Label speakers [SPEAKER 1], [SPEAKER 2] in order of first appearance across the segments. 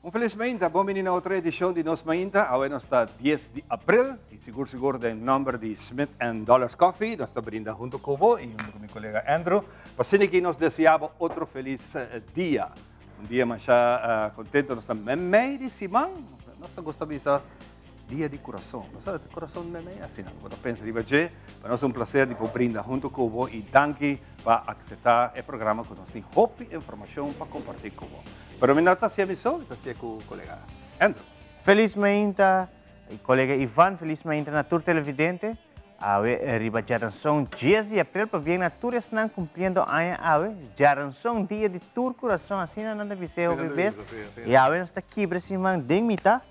[SPEAKER 1] Un felis mainta, bon bini na otro edicion di Nos Mainta. Awe nos ta 10 di april y sigur sigur den nomber di Smith and Dollars Coffee nos ta brinda hunto cu bo y hunto cu mi colega Andrew. Pa asina aki nos desea bo otro felis dia. Un dia masha contento, nos ta memey di siman, nos ta gusta bisa dia di curason. Nos ta curason memey asina, bo ta pensa riba dje. Pa nos ta un placer di por brinda hunto cu bo y danki pa acepta e programa cu nos tin hopi informacion pa comparti cu bo. Pero mi no ta hacia mi so, mi ta hacia cu colega Andrew.
[SPEAKER 2] Feliz mainta, colega Ivan, feliz mainta na tur televidente. Awe riba djaranson dies di aprel pabien na tur esnan cumpliendo aña awe. Djaranson dia di tur curason, asina nan ta bis'é hopi bes. Y awe nos ta kibra siman den mitad.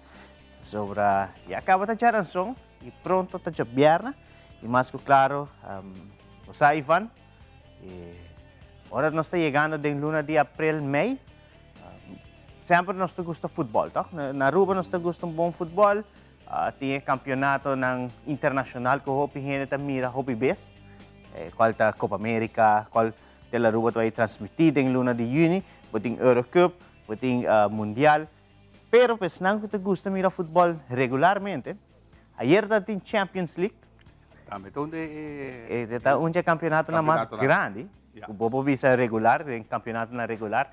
[SPEAKER 2] Pasobra ya caba ta djaranson y pronto ta djabierna. Y mas cu claro, bo sa Ivan, ora nos ta yegando den luna di aprel, mei, semper nos ta gusta futbol, toch? Na Aruba nos ta gusta un bon futbol. Tin e campeonatonan internacional cu hopi hende ta mira hopi bes, cual ta Copa America, cual Tele Aruba ta bay transmiti den luna di juni, bo tin Eurocup, bo tin Mundial. Pero pa esnan cu ta gusta mira futbol regularmente, ayer ta tin Champions League.
[SPEAKER 1] Tambe ta un di e
[SPEAKER 2] E ta un di e campeonatonan mas grandi, cu bo por bisa regular, den campeonatonan regular.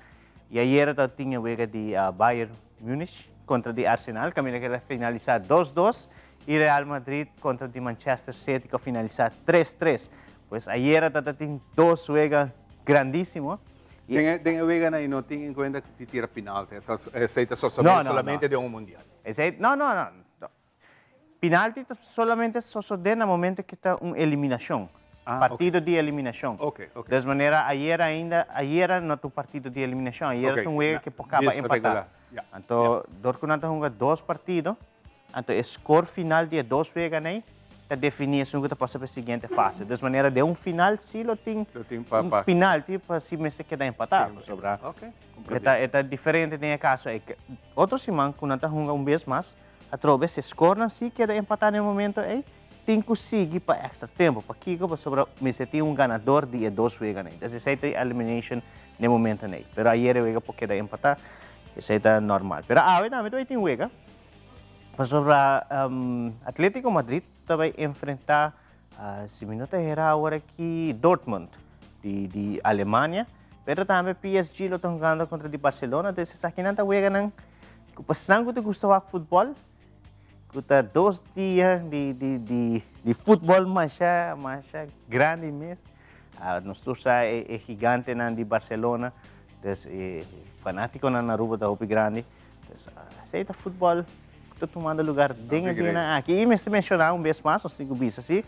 [SPEAKER 2] Y ayer ta tin e wega di Bayern Munich contra di Arsenal, caminda cu el a finalisa dos dos, y Real Madrid contra di Manchester City cu a finalisa tres tres. Pues ayera ta tin dos wega grandisimo.
[SPEAKER 1] Y Den e weganan y no tin en cuenta di tira penalti, esey ta sosode solamente den un mundial.
[SPEAKER 2] Esey, no, no, no. Penalti ta solamente sosode na momento cu ta un eliminacion. Partido di eliminacion. Des manera ayera ainda, ayera no ta un partido di eliminacion, ayera ta un wega cu por caba empata. Anto dor cu nan ta hunga dos partido, anto e score final di e dos weganan ey ta defini esun cu ta pasa pa e siguiente fase. Des manera den un final si lo tin un penalti pa si mester keda empata, pasobra e ta diferente den e caso ey. Otro siman cu nan ta hunga un bes mas, Atrobe, si e skornan sí keda empatá na e momento ei, tin ku sigui pa èkstra tempu. Pakiko? Pasobra mester tin un ganador di e dos weganan ei. Entonces esei ta e elimination na e momentonan ei. Pero ayer e wega por keda empatá, esei ta normal. Pero awe tambe ta bai tin wega, pasobra Atletico Madrid ta bai enfrentá, si mi no ta hera awor aki, Dortmund di Alemania. Pero tambe PSG lo ta hungando kontra di Barcelona. Entonces esakinan ta weganan Ku pasnan ku ta gusta wak futbòl, ku ta dos dia di di di di futbòl masha masha grandi mes. Nos tur sa e e gigantenan di Barcelona, dus e fanátikonan na Aruba ta hopi grandi. Dus esei ta futbòl ku ta tumando lugar den e dianan aki. I mester menshoná un bes mas, nos tin ku bisa si,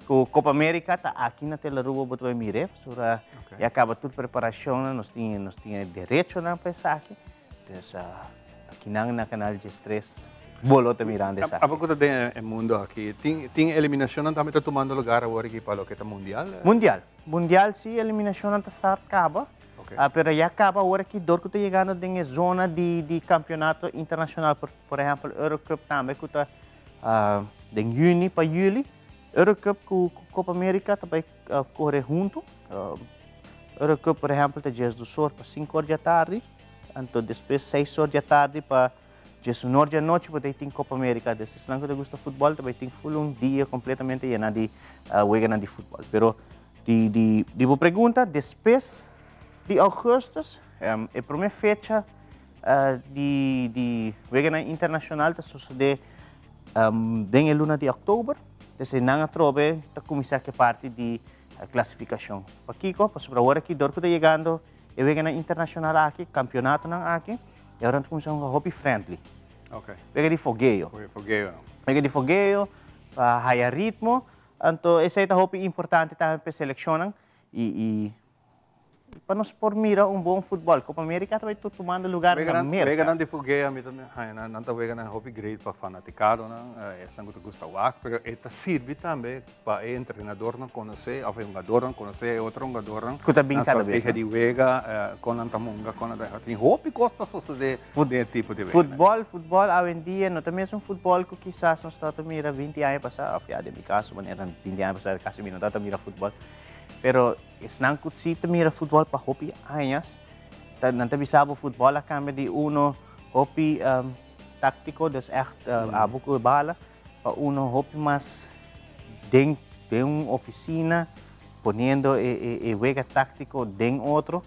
[SPEAKER 2] ku Copa America ta aki na Telaruba bo ta bai mir'é, pasobra ya kaba tur preparashonnan, nos tin nos tin e derechonan pa esaki. Dus akinan na Canal 13 bo lo ta mirando esaki.
[SPEAKER 1] Abo ku ta den e mundo aki, tin tin eliminashonnan tambe ta tumando lugar awor aki pa loke ta mundial?
[SPEAKER 2] Mundial. Mundial si eliminashonnan ta start kaba. Pero ya kaba awor aki dor ku ta yegando den e zona di di kampionato internashonal por por ehèmpel Eurocup tambe ku ta den yüni pa yüli. Eurocup ku Copa America ta bai kore huntu. Eurocup por ehèmpel ta diesdos or pa sinku or di atardi. Anto despues seis or di atardi pa diesun or di anochi bo ta tin Copa America. Dus esnan ku ta gusta futbòl ta bai tin ful un dia kompletamente yena di weganan di futbòl. Pero di di di bo pregunta despues di augustus e prome fecha di di weganan internashonal ta sosode den e luna di òktober. Desde nan atrobe ta kuminsá ku e parti di klasifikashon. Pakiko? Pasobra awor aki dor ku ta yegando E weganan internacional aki, campeonatonan aki, e ora nan ta cuminsa hunga hopi friendly. Wega di fogeo. Wega di fogeo, pa haya ritmo. Anto esey ta hopi importante tambe pa e seleccionnan y y pa nos por mira un bon futbol. Copa America ta bay tumando lugar na Merca.
[SPEAKER 1] Weganan di fogeo ami ta haya nan ta weganan hopi great pa fanaticadonan, esnan cu ta gusta wak, pero e ta sirbi tambe Pa e entrenadornan konosé òf e hungadornan konosé e otro hungadornan.
[SPEAKER 2] Ku ta bin kada bes, no?
[SPEAKER 1] Strategia di wega, kon nan ta hunga, kon nan ta. Tin hopi kos ta sosodé den e tipo di wega.
[SPEAKER 2] Futbòl, futbòl awendia no ta mesun futbòl ku kisas nos tabata mira binti aña pasá, òf ya den mi kaso manera binti aña pasá kasi mi no tabata mira futbòl. Pero esnan ku si ta mira futbòl pa hopi añas, ta nan ta bisa bo futbòl a kambia di uno. Hopi táctico, dus echt abo cu e bala, pa uno hopi mas den den un oficina poniendo e e e wega táctico den otro.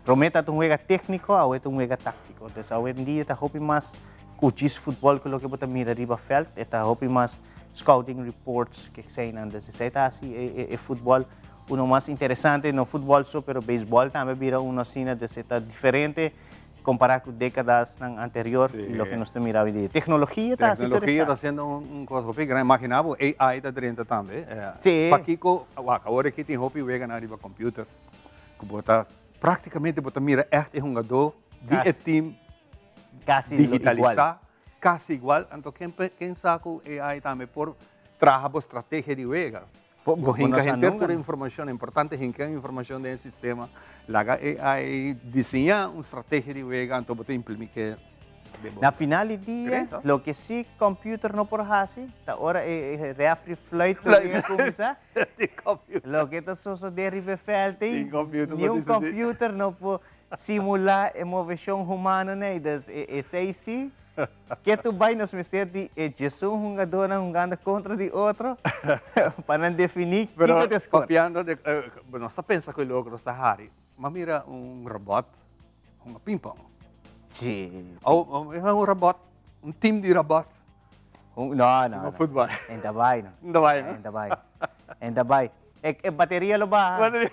[SPEAKER 2] Prome ta un wega técnico, awe ta un wega táctico. Dus awe en dia ta hopi mas cu djis futbol cu loke bo ta mira riba veld, e ta hopi mas scouting reports, ke eseinan. Dus esei ta haci e e e futbol uno mas interesante, no futbol so, pero beisbol tambe a bira uno asina, dus e ta diferente Kompará ku dékadasnan anterior i loke nos ta mira awendia. Teknologia ta hasi tur
[SPEAKER 1] Teknologia ta
[SPEAKER 2] esaki.
[SPEAKER 1] hasiendo un kos hopi grandi. Imaginá bo AI ta drenta tambe.
[SPEAKER 2] Sí.
[SPEAKER 1] Pakiko, wak, awor aki tin hopi weganan riba computer ku bo ta práktikamente bo ta mira ègt e hungadó di e team
[SPEAKER 2] Kasi igual.
[SPEAKER 1] digitalisá, kasi igual. Anto ken ken sa ku AI tambe por traha bo strategia di wega. Bo hinka henter tur e informashon, importante hinka e informashon den e sistema, laga AI diseñá un strategia di wega, anto bo ta implimik'é den bo.
[SPEAKER 2] Na final di dia, loke si computer no por hasi, ta ora e refri fluit pa wega kuminsá, loke ta sosodé riba e vèlt ei, niun computer no por simulá e moveshon humano nei, dus esei si. Ke tu bai nos mester di e djesun hungadónan hungando kontra di otro pa nan definí kiko ta skor.
[SPEAKER 1] Pero papiando de, nos ta pensa ku e loko nos ta hari, m'a mira un robòt hunga pingpong.
[SPEAKER 2] Sí.
[SPEAKER 1] Oh, un robòt, un tim di robòt.
[SPEAKER 2] No, no, no.
[SPEAKER 1] Hunga futbòl.
[SPEAKER 2] En ta bai no.
[SPEAKER 1] En ta bai no.
[SPEAKER 2] En ta bai. En ta bai. E bateria lo baha.
[SPEAKER 1] Bateria.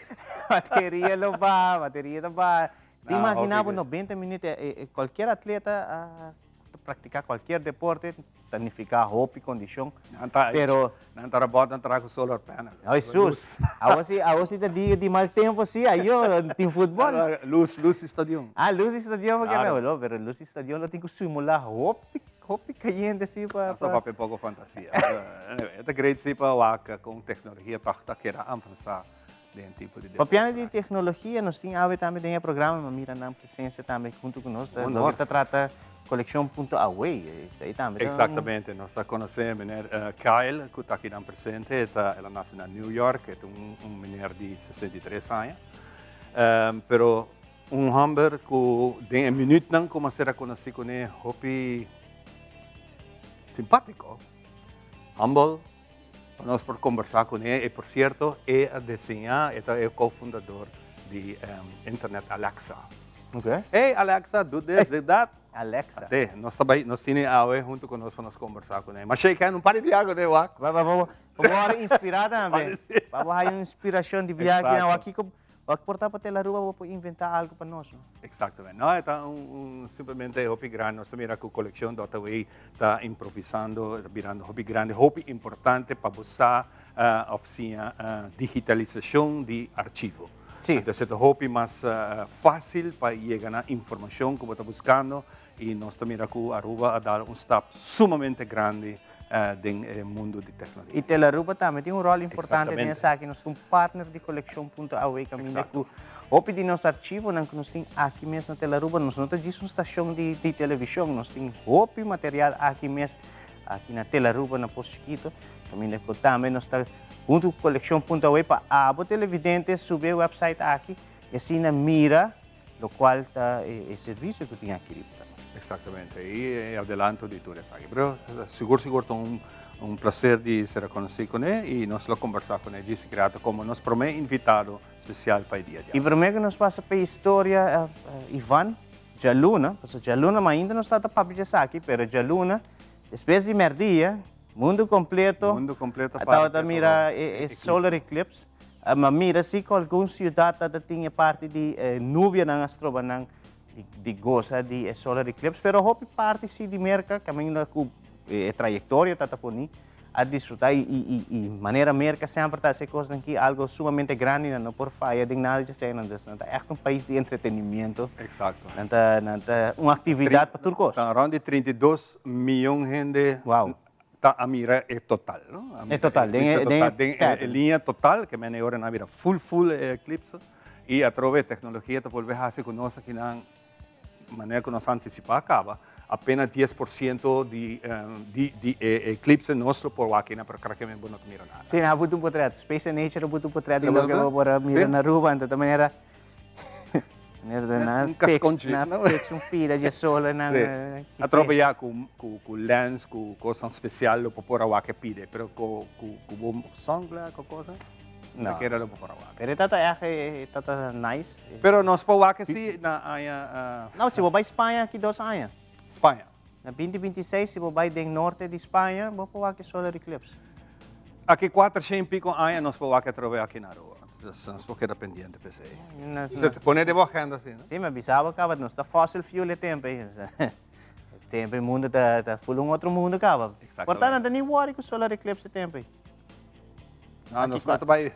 [SPEAKER 2] Bateria lo baha, bateria ta baha. Te imagina bo 90 minuut, cualkier atleta ta practica cualkier deporte, ta nifica hopi condicion, pero.
[SPEAKER 1] Nan ta robot, nan traha cu solar panel.
[SPEAKER 2] Hesus! Awo si, awo si ta dia di mal tempo si, ayo tin futbol.
[SPEAKER 1] Luz, luz di stadion.
[SPEAKER 2] Ah, luz di stadion bo kier mira, pero luz di stadion lo tin cu simula hopi, hopi cayente si pa.
[SPEAKER 1] Nos ta papia poco fantasia. Anyway, e ta great si pa wak con tecnologia toch ta keda avansa. Den tipo di
[SPEAKER 2] Papiando di tecnologia, nos tin awe tambe den e programa, ma mira nan presencia tambe hunto cu nos.
[SPEAKER 1] Honor.
[SPEAKER 2] Ta trata Coleccion punto Away, esey tambe ta un.
[SPEAKER 1] Exactamente, nos ta conoce meneer Kyle cu ta akinan presente, e ta, el a nace na New York, e ta un meneer di 63 aña, pero un homber cu den e minuutnan cu mi a ser a conoci cune hopi simpatico, humble. Pa nos por kombersá kuné. E por sierto, e a deseñá, e ta e kofundador di Internet Alexa.
[SPEAKER 2] Ok.
[SPEAKER 1] Hey Alexa, do this, do that.
[SPEAKER 2] Alexa.
[SPEAKER 1] Ate, nos ta bai, nos tine awe huntu ku nos pa nos kombersá kuné. Ma shake hand un par di biaha kuné, wak.
[SPEAKER 2] Pa bo wòrdu inspirá tambe. Pa bo haña un inspirashon di biaha kinan. Wak kiko Wak por ta pa Tel Aruba bo por inventa algo pa nos, no?
[SPEAKER 1] Exactamente. No, e ta un, un simplemente hopi grandi. Nos ta mira cu Coleccion Dòkter Way ta improvisando, ta birando hopi grandi, hopi importante pa bo sa of siña digitalisacion di archivo.
[SPEAKER 2] Sí.
[SPEAKER 1] Entonces e ta hopi mas facil pa yega na informacion cu bo ta buscando y nos ta mira cu Aruba a dal un stap sumamente grandi den e mundu di teknologia.
[SPEAKER 2] I Telaruba tambe tin un ròl importante den esaki. Nos ta un partner di Kolekshon Punto Awe kaminda ku hopi di nos archivonan ku nos tin aki mes na Telaruba, nos no ta djis un stashon di televishon, nos tin hopi material aki mes, aki na Telaruba na Pos Chikito, kaminda ku tambe nos ta huntu ku Kolekshon Punto Awe pa abo televidente subi e wèpsait aki i asina mira Locual ta e servicio cu tin aki riba tambe.
[SPEAKER 1] Exactamente, y e adelanto di tur esaki. Pero sigur sigur ta un un placer di ser conoci cune y nos lo conversa cune djis grato como nos prome invitado special pa e dia di
[SPEAKER 2] awe. Y prome cu nos pasa pa e historia, Ivan, djaluna, pasobra djaluna ma ainda nos ta papia di esaki, pero djaluna despues di merdia, Mundo completo.
[SPEAKER 1] Mundo completo
[SPEAKER 2] para tabata mira e solar eclipse. Ma mira si cu algun ciudad tata tin e parti di nubianan a stroba nan di goza di e solar eclipse. Pero hopi parti si di Merca, caminda cu e trayectoria tata poni, a disfruta. Y manera Merca semper ta haci e cosnan aki, algo sumamente grandi, nan no por faya den nada dje eseinan. Dus nan ta echt un pais di entretenimiento.
[SPEAKER 1] Exacto.
[SPEAKER 2] Nan ta, nan ta un actividad pa tur cos.
[SPEAKER 1] Ta rond di 32 miyon hende ta a mira e total, no?
[SPEAKER 2] E total, den e, den e,
[SPEAKER 1] den e linea total, ke men e ora nan a bira full full e eclipse, i atrobe e tecnologia ta bolbe hasi ku nos akinan manera ku nos a anticipa kaba, apenas 10% di di di e eclipse nos lo por wak akinan, pero krakamente bo no ta mira nada.
[SPEAKER 2] Si, nan a buta un potret, Space and Nature a buta un potret di loke bo por a mira na Aruba, anto ta manera.
[SPEAKER 1] Un casconchi.
[SPEAKER 2] Na fix un pida dje solo nan.
[SPEAKER 1] Sí. Atrobe ya cu cu cu lens, cu cosnan special lo por por a wak e pide, pero cu cu cu bo sunglass o cosa, no kere lo por por a wak.
[SPEAKER 2] Pero e tata echt e tata nice.
[SPEAKER 1] Pero nos por wak si na aña.
[SPEAKER 2] No, si bo bay Spaña aki dos aña.
[SPEAKER 1] Spaña.
[SPEAKER 2] Na binti 26 si bo bay den norte di Spaña, bo por wak e solar eclipse.
[SPEAKER 1] Aki 400 y pico aña nos por wak atrobe aki na Aruba. Entonces nos por keda pendiente p'esey. Se te pone den bo agenda asina, no?
[SPEAKER 2] Si, mi a bisa bo caba, nos ta fossil fuel e tempo ey. E tempo e mundo ta ta full un otro mundo caba.
[SPEAKER 1] Exactamente.
[SPEAKER 2] Por ta nan ta ni worry cu solar eclipse e tempo ey.
[SPEAKER 1] No, nos mester bay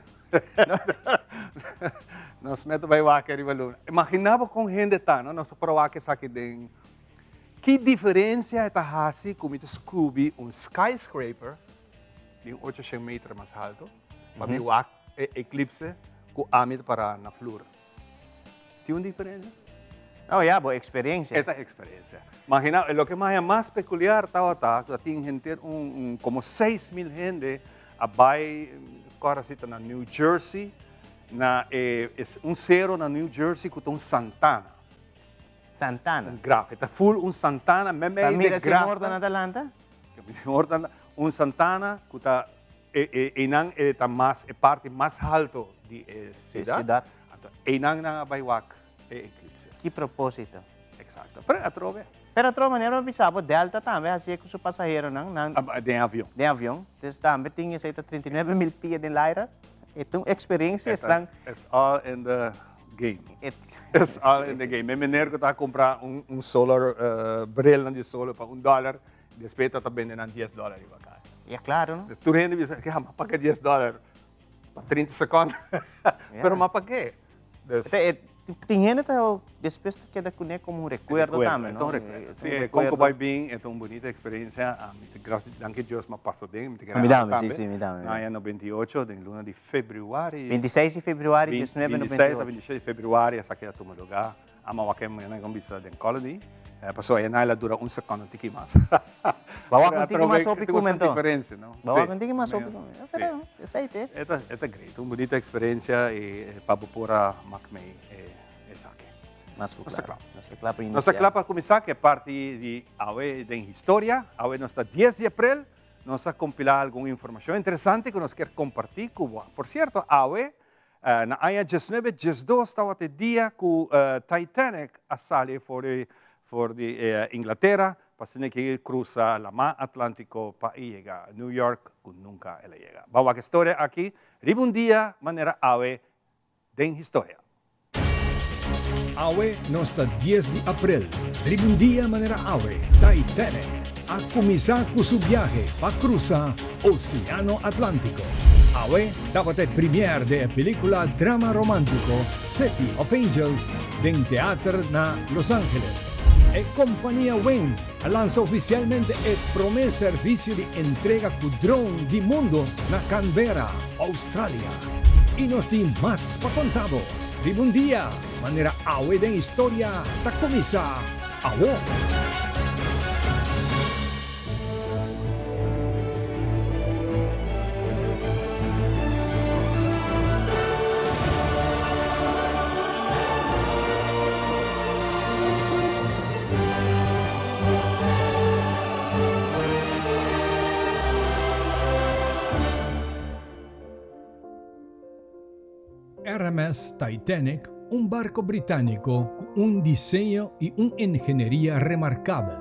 [SPEAKER 1] nos mester bay wak ariba luna. Imagina bo con hende ta, no? Nos ta por a wak esaki den Ki diferencia e ta haci cu mi ta scubi un skyscraper di un 800 meter mas halto pa mi wak e eclipse cu ami ta para na flur? Tin un diferencia?
[SPEAKER 2] Oh ya, bo experiencia.
[SPEAKER 1] E ta experiencia. Imagina, loke mas a mas peculiar tabata cu ta tin henter un, un como 6000 hende a bay, cora si ta na New Jersey, na e, un cero na New Jersey cu ta un Santana.
[SPEAKER 2] Santana.
[SPEAKER 1] Un graf. E ta full un Santana memey de graf.
[SPEAKER 2] Pa mira si morto na ta lanta?
[SPEAKER 1] Un Santana cu ta e einan e ta mas e parti mas halto di e ciudad.
[SPEAKER 2] Ciudad.
[SPEAKER 1] Anto einan nan a bay wak e eclipse.
[SPEAKER 2] Ki proposito.
[SPEAKER 1] Exacto. Pero atrobe.
[SPEAKER 2] Pero atrobe manera bo bisa bo Delta tambe haci'e cu su pasaheronan. Nan
[SPEAKER 1] Den avion.
[SPEAKER 2] Den avion. Entonces tambe tin esey ta 39 mil pia den laira. E ta un experiencia esnan.
[SPEAKER 1] It's all in the game. It's all in the game. E meneer cu ta cumpra un solar brilnan di solo pa un dollar, despues ta ta bende nan dies dollar riba caya.
[SPEAKER 2] Ya claro, no?
[SPEAKER 1] Tur hende bisa, ya, m'a paga dies dollar pa 30 secondo. Pero m'a pag'é. Dus.
[SPEAKER 2] Tin hende ta despues ta keda cune como un recuerdo tambe, no?
[SPEAKER 1] E ta un recuerdo. Si, e con cu bay bin, e ta un bunita experiencia. Mi ta gracias, danki Dios m'a pasa den, mi ta kere
[SPEAKER 2] Mi
[SPEAKER 1] abo
[SPEAKER 2] tambe, si,
[SPEAKER 1] tambe.
[SPEAKER 2] si, mi tambe.
[SPEAKER 1] Na aña 98, den luna di februari.
[SPEAKER 2] 26 di februari, 1998.
[SPEAKER 1] 26 a 27 di februari esaki a tuma lugar. Ama wak e mañana con bisa den Colony. Pasobra e naila dura un secondo un tiki mas.
[SPEAKER 2] Ba wak un tiki mas hopi cu mento.
[SPEAKER 1] Diferencia, no?
[SPEAKER 2] Ba wak un tiki mas hopi cu mento. Pero esey te.
[SPEAKER 1] E ta, e ta great. Un bunita experiencia y pa bo por a mak mey esaki.
[SPEAKER 2] Mas cu
[SPEAKER 1] Nos ta
[SPEAKER 2] cla.
[SPEAKER 1] cla.
[SPEAKER 2] Nos ta cla pa
[SPEAKER 1] Nos ta
[SPEAKER 2] inicia.
[SPEAKER 1] cla pa cuminsa cu e parti di awe den historia. Awe nos ta 10 di april. Nos a compila algun informacion interesante cu nos kier comparti cu bo. Por cierto, awe Na aña diesnuebe diesdos tabata e dia ku Titanic a sali for di for di Inglatera pa asina ke krusa Lamá Atlántiko pa e yega New York ku nunka el a yega. Bo a wak e storia aki riba un dia manera awe den historia.
[SPEAKER 3] Awe nos ta dies di aprel. Riba un dia manera awe, Titanic a kuminsá ku su biahe pa krusa Oseano Atlántiko. Awe tabata e premier di e pelíkula drama romántiko City of Angels den teater na Los Angeles. E kompania Wing a lansa ofisialmente e promé servisio di entrega ku drone di mundu na Canberra, Australia. I nos tin mas pa konta bo. Riba un dia, manera awe den historia ta kuminsá awor. RMS Titanic, un barco británico cu un diseño y un ingenieria remarcabel,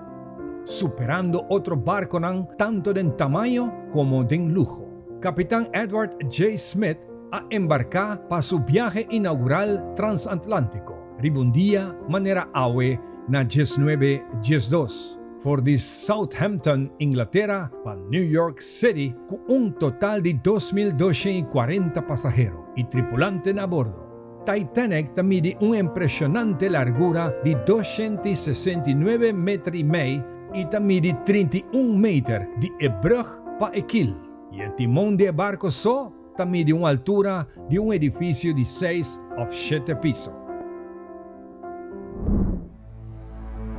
[SPEAKER 3] superando otro barconan tanto den tamaño como den luho. Capitan Edward J. Smith a embarca pa su biahe inaugural transatlántico riba un dia manera awe na 19 12 for di Southampton, Inglatera pa New York City ku un total di 2240 pasahero i tripulante na bordo. Titanic ta midi un impreshonante largura di 269 meter i mei i ta midi 31 meter di e brug pa e kil, i e timon di e barko so ta midi un altura di un edifisio di seis òf shete piso.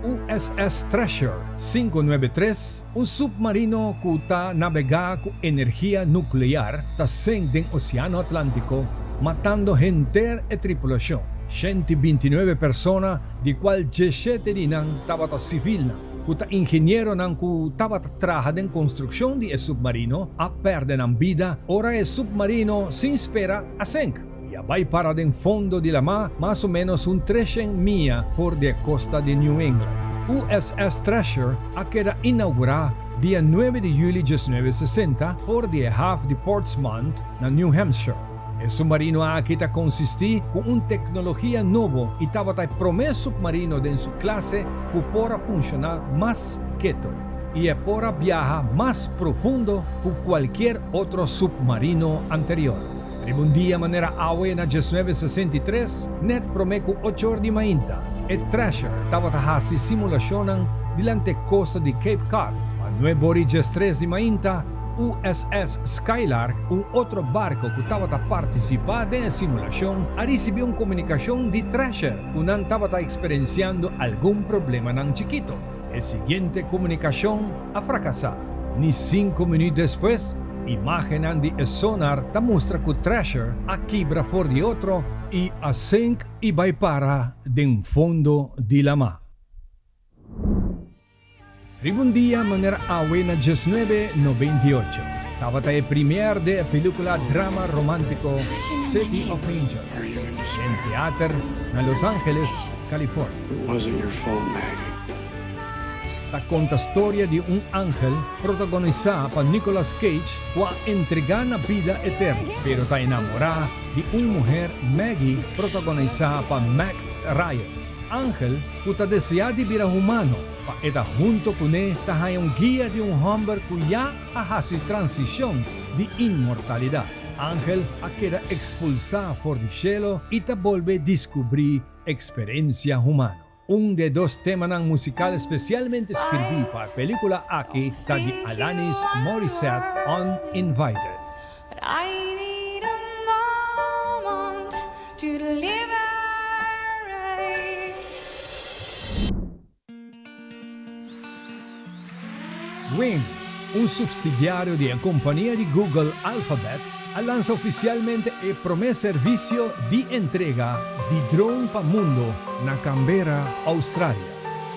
[SPEAKER 3] USS Thresher 593, un submarino ku ta nabegá ku energia nuklear, ta sink den Oseano Atlántiko, matando henter e tripulashon. 129 persona, di cual 17 di nan tabata civilnan, cu ta ingenieronan cu tabata traha den construccion di e submarino, a perde nan bida ora e submarino sin spera a sink y a bay para den fondo di lama mas o menos un 300 mia for di e costa di New England. USS Thresher a keda inaugura dia 9 di juli 1960 for di e haaf di Portsmouth na New Hampshire. E submarino aki ta consisti cu un tecnologia nobo y tabata e prome submarino den su clase cu por a funciona mas keto y e por a biaha mas profundo cu cualkier otro submarino anterior. Riba un dia manera awe na 1963, net prome cu 8 or di mainta, e Thresher tabata hasi simulacionnan dilanti costa di Cape Cod. Pa 9:13 di mainta, USS Skylark, un otro barco cu tabata participa den e simulacion, a ricibi un comunicacion di Thresher, cu nan tabata experienciando algun problemanan chikito. E siguiente comunicacion a fracasa. Ni 5 minuut despues, imagen di sonar ta mustra cu Thresher a kibra for di otro y a sink y bay para den fondo di lama. Riba un dia manera awe na 1998, tabata e premiere di e pelicula drama romantico City of Angels, den teatro na Los Angeles, California.
[SPEAKER 4] It wasn't your fault, Maggie.
[SPEAKER 3] Ta conta storia di un angel protagonisa pa Nicolas Cage cu a entrega na bida eterno, pero ta enamora di un muher, Maggie, protagonisa pa Meg Ryan. Angel cu ta desea di bira humano, pa e ta hunto cu ne, ta un guia di un homber cu ya a hasi transicion di inmortalidad. Angel a keda expulsa for di cielo y ta bolbe descubri experiencia humano. Un di dos temanan musical specialmente scirbi pa e pelicula aki ta di Alanis Morissette, Uninvited.
[SPEAKER 5] But I need a moment to liberate.
[SPEAKER 3] Wing, un subsidiario di e compania di Google Alphabet, a lansa oficialmente e prome servicio di entrega di drone pa mundo na Canberra, Australia.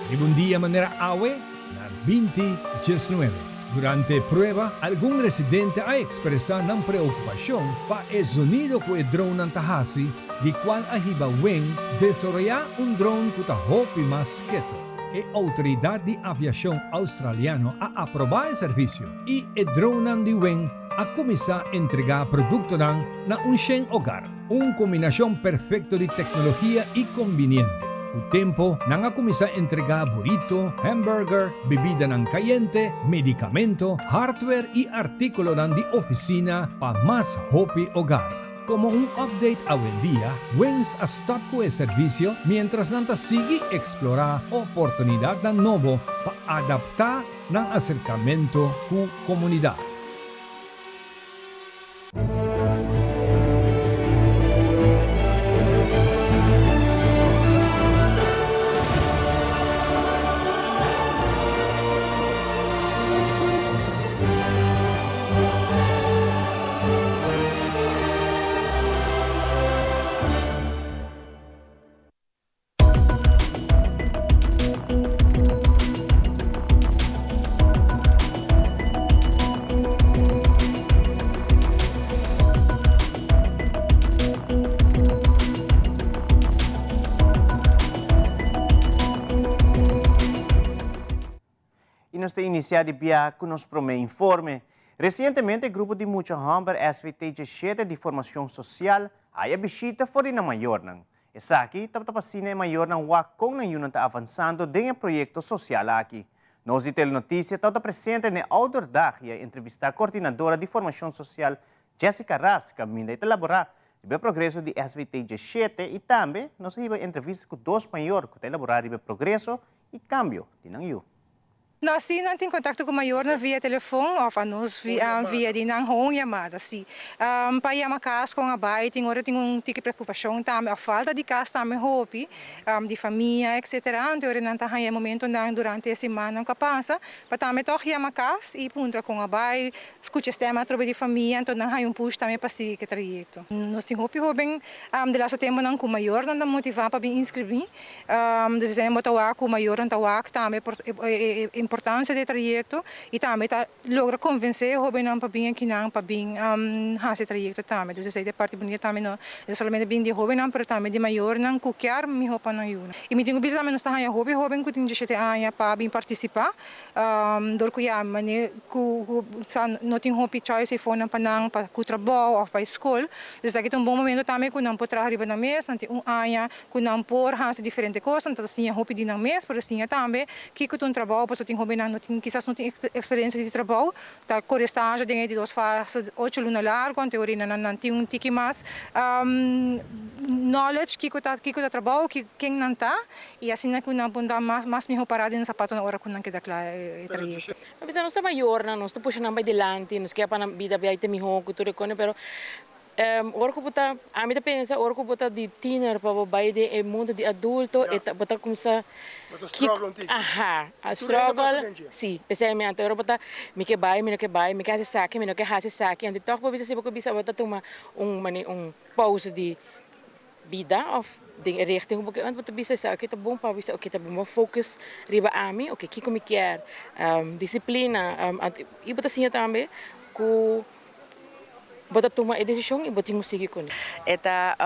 [SPEAKER 3] Riba un dia manera awe na 2019. Durante e prueba, algun residente a expresa nan preocupacion pa e zonido cu e drone ta hasi, di cual a hiba Wing desaroya un drone cu ta hopi mas keto. E autoridad di aviacion australiano a aproba e servicio y e drone di Wing a cuminsa entrega productonan na un 100 hogar. Un combinacion perfecto di tecnologia y conveniente. Cu tempo, nan a cuminsa entrega burrito, hamburger, bebidanan cayente, medicamento, hardware y articulonan di oficina pa mas hopi hogar. Como un update awendia, Wings a stop cu e servicio mientras nan ta sigui explora oportunidad nobo pa adapta nan acercamento cu comunidad.
[SPEAKER 2] Y nos ta inicia di biaha cu nos prome informe. Recientemente, grupo di mucha homber SVT 7 di formacion social a haya bishita for di nan mayornan. Esaki, tabata pa asina mayornan wak con nan yiunan ta avansando den e proyecto social aki. Nos di Telenoticia tabata presente na Ouderdag y a entrevista e coordinadora di formacion social Jessica Ras, caminda ta elabora e progreso di SVT 7 y tambe nos a hiba entrevista cu dos mayor cu ta elabora e progreso y cambio di nan yiu.
[SPEAKER 5] No, si, nan tin contacto cu mayornan via telefon of anos via di nan home yamada, si. Pa yama cas con a bay, tin ora tin un tiki preocupacion tambe of falta di cas tambe hopi, di famia, etc. Anto ora nan ta haya momentonan durante e simannan cu a pasa pa tambe toch yama cas y puntra con a bay, scucha stem atrobe di famia, anto nan haya un push tambe pa sigui cu e trayecto. Nos tin hopi hoben de laatste temponan cu mayornan ta motiva pa bin inscribi. Desde bo ta wak ku mayornan ta wak tambe e importansia di e trayekto i tambe ta logra konvensé e hóbennan pa bin akinan pa bin hasi e trayekto tambe. Dus esei ta e parti bunita tambe no no solamente bin di e hóbennan pero tambe di mayornan ku kier mihó pa nan yunan. I mi tin ku bisa tambe nos ta haña hopi hóben ku tin diesshete aña pa bin partisipá dor ku ya mane ku sa no tin hopi choice eifonan pa nan pa ku trabou òf bai skol. Dus esaki ta un bon momento tambe ku nan por traha riba nan mes, nan tin un aña Ku nan por hasi diferente kos, nan ta siña hopi di nan mes, pero siña tambe kiko ta un trabou, pasobra tin hobennan no tin kisas no tin eksperensia di trabou, ta kore stage den e di dos fase ocho luna largu, anto orina nan nan tin un tiki mas knowledge kiko ta kiko ta trabou, ken nan ta, i asina ku nan por ta mas mas miho pará den zapatonan ora ku nan keda kla e trayekto.
[SPEAKER 6] A bisa nos ta mayornan, nos ta pusha nan bai dilanti, nos ke pa nan bida bai ta miho ku tur e kone, pero Ora ku bo ta, ami ta pensa ora ku bo ta di tiener pa bo bai den e mundo di adulto e ta bo ta kumsa
[SPEAKER 7] Bo ta struggle un tiki.
[SPEAKER 6] Aha, a
[SPEAKER 7] Tur hende pasa
[SPEAKER 6] struggle,
[SPEAKER 7] den dje.
[SPEAKER 6] si, p'esei mi anto ora bo ta mi ke bai, mi no ke bai, mi ke hasi esaki, mi no ke hasi esaki, anto tòg bo bisa si bo ke bisa bo ta tuma un mane un pausa di bida òf den e richting ku bo ke bai, bo ta bisa esaki ta bon pa bisa oke ta bon bo focus riba ami, oke kiko mi kier, disiplina, anto i bo ta siña tambe ku. Bo ta tuma e desishon i bo tin ku sigui kuné.
[SPEAKER 8] E ta,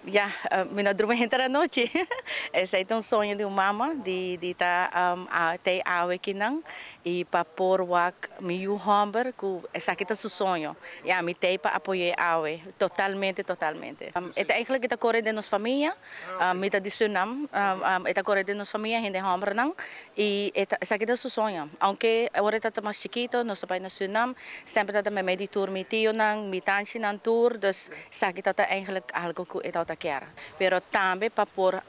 [SPEAKER 8] ya, mi no drumi henter anochi. Esei ta un soño di un mama, di di ta tei awe kinan i pa por wak mi yu hòmber ku esaki ta su soño. I ami tei pa apoy'é awe, totalmente, totalmente. E ta eigenlijk e ta kore den nos famia, mi ta di Surnam, e ta kore den nos famia, hende hòmbernan. I e ta, esaki ta su soño. Aunke ora e tabata mas chikito, nos ta bai na Surinam, semper tabata meimei di tur mi tionan, mi tanchinan tur, dus esaki tabata eigenlijk algo ku e tabata kier. Pero tambe pa por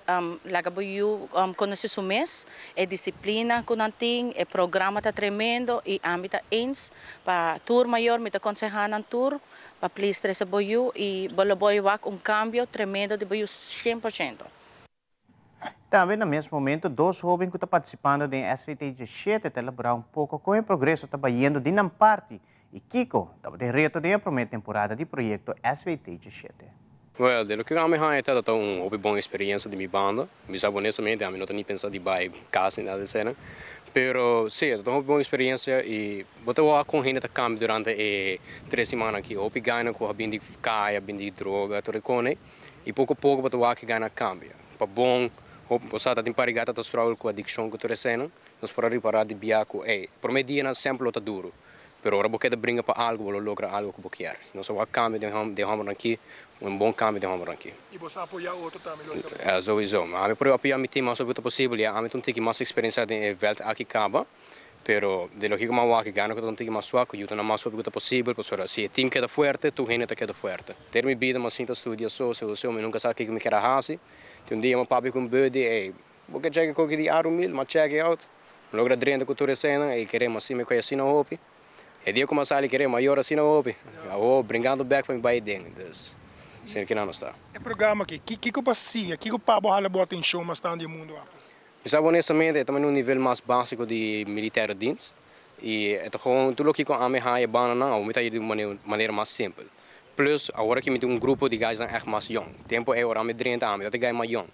[SPEAKER 8] laga bo yu konosé su mes, e disiplina ku nan tin, e programa ta tremendo i ami ta eens pa tur mayor, mi ta konsehá nan tur pa please trese bo yu i bo lo por wak un kambio tremendo di bo yu shen por shento.
[SPEAKER 2] Tambe na mes momento dos hoben cu ta participando den SVT 17 ta elabora un poco con e progreso ta bayendo di nan parti y kico tabata e reto den e prome temporada di proyecto SVT 17.
[SPEAKER 9] Well, de loke ami haña ta un hopi bon experiencia di mi banda. Mi sa honestamente ami no ta ni pensa di bai cas ni nada di esena. Pero si, ta un hopi bon experiencia y bo ta wak con hende ta cambia durante e tres simannan aki. Hopi gainan cu a bin di caya, bin di droga, tur e cone. I poko poko bo ta wak e gana kambia. Pa bon, hopi bo sa ta tin par di gata ta struggle ku adikshon ku tur eseinan. Nos por a ripará di bia ku ey, promé dianan semper lo ta duru, pero ora bo keda bringa pa algu bo lo logra algu ku bo kier. Nos a wak kambio den den hòmbernan aki, un bon kambio den hòmbernan aki.
[SPEAKER 7] I bo sa apoyá otro tambe lógikamente?
[SPEAKER 9] Souiso. Ami por apoyá mi tim mas hopi ku ta posibel. Ya ami ta un tiki mas eksperensiá den e vèlt aki kaba. Pero de loke ku mi a wak e gana ku ta un tiki mas suak, ku yuda nan mas hopi ku ta posibel, pasobra si e tim keda fuerte, tur hende ta keda fuerte. Ter mi bida mi a sinta studia so, so, so, mi nunka sa kiko mi kier a hasi. Tin un dia mi a papia ku un buddy, ey, bo ke cheke koki di Aru Mil? Mi a cheke out. Mi logra drenta ku tur esenan, ey, kere mi a simi ku asina hopi. E dia ku mi a sali kere mi a yora asina hopi. Awor bringando bek pa mi bai den, dus asina kinan nos ta.
[SPEAKER 7] E programa aki, kiko bo a siña, kiko pa bo hala bo atencion mas tantu di e mundo aki?
[SPEAKER 9] Mi sa honestamente e ta mane un nivel mas basico di militaire dienst y e ta gewoon tur loke cu ami haya banda nan awor mi ta haya di un manera mas simpel. Plus awor aki mi tin un grupo di guys nan echt mas yong. Tempo ey ora ami drenta ami ta e guy mas yong.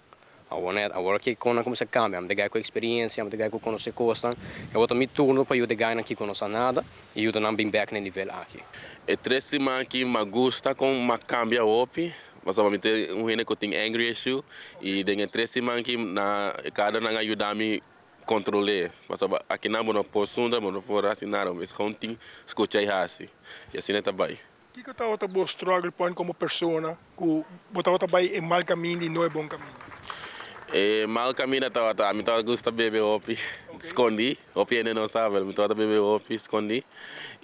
[SPEAKER 9] Awor net awor aki con nan cuminsa cambia ami ta e guy cu experiencia ami ta e guy cu conoce cosnan y awor ta mi turno pa yuda e guy nan kico no sa nada y yuda nan bin bek na e nivel aki.
[SPEAKER 10] E tres siman aki mi a gusta con mi a cambia hopi. Pasobra mi ta un hende ku tin angry issue i den e tres siman ki na e kadernan a yuda mi kontrol'é. Pasobra akinan bo no por sundra, bo no por hasi nada, bo mester gewoon tin skucha i hasi. I asina e ta bai.
[SPEAKER 7] Kiko tabata bo struggle point komo persona ku bo tabata bai e mal kaminda i no e bon kaminda?
[SPEAKER 10] E mal kaminda tabata, mi tabata gusta bebe hopi skondi, hopi hende no sa pero mi tabata bebe hopi skondi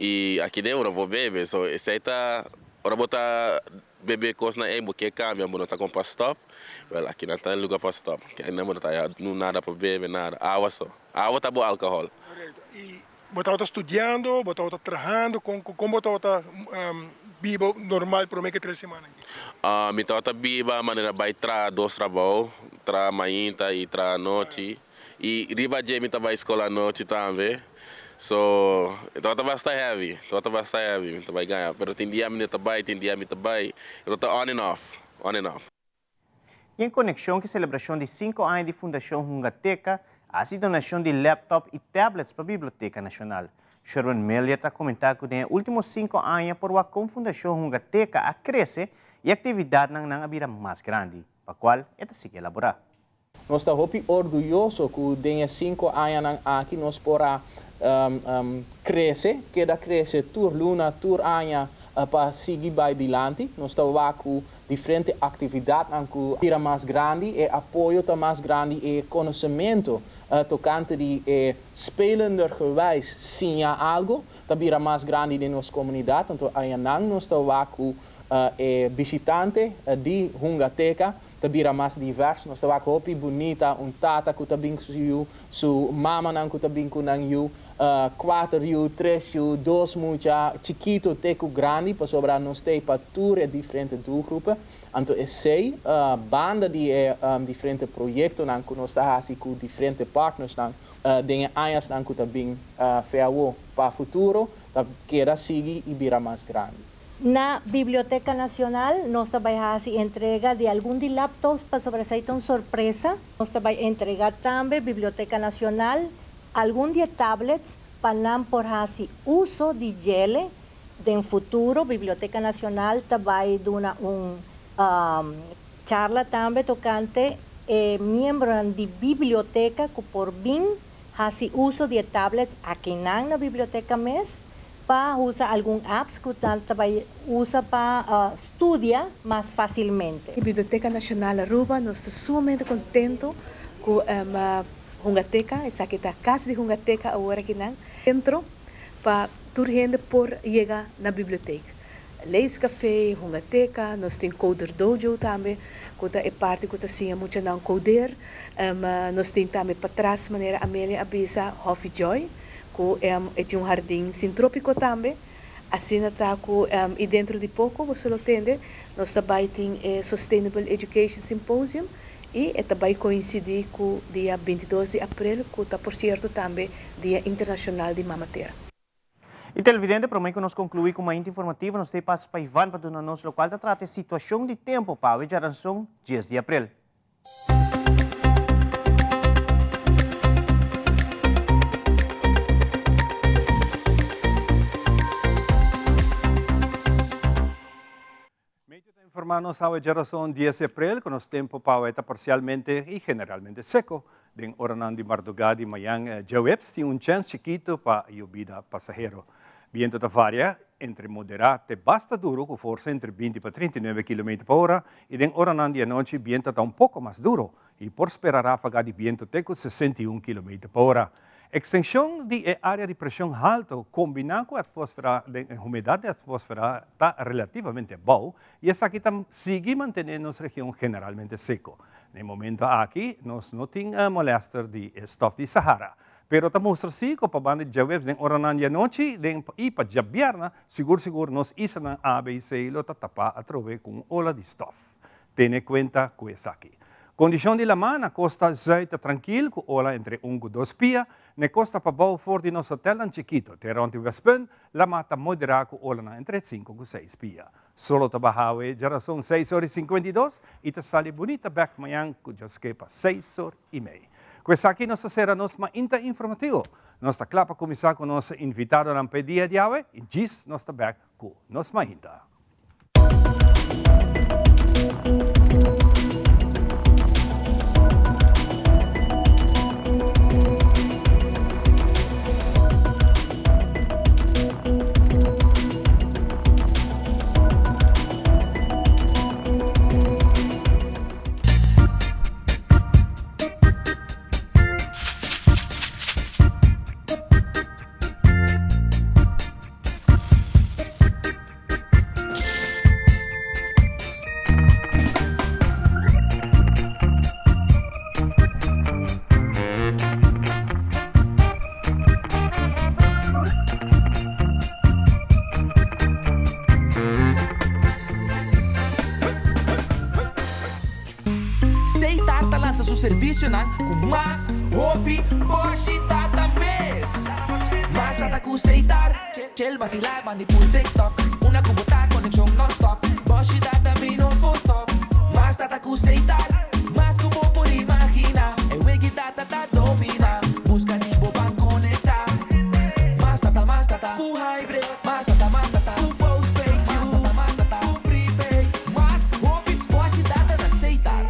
[SPEAKER 10] i aki den bo no por bebe, so esei ta ora bo ta Bebe kosnan ei bo ke kambia bo no ta kon pa stop, wel aki nan ta e luga pa stop, aki nan bo no ta haya nada pa bebe nada, awa so, awa ta bo alcohol.
[SPEAKER 7] Bo tabata studiando, bo tabata trahando, con con bo tabata biba normal prome ke tres siman aki?
[SPEAKER 10] Mi tabata biba manera bai traha dos trabou, traha mainta y traha anochi y riba dje mi ta bai skol anochi tambe, so e tabata basta heavy, tabata basta heavy mi ta bai gaña, pero tin dia mi no ta bai, tin dia mi ta bai, e tabata on and off, on and off.
[SPEAKER 2] I en konekshon ku e selebrashon di sinku aña di Fundashon Hungateca, a hasi donashon di lèptòp i tèblets pa Biblioteka Nashonal. Sherwin Milliet a komentá ku den e último sinku aña por wak kon Fundashon Hungateca a krese i aktividatnan nan a bira mas grandi, pa kual e ta sigui elaborá.
[SPEAKER 11] Nos ta hopi orguyoso ku den e sinku añanan aki nos por a krese, keda krese tur luna, tur aña pa sigui bai dilanti. Nos ta wak ku diferente aktividatnan ku bira mas grandi, e apoyo ta mas grandi, e konosementu tokante di e spelendergewijs siña algu ta bira mas grandi den nos komunidat. Anto añanan nos ta wak ku e bishitante di Hungateka ta bira mas divers. Nos ta wak hopi bunita, un tata ku ta bin ku su yu, su mamanan ku ta bin ku nan yu, kuater yu, tres yu, dos mucha, chikitu te ku grandi, pasobra nos t'ei pa tur e diferente doelgroepen. Anto esei, banda di e diferente proyektonan ku nos ta hasi ku diferente partnersnan den e añasnan ku ta bin fe awo pa futuro, ta keda sigui i bira mas grandi.
[SPEAKER 12] Na Biblioteca Nacional nos ta bay haci entrega di algun di laptops pasobra esey ta un sorpresa. Nos ta bay entrega tambe Biblioteca Nacional algun di e tablets pa nan por haci uso di djele den futuro. Biblioteca Nacional ta bay duna un charla tambe tocante e miembronan di biblioteca cu por bin haci uso di e tablets akinan na biblioteca mes. Pa usa algun apps ku nan ta bai usa pa studia mas fasilmente.
[SPEAKER 13] Biblioteca Nacional Aruba nos ta sumamente contento cu Hungateca, esaki ta Cas di Hungateca awor akinan, centro pa tur hende por yega na biblioteek. Leescafé, Hungateca, nos tin Coder Dojo tambe cu ta e parti cu ta siña muchanan coder. Nos tin tambe patras manera Amelia a bisa Hofi Joy. Ku e tin un hardin sintrópiko tambe. Asina ta ku i dentro di poko boso lo tende nos ta bai tin e Sustainable Education Symposium i e ta bai koinsidí ku dia 22 di aprel ku ta por sierto tambe Dia Internashonal di Mama Tera.
[SPEAKER 2] I televidente, promé ku nos konkluí ku Mainta Informativo nos ta e pasa pa Ivan pa duna nos lokual ta trata e situashon di tempu pa awe djaranson dies di aprel.
[SPEAKER 1] Medio ta informa nos awe djarason dies di aprel ku nos tempu pa awe ta parsialmente i generalmente seko. Den oranan di mardugá di mañan djaweps tin un chèns chikitu pa yobida pasahero. Bientu ta varia entre moderá te basta duru ku forsa entre 20 pa 39 kilometer pa ora i den oranan di anochi bientu ta un poko mas duru i por spera ráfaga di bientu te ku 61 kilometer pa ora. Ekstenshon di e área di preshon haltu kombiná ku atmósfera den e humedat di atmósfera ta relativamente abou i esaki ta sigui mantené nos region generalmente seko. Na e momento aki nos no tin molèster di e stòf di Sahara. Pero ta mustra si ku pa banda di djaweps den oranan di anochi den i pa djabièrna sigur sigur nos islanan A, B i C lo ta tapá atrobe ku un ola di stòf. Tene kuenta ku esaki. Kondishon di lamá na kosta zùit ta trankil ku ola entre un ku dos pia. Na e kosta pabou for di nos hotèlnan chikito te rònt di Westpunt, lamá ta moderá ku olanan entre sinku ku seis pia. Solo ta baha awe djarason seis or i 52 i ta sali bunita bèk mañan ku djaske pa seis or i mei. Ku esaki nos ta sera nos mainta informativo. Nos ta kla pa kuminsá ku nos invitadonan p'e dia di awe i djis nos ta bèk ku nos mainta.
[SPEAKER 14] servisionan ku mas hopi Bòshi Data mes. Mas data ku Setar, Chill basilá bandi pul TikTok, una ku bo ta konekshon nònstòp. Bòshi Data mi no por stòp. Mas data ku Setar, mas ku bo por imaginá. E wiki data ta dominá, buska di bo ban konektá. Mas data, mas data ku hybrid, mas data, mas data ku postpaid, mas data, mas data ku prepaid. Mas hopi Bòshi Data na Setar.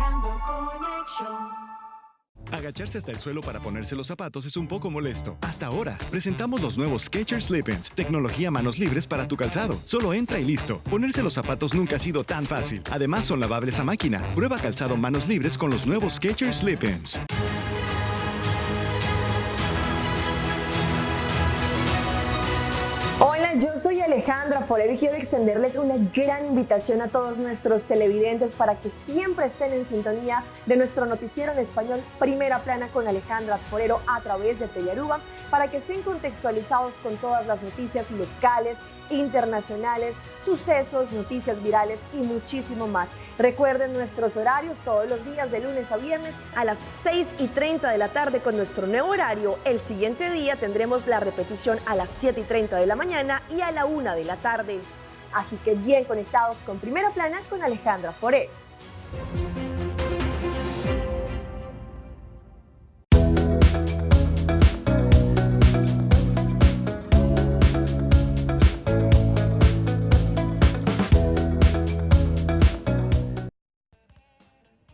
[SPEAKER 15] Agacharse hasta el suelo para ponerse los zapatos es un poco molesto. Hasta ahora, presentamos los nuevos Skechers Slip-ins, tecnología manos libres para tu calzado. Solo entra y listo. Ponerse los zapatos nunca ha sido tan fácil. Además, son lavables a máquina. Prueba calzado manos libres con los nuevos Skechers Slip-ins.
[SPEAKER 16] Hola, yo soy Alejandra Forero y quiero extenderles una gran invitación a todos nuestros televidentes para que siempre estén en sintonía de nuestro noticiero en español Primera Plana con Alejandra Forero a través de Telearuba, para que estén contextualizados con todas las noticias locales, internacionales, sucesos, noticias virales y muchísimo más. Recuerden nuestros horarios todos los días de lunes a viernes a las 6:30 de la tarde con nuestro nuevo horario. El siguiente día tendremos la repetición a las 7:30 de la mañana y a la 1 de la tarde. Así que bien conectados con Primera Plana con Alejandra Forero.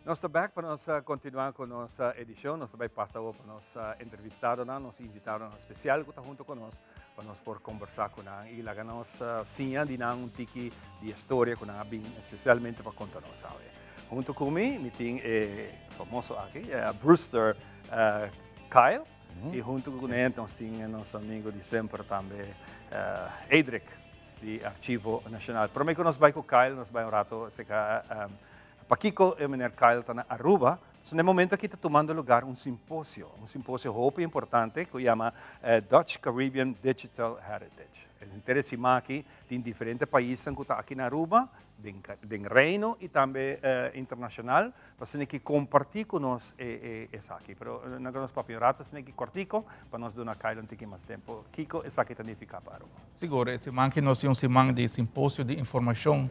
[SPEAKER 1] Nos ta back pa nos continua cu nos edicion. Nos ta bay pasa awor pa nos entrevistadonan, nos invitadonan especial cu ta hunto cu nos pa nos por conversa cu nan y laga nos siña di nan un tiki di e storia cu nan a bin especialmente pa conta nos awe. Hunto cu mi, mi tin e famoso aki, Brewster Kyle, y hunto cu ne nos tin nos amigo di semper tambe, Edric di Archivo Nacional. Prome cu nos bay cu Kyle, nos bay un rato acerca Pakico e meneer Kyle ta na Aruba. So na e momento aki ta tumando lugar un simposio, un simposio hopi importante cu yama Dutch Caribbean Digital Heritage. E henter e siman aki tin diferente paisnan cu ta aki na Aruba, den Reino y tambe internacional, pa asina ki comparti cu nos esaki. Pero nan nos papia un rato asina ki cortico pa nos duna Kyle un tiki mas tempo. Kico esaki ta nifica pa Aruba?
[SPEAKER 17] Sigur, e siman aki nos tin un siman di simposio di informacion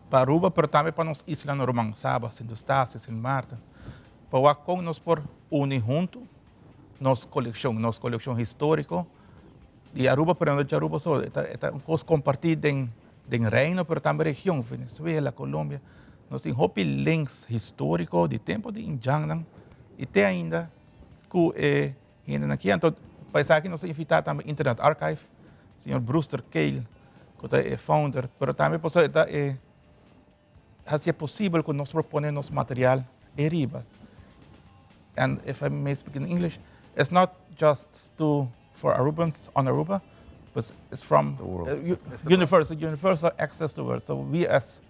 [SPEAKER 17] pa Aruba, pero tambe pa nos islanan ruman, Saba, Sint Eustatius, Sint Maarten, pa wak kon nos por uni huntu nos kolekshon, nos kolekshon históriko di Aruba, pero no di Aruba so, e ta un kos kompartí den den Reino, pero tambe region, Venezuela, Colombia. Nos tin hopi links históriko di tempu di indjannan i te ainda ku e hendenan aki. Anto pa esaki nos a invitá tambe Internet Archive, señor Brewster Kahle, ku ta e founder, pero tambe pasobra e ta e hasi e posibel ku nos por pone nos material ei riba. And if I may speak in English, it's not just to for Arubans on Aruba, but it's from the world. Universal, universal access to the world. So we as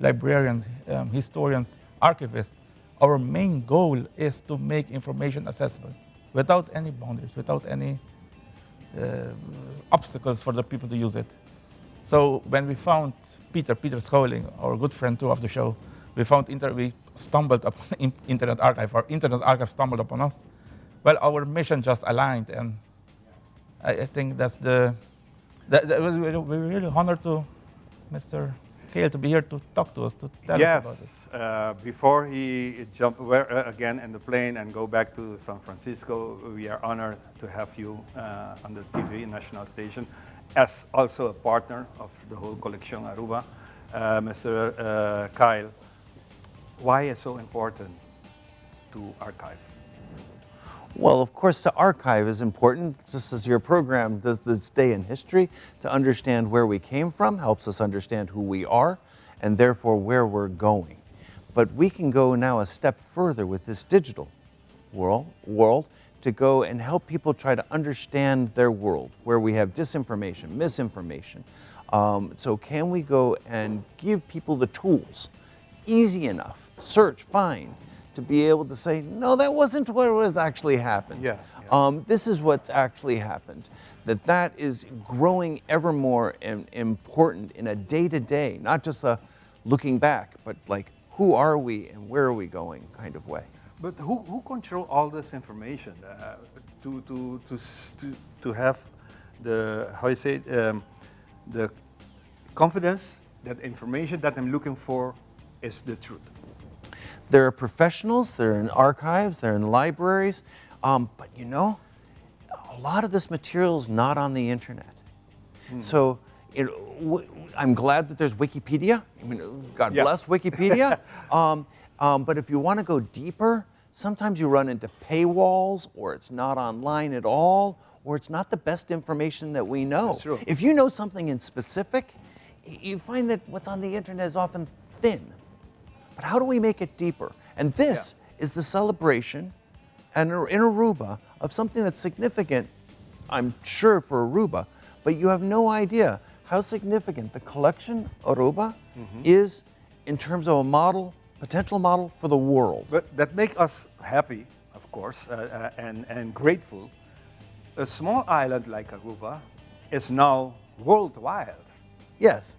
[SPEAKER 17] librarians, historians, archivists, our main goal is to make information accessible without any boundaries, without any obstacles for the people to use it. So when we found Peter, Peter Scholing, our good friend too of the show, we found inter we stumbled upon Internet Archive, or Internet Archive stumbled upon us. Well, our mission just aligned, and I think that's the, that, that was, we we're really honored to Mr. Kale to be here to talk to us, to tell us about it.
[SPEAKER 1] Yes, before he jump again in the plane and go back to San Francisco, we are honored to have you on the TV national station as also a partner of the whole Colección Aruba. Mr. Kyle, why is so important to archive?
[SPEAKER 18] Well, of course, to archive is important, just as your program does this day in history, to understand where we came from helps us understand who we are and therefore where we're going. But we can go now a step further with this digital world to go and help people try to understand their world, where we have disinformation, misinformation. So can we go and give people the tools, easy enough, search, find, to be able to say, no, that wasn't what was actually happened. This is what's actually happened. That is growing ever more important in a day-to-day, not just a looking back, but who are we and where are we going kind of way.
[SPEAKER 1] But who, who control all this information to, to, to, to, to have the, how you say, it, the confidence that information that I'm looking for is the truth?
[SPEAKER 18] There are professionals, they're in archives, they're in libraries, but you know, a lot of this material is not on the internet. So it, I'm glad that there's Wikipedia. I mean, God bless Wikipedia. But if you want to go deeper, sometimes you run into paywalls, or it's not online at all, or it's not the best information that we know.
[SPEAKER 1] That's true.
[SPEAKER 18] If you know something in specific, you find that what's on the internet is often thin. But how do we make it deeper? And this is the celebration and in Aruba of something that's significant, I'm sure, for Aruba, but you have no idea how significant the collection Aruba is in terms of a model, potential model for the world.
[SPEAKER 1] But that makes us happy, of course, and grateful. A small island like Aruba is now worldwide.
[SPEAKER 18] Yes.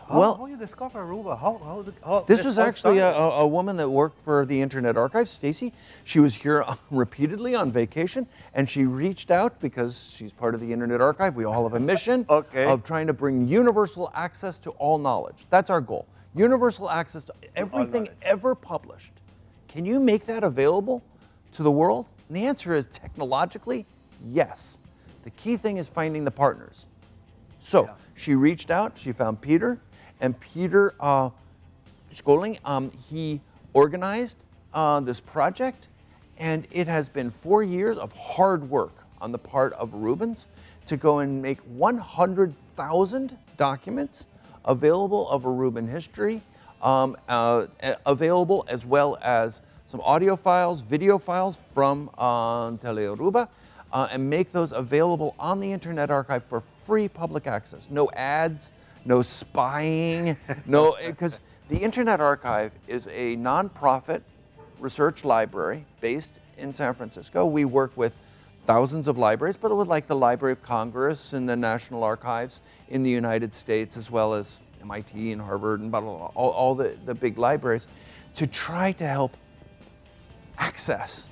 [SPEAKER 1] How,
[SPEAKER 18] well,
[SPEAKER 1] how you discover Aruba? How
[SPEAKER 18] This
[SPEAKER 1] this
[SPEAKER 18] was
[SPEAKER 1] all
[SPEAKER 18] actually
[SPEAKER 1] started?
[SPEAKER 18] a woman that worked for the Internet Archive, Stacy. She was here repeatedly on vacation, and she reached out because she's part of the Internet Archive. We all have a mission of trying to bring universal access to all knowledge. That's our goal. Universal access to everything ever published. Can you make that available to the world? And the answer is technologically, yes. The key thing is finding the partners. So she reached out, she found Peter, and Peter Scholing, he organized this project, and it has been 4 years of hard work on the part of Arubans to go and make 100,000 documents available of Aruban history, available as well as some audio files, video files from Tele Aruba, and make those available on the Internet Archive for free public access. No ads, no spying, no, because the Internet Archive is a nonprofit research library based in San Francisco. We work with thousands of libraries, but with the Library of Congress and the National Archives in the United States, as well as MIT and Harvard and blah, blah, blah, all the big libraries, to try to help access.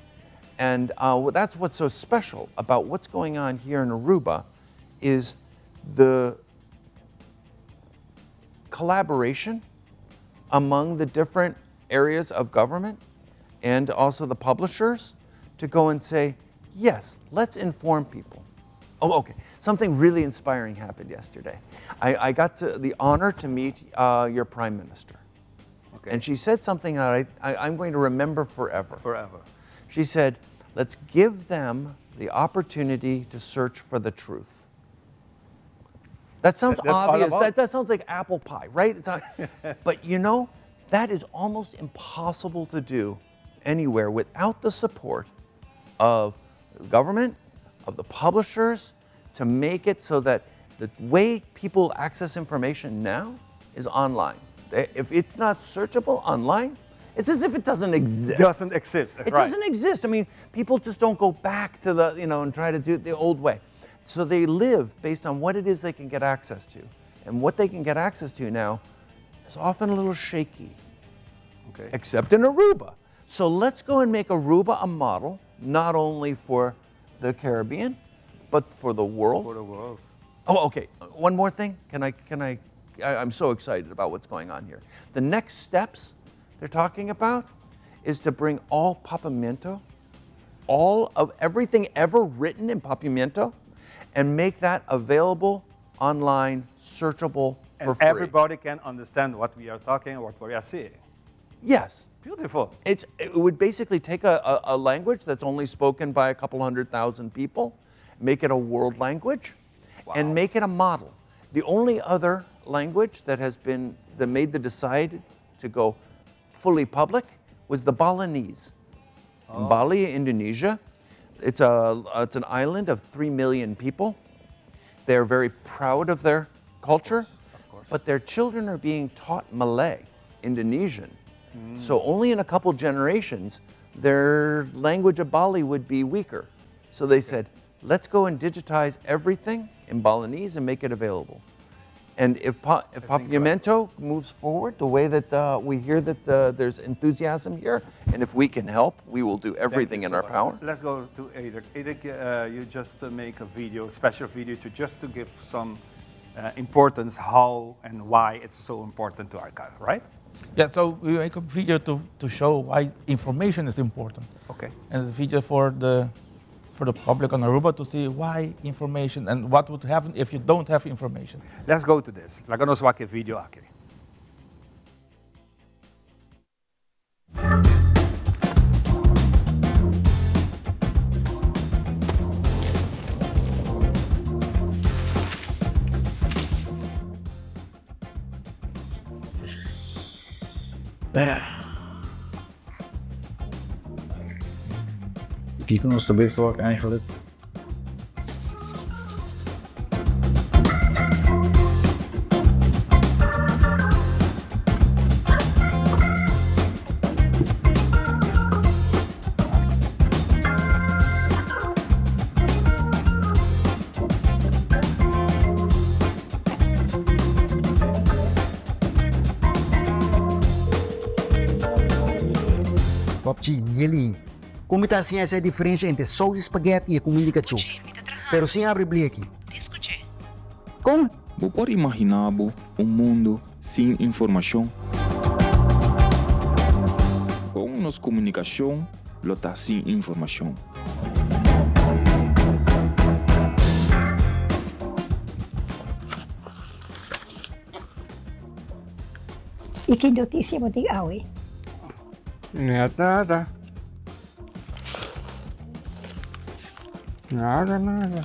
[SPEAKER 18] And that's what's so special about what's going on here in Aruba is the collaboration among the different areas of government and also the publishers to go and say, yes, let's inform people. Oh, okay. Something really inspiring happened yesterday. I got the honor to meet your prime minister. And she said something that I'm going to remember forever.
[SPEAKER 1] Forever.
[SPEAKER 18] She said, let's give them the opportunity to search for the truth. That sounds
[SPEAKER 1] That's all
[SPEAKER 18] obvious.
[SPEAKER 1] about
[SPEAKER 18] That sounds like apple pie, right? It's not, but that is almost impossible to do anywhere without the support of the government, of the publishers, to make it so that the way people access information now is online. If it's not searchable online, it's as if it doesn't exist.
[SPEAKER 1] Doesn't exist.
[SPEAKER 18] It doesn't exist. People just don't go back to the, you know, and try to do it the old way. So they live based on what it is they can get access to. And what they can get access to now is often a little shaky. Except in Aruba. So let's go and make Aruba a model, not only for the Caribbean, but for the world.
[SPEAKER 1] For the world.
[SPEAKER 18] Oh, okay. One more thing. I'm so excited about what's going on here. The next steps they're talking about is to bring all Papiamento, all of everything ever written in Papiamento, and make that available online, searchable for
[SPEAKER 1] And
[SPEAKER 18] free.
[SPEAKER 1] everybody can understand what we are talking, what we are seeing.
[SPEAKER 18] Yes.
[SPEAKER 1] Beautiful.
[SPEAKER 18] It would basically take a language that's only spoken by a couple 100,000 people, make it a world language, and make it a model. The only other language that has been, that made the decide to go fully public was the Balinese. In Bali, Indonesia, it's an island of 3 million people. They're very proud of their culture, but their children are being taught Malay, Indonesian. So only in a couple generations, their language of Bali would be weaker. So they said, let's go and digitize everything in Balinese and make it available. And if, pa if Papiamento moves forward the way that uh, we hear that uh, there's enthusiasm here, and if we can help, we will do everything in our power.
[SPEAKER 1] Let's go to Edric. Edric, uh, you just uh, make a video, special video, to just to give some uh, importance how and why it's so important to archive, right?
[SPEAKER 17] Yeah, so we make a video to, to show why information is important.
[SPEAKER 1] Okay.
[SPEAKER 17] And it's a video for the for the public on Aruba to see why information and what would happen if you don't have information.
[SPEAKER 1] Let's go to this. Laga nos wak e video aki.
[SPEAKER 19] Kiko nos ta bes wak eigenlijk?
[SPEAKER 20] Popchi, Nelly, kon mi ta hasiña esa e diferensha entre sous di spaghetti i e kuminda di kachó? Pero sin abri bleki. Kon?
[SPEAKER 21] Bo por imaginá bo un mundu sin informashon? Kon nos komunikashon lo ta sin informashon?
[SPEAKER 22] I ki notisia bo tin awe?
[SPEAKER 23] Net nada. Nada, nada.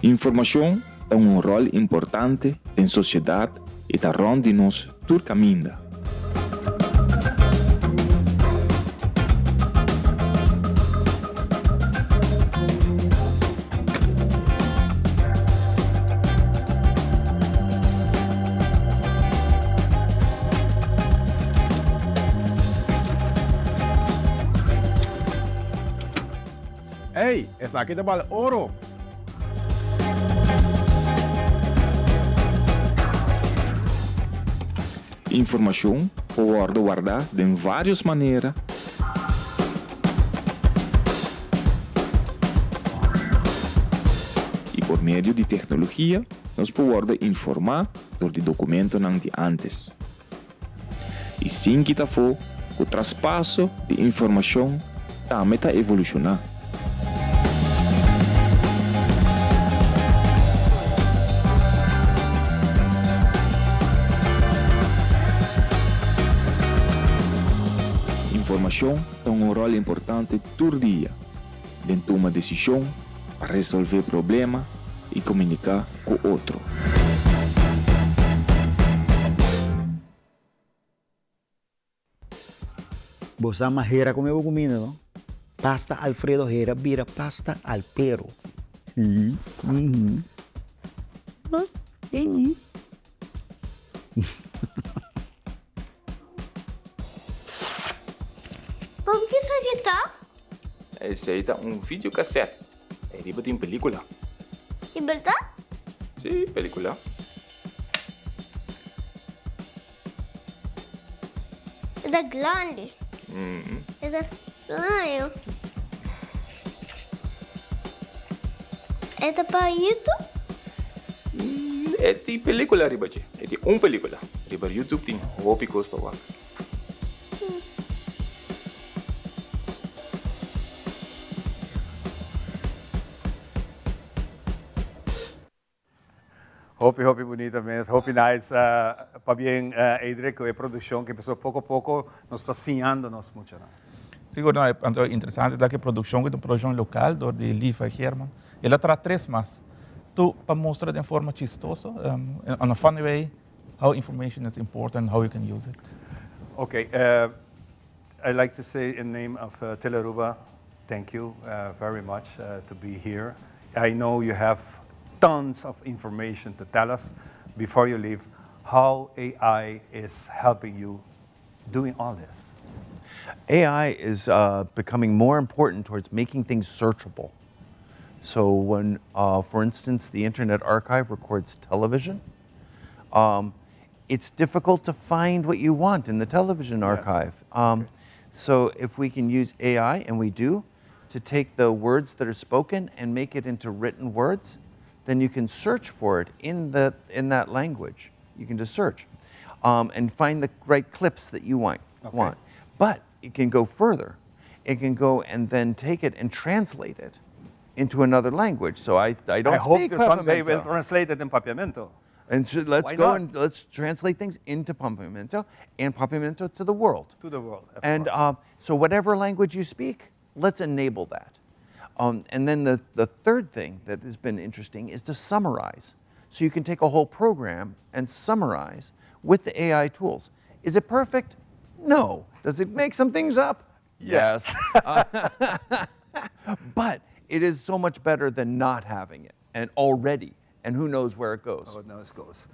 [SPEAKER 21] Informashon ta un ròl importante den sosiedat i ta rònt di nos tur kaminda.
[SPEAKER 24] Ey, esaki ta bal oro!
[SPEAKER 21] Informashon por wòrdu wardá den vários manera. I por medio di teknologia nos por wòrdu informá dor di dokumentonan di ántes. I sin kita afó ku traspaso di informashon tambe ta evolushoná. Informashon ta un ròl importante tur dia den tuma desishon, pa resolvé problema i komuniká ku otro.
[SPEAKER 20] Bo sa ma hera come bo cuminda no? Pasta Alfredo hera bira pasta al pero.
[SPEAKER 25] Bob ki esaki ta?
[SPEAKER 21] Esei ta un videocassette. Ei riba tin pelicula.
[SPEAKER 25] Di berdad?
[SPEAKER 21] Si, pelicula.
[SPEAKER 25] E ta grandi. E ta straño. E ta pa YouTube?
[SPEAKER 21] E tin pelicula riba dje. E tin un pelicula. Riba YouTube tin hopi cos pa wak.
[SPEAKER 1] Hopi hopi bunita mes, hopi nice. Pabien Adric cu e produccion ki pasobra poco poco nos ta siñando nos muchanan.
[SPEAKER 17] Sigur no, anto interesante ta cu e produccion cu ta un produccion local door di Levi Geerman. El a traha tres mas. Tu pa mustra den forma chistoso, on a funny way, how information is important and how you can use it.
[SPEAKER 1] Ok, I'd like to say in name of Telearuba, thank you very much to be here. I know you have tons of information to tell us before you leave how AI is helping you doing all this.
[SPEAKER 18] AI is uh, becoming more important towards making things searchable. So when, uh, for instance, the Internet Archive records television, um, it's difficult to find what you want in the television archive. Um, So if we can use AI, and we do, to take the words that are spoken and make it into written words, then you can search for it in, the, in that language. You can just search um, and find the right clips that you want. want. But it can go further. It can go and then take it and translate it into another language. So I, I don't
[SPEAKER 1] I hope
[SPEAKER 18] speak
[SPEAKER 1] that someday we'll
[SPEAKER 18] Papiamento.
[SPEAKER 1] translate it in Papiamento.
[SPEAKER 18] And so let's
[SPEAKER 1] Why
[SPEAKER 18] go
[SPEAKER 1] not?
[SPEAKER 18] and let's translate things into Papiamento and Papiamento to the world.
[SPEAKER 1] To the world, of
[SPEAKER 18] And so whatever language you speak, let's enable that. Um, and then the, the third thing that has been interesting is to summarize. So you can take a whole program and summarize with the AI tools. Is it perfect? No. Does it make some things up? Yes. Uh, but it is so much better than not having it and already. And who knows where it goes.
[SPEAKER 1] Oh, knows goes.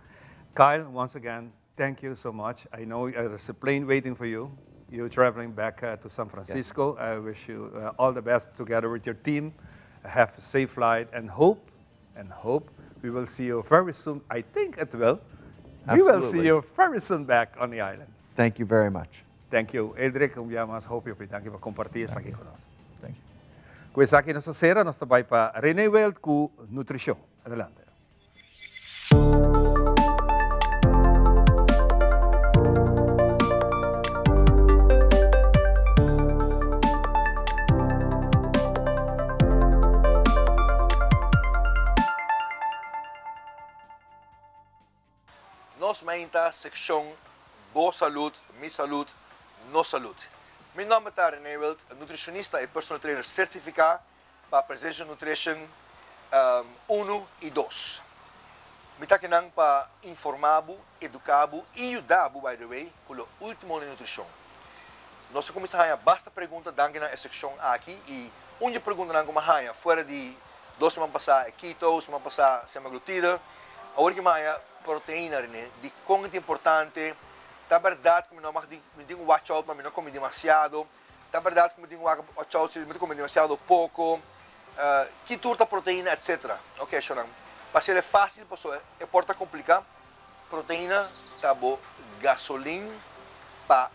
[SPEAKER 1] Kyle, once again, thank you so much. I know there's a plane waiting for you. You're traveling back uh, to San Francisco. I wish you uh, all the best together with your team. Have a safe flight and hope, and hope we will see you very soon. I think it will. We will see
[SPEAKER 18] Absolutely.
[SPEAKER 1] you very soon back on the island.
[SPEAKER 18] Thank you very much.
[SPEAKER 1] Thank you, Edric. Un biaha mas hopi hopi danki pa comparti esaki cu nos.
[SPEAKER 17] Thank you.
[SPEAKER 1] Cu esaki nos ta cera, nos ta bay pa Rene Wild cu Nutricion. Adelante.
[SPEAKER 3] Nos Mainta seccion Bo Salud, Mi Salud, Nos Salud. Mi nomber ta Rene Wild, nutricionista y personal trainer certifica pa Precision Nutrition uno y dos. Mi ta akinan pa informa bo, educa bo y yuda bo, by the way, cu lo ultimo den nutricion. Nos a cuminsa haya basta pregunta danki na e seccion aki y un di e preguntanan cu mi a haya fuera di dos siman pasa e keto, siman pasa semaglutide, awor ki mi a haya proteina Rene, dicon ta importante, ta berdad cu mi no mag di, mi tin cu watch out pa mi no come demasiado, Ta berdad cu mi tin wak ochout si mi ta come demasiado poco, ki tur ta proteina etc. Ok shonan, pa haciel e facil paso e por ta complica, proteina ta bo gasolin pa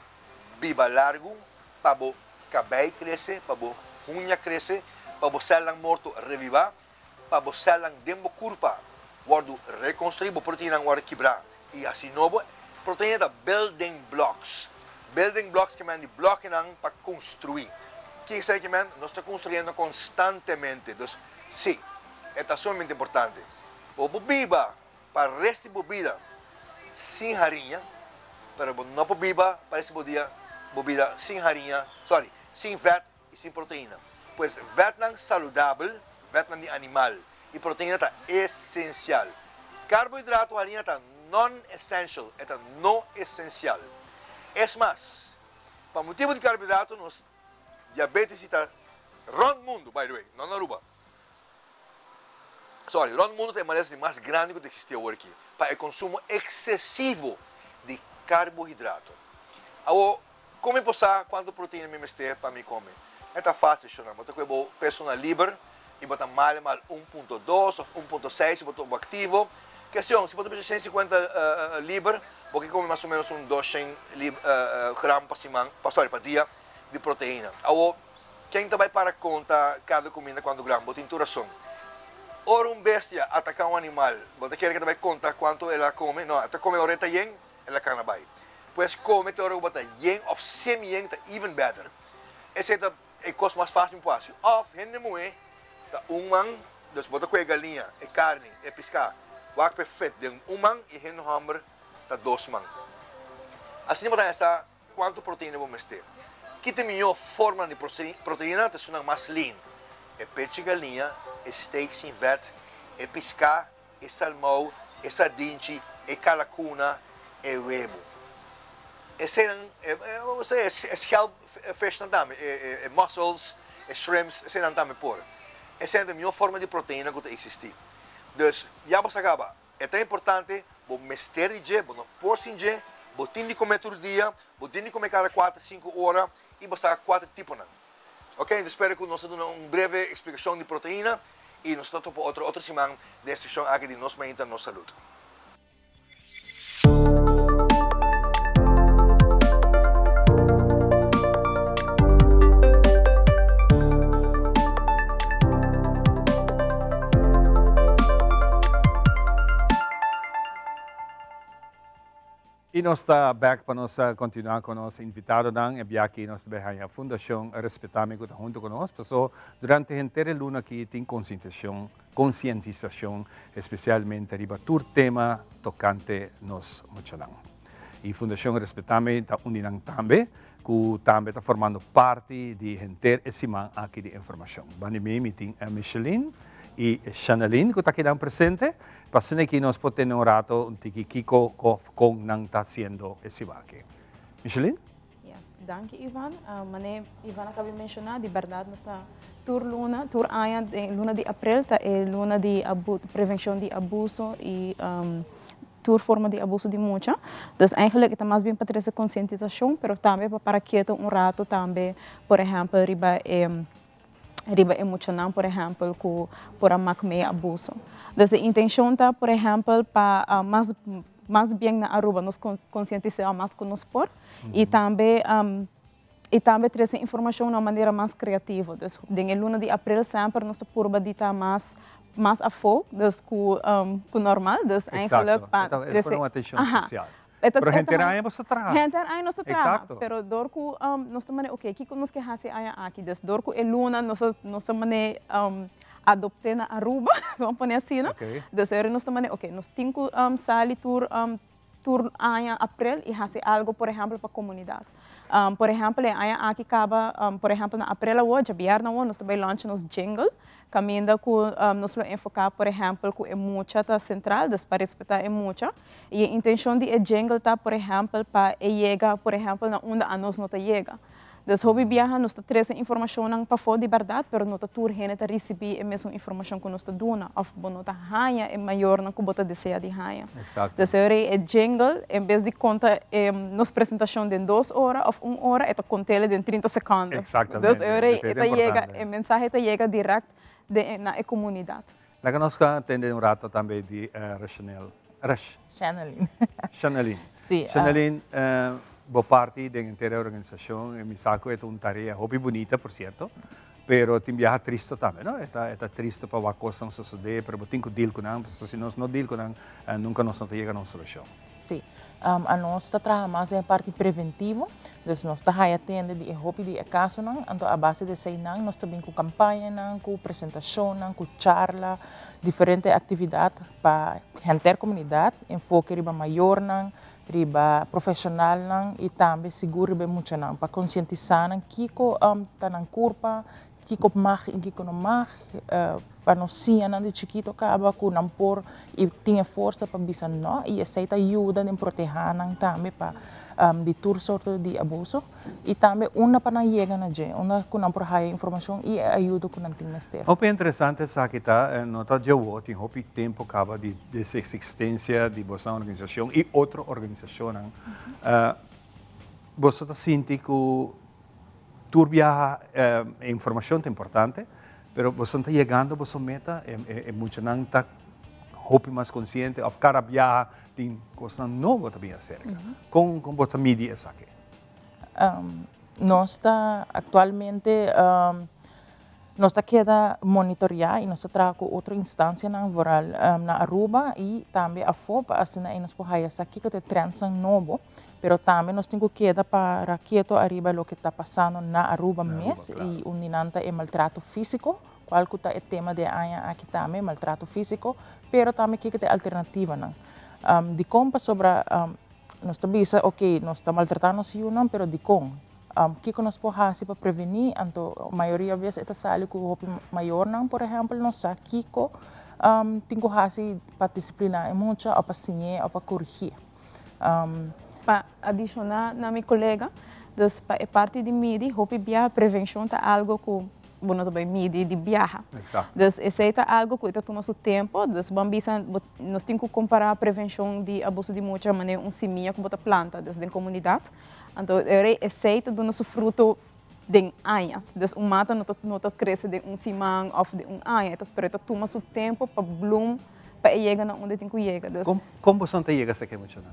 [SPEAKER 3] biba largo, pa bo cabey crece, pa bo huña crece, pa bo celnan morto reviva, pa bo celnan den bo curpa wordo reconstrui, bo proteinaan wordo kibra y haci nobo. Proteina ta building blocks. Building blocks ke men di blokenan pa construi. Kico esaki ke men? Nos ta construyendo constantemente. Dus, si, e ta sumamente importante. Bo por biba pa rest di bo bida sin hariña, pero bo no por biba pa rest di bo dia, bo bida sin hariña, sorry, sin vet i sin proteina. Pues vetnan saludabel, vetnan di animal i proteina ta esensial. Karbohidrato harina ta non-essential, e ta no esensial. Es mas, pa motibu di karbohidrato nos diabetes si ta rònt mundu, by the way, no na Aruba. Sorry, rònt mundu ta e malesa di mas grandi ku ta eksistí awor aki, pa e konsumo eksesivo di karbohidrato. Awor, Kon mi por sa kuantu proteina mi mester pa mi kome? E ta fásil, shona. Bo ta kue bo peso na liber i bo ta male mal un punto dos òf un punto seis si bo ta aktivo. Kestion, si bo ta pesa shen sikuenta liber, bo ke kome mas o ménos un doshen gram pa siman, sorry, pa dia di proteina. Awor, ken ta bai para konta kada kuminda kuantu gram? Bo tin tur rason. Ora un bestia ataká un animal, bo ta kere ke ta bai konta kuantu el a kome? No, e ta kome ora e ta yen. El a cana bay. Pues come te ora cu bo ta yen of semi yen ta even better. Esey ta e cos mas facil mi por haci. Of hende muhe ta un man, dus bo ta cu e galiña, e carni, e pisca, wak p'e fet den un man y hende homber ta dos man. Asina bo ta haña sa cuanto proteina bo mester. Ki ta e miho formanan di proteina ta esunnan mas lean. E pechi galiña, e steak sin vet, e pisca, e salmou, e sardinchi, e kalakuna, e webu. Eseinan, e schelpvishnan tambe, e mussels, e shrimps, eseinan tambe por. Eseinan ta e mihó forma di proteina ku ta eksistí. Dus, ya bo sa kaba, e ta importante, bo mester di dje, bo no por sin dje, bo tin di kome tur dia, bo tin di kome kada kuater, sinku ora, i bo sa kuater tiponan. Ok, mi ta spera ku nos a duna un breve eksplikashon di proteina. y nos ta topa otro otro siman den e seccion aki di Nos Mainta Nos Salud.
[SPEAKER 1] Y nos ta bek pa nos continua cu nos invitadonan. E bia aki nos ta bay haña Fundacion Respetami cu ta hunto cu nos. Paso durante henter e luna aki tin concientisacion, concientisacion especialmente riba tur tema tocante nos muchanan. Y Fundacion Respetami ta un di nan tambe cu tambe ta formando parti di henter e siman aki di informacion. Banda di mi, mi tin Micheline y Shaneline cu ta kinan presente. Pa asina aki nos por tene un rato un tiki kiko of kon nan ta hasiendo e siman aki. Micheline?
[SPEAKER 4] Yes, danki Ivan. Mane Ivan a kaba di menshoná, di bèrdat nos ta tur luna, tur aña den luna di aprel ta e luna di prevenshon di abuso i tur forma di abuso di mucha. Dus eigenlijk e ta mas bien pa trese konsientisashon, pero tambe pa para keto un rato tambe, por ehèmpel riba e riba e muchanan por ehèmpel ku por a mak mee abuso. Dus e intenshon ta por ehèmpel pa mas mas bien na Aruba nos konsientisá mas ku nos por i tambe i tambe trese informashon na un manera mas kreativo. Dus den e luna di aprel semper nos ta purba di ta mas mas afó dus ku ku normal. Dus eigenlijk pa
[SPEAKER 1] trese. Un atenshon spesial. Pero henter aña boso ta traha.
[SPEAKER 4] Henter aña nos ta traha. Pero dor ku nos ta mane oke kiko nos ke hasi e aña aki. Dus dor ku e luna nos a nos a mane adopte na Aruba, vamos pone asina. Dus ora nos ta mane oke nos tin ku sali tur tur aña aprel i hasi algo por ehempel pa komunidat. Por ehempel e aña aki kaba por ehempel na aprel awor djabièrnè awor nos ta bai launcha nos jingle. Kaminda ku nos lo enfoká por ehèmpel ku e mucha ta sentral, dus pa respetá e mucha. I e intenshon di e jingle ta por ehèmpel pa e yega por ehèmpel na unda anos no ta yega. Dus hopi biaha nos ta trese informashonnan pafó di bèrdat pero no ta tur hende ta risibí e mesun informashon ku nos ta duna òf bo no ta haña e mayornan ku bo ta desea di haña. Dus e ora ei e jingle en bes di konta e nos presentashon den dos ora òf un ora e ta kont'el den 30 sekònde. Dus e ora ei e ta yega e mensahe ta yega dirèkt den na e komunidat.
[SPEAKER 1] Laga nos tende un rato tambe di Rashanel, Rash.
[SPEAKER 5] Shanelyn.
[SPEAKER 1] Shanelyn.
[SPEAKER 5] Si.
[SPEAKER 1] Shanelyn, bo parti den henter e organisashon, mi sa ku e ta un tarea hopi bunita, por sierto, pero tin biaha tristo tambe, no? E ta, e ta tristo pa wak kosnan sosodé, pero bo tin ku deal ku nan, pasobra si nos no deal ku nan, nunka nos no ta yega na un solushon.
[SPEAKER 5] Si. Anos ta traha mas den e parti preventivo, dus nos ta haya tende di e hopi di e kasonan, anto a base di eseinan nos ta bin ku kampañanan, ku presentashonnan, ku charla, diferente aktividat pa henter komunidat, enfoke riba mayornan, riba profeshonalnan i tambe sigur riba e muchanan pa konsientisá nan kiko ta nan kurpa, Kiko mag i kiko no mag, pa nos siña nan di chikito kaba ku nan por i tin e forsa pa bisa no, i esei ta yuda den protehá nan tambe pa di tur sorto di abuso i tambe unda pa nan yega na dje, unda ku nan por haya informashon i e ayudo ku nan tin mester.
[SPEAKER 1] Hopi interesante esaki ta, no ta djawo, tin hopi tempu kaba di des eksistensia di boso organisashon i otro organisashonnan. Boso ta sinti ku Tur biaha e informacion ta importante, pero boso ta yegando boso meta, e muchanan ta hopi mas consciente of cada biaha tin cosnan nobo ta bin acerca. Con con bo ta midi esaki?
[SPEAKER 5] Nos ta actualmente nos ta keda monitorea y nos ta traha cu otro instancianan vooral na Aruba y tambe afo pa asina nos por haya sa kico ta e trendsnan nobo. Pero tambe nos tin cu keda para keto ariba loke ta pasando na Aruba mes y un di nan ta e maltrato fisico, cual cu ta e tema di e aña aki tambe, maltrato fisico, pero tambe kico ta e alternativanan. Dicon? Pasobra nos ta bisa ok nos ta maltrata nos yunan pero dicon? Kico nos por haci pa preveni? Anto mayoria bes e ta sali cu hopi mayornan por ehempel no sa kico tin cu haci pa disciplina e mucha o pa siñ'e o pa corigi'e.
[SPEAKER 4] Pa adishoná na mi kolega, dus pa e parti di midi, hopi biaha prevenshon ta algo ku bo no ta bai midi di biaha. Dus esei ta algo ku e ta tuma su tempu, dus bo a bisa nos tin ku kompará prevenshon di abuso di mucha manera un simia ku bo ta planta, dus den komunidat. Anto esei ta duna su fruto. Den añas. Dus un mata no ta no ta crece den un siman of den un aña, e ta pero e ta tuma su tempo pa bloem pa e yega na unda e tin cu yega. Dus.
[SPEAKER 1] Con con boso ta yega cerca e muchanan?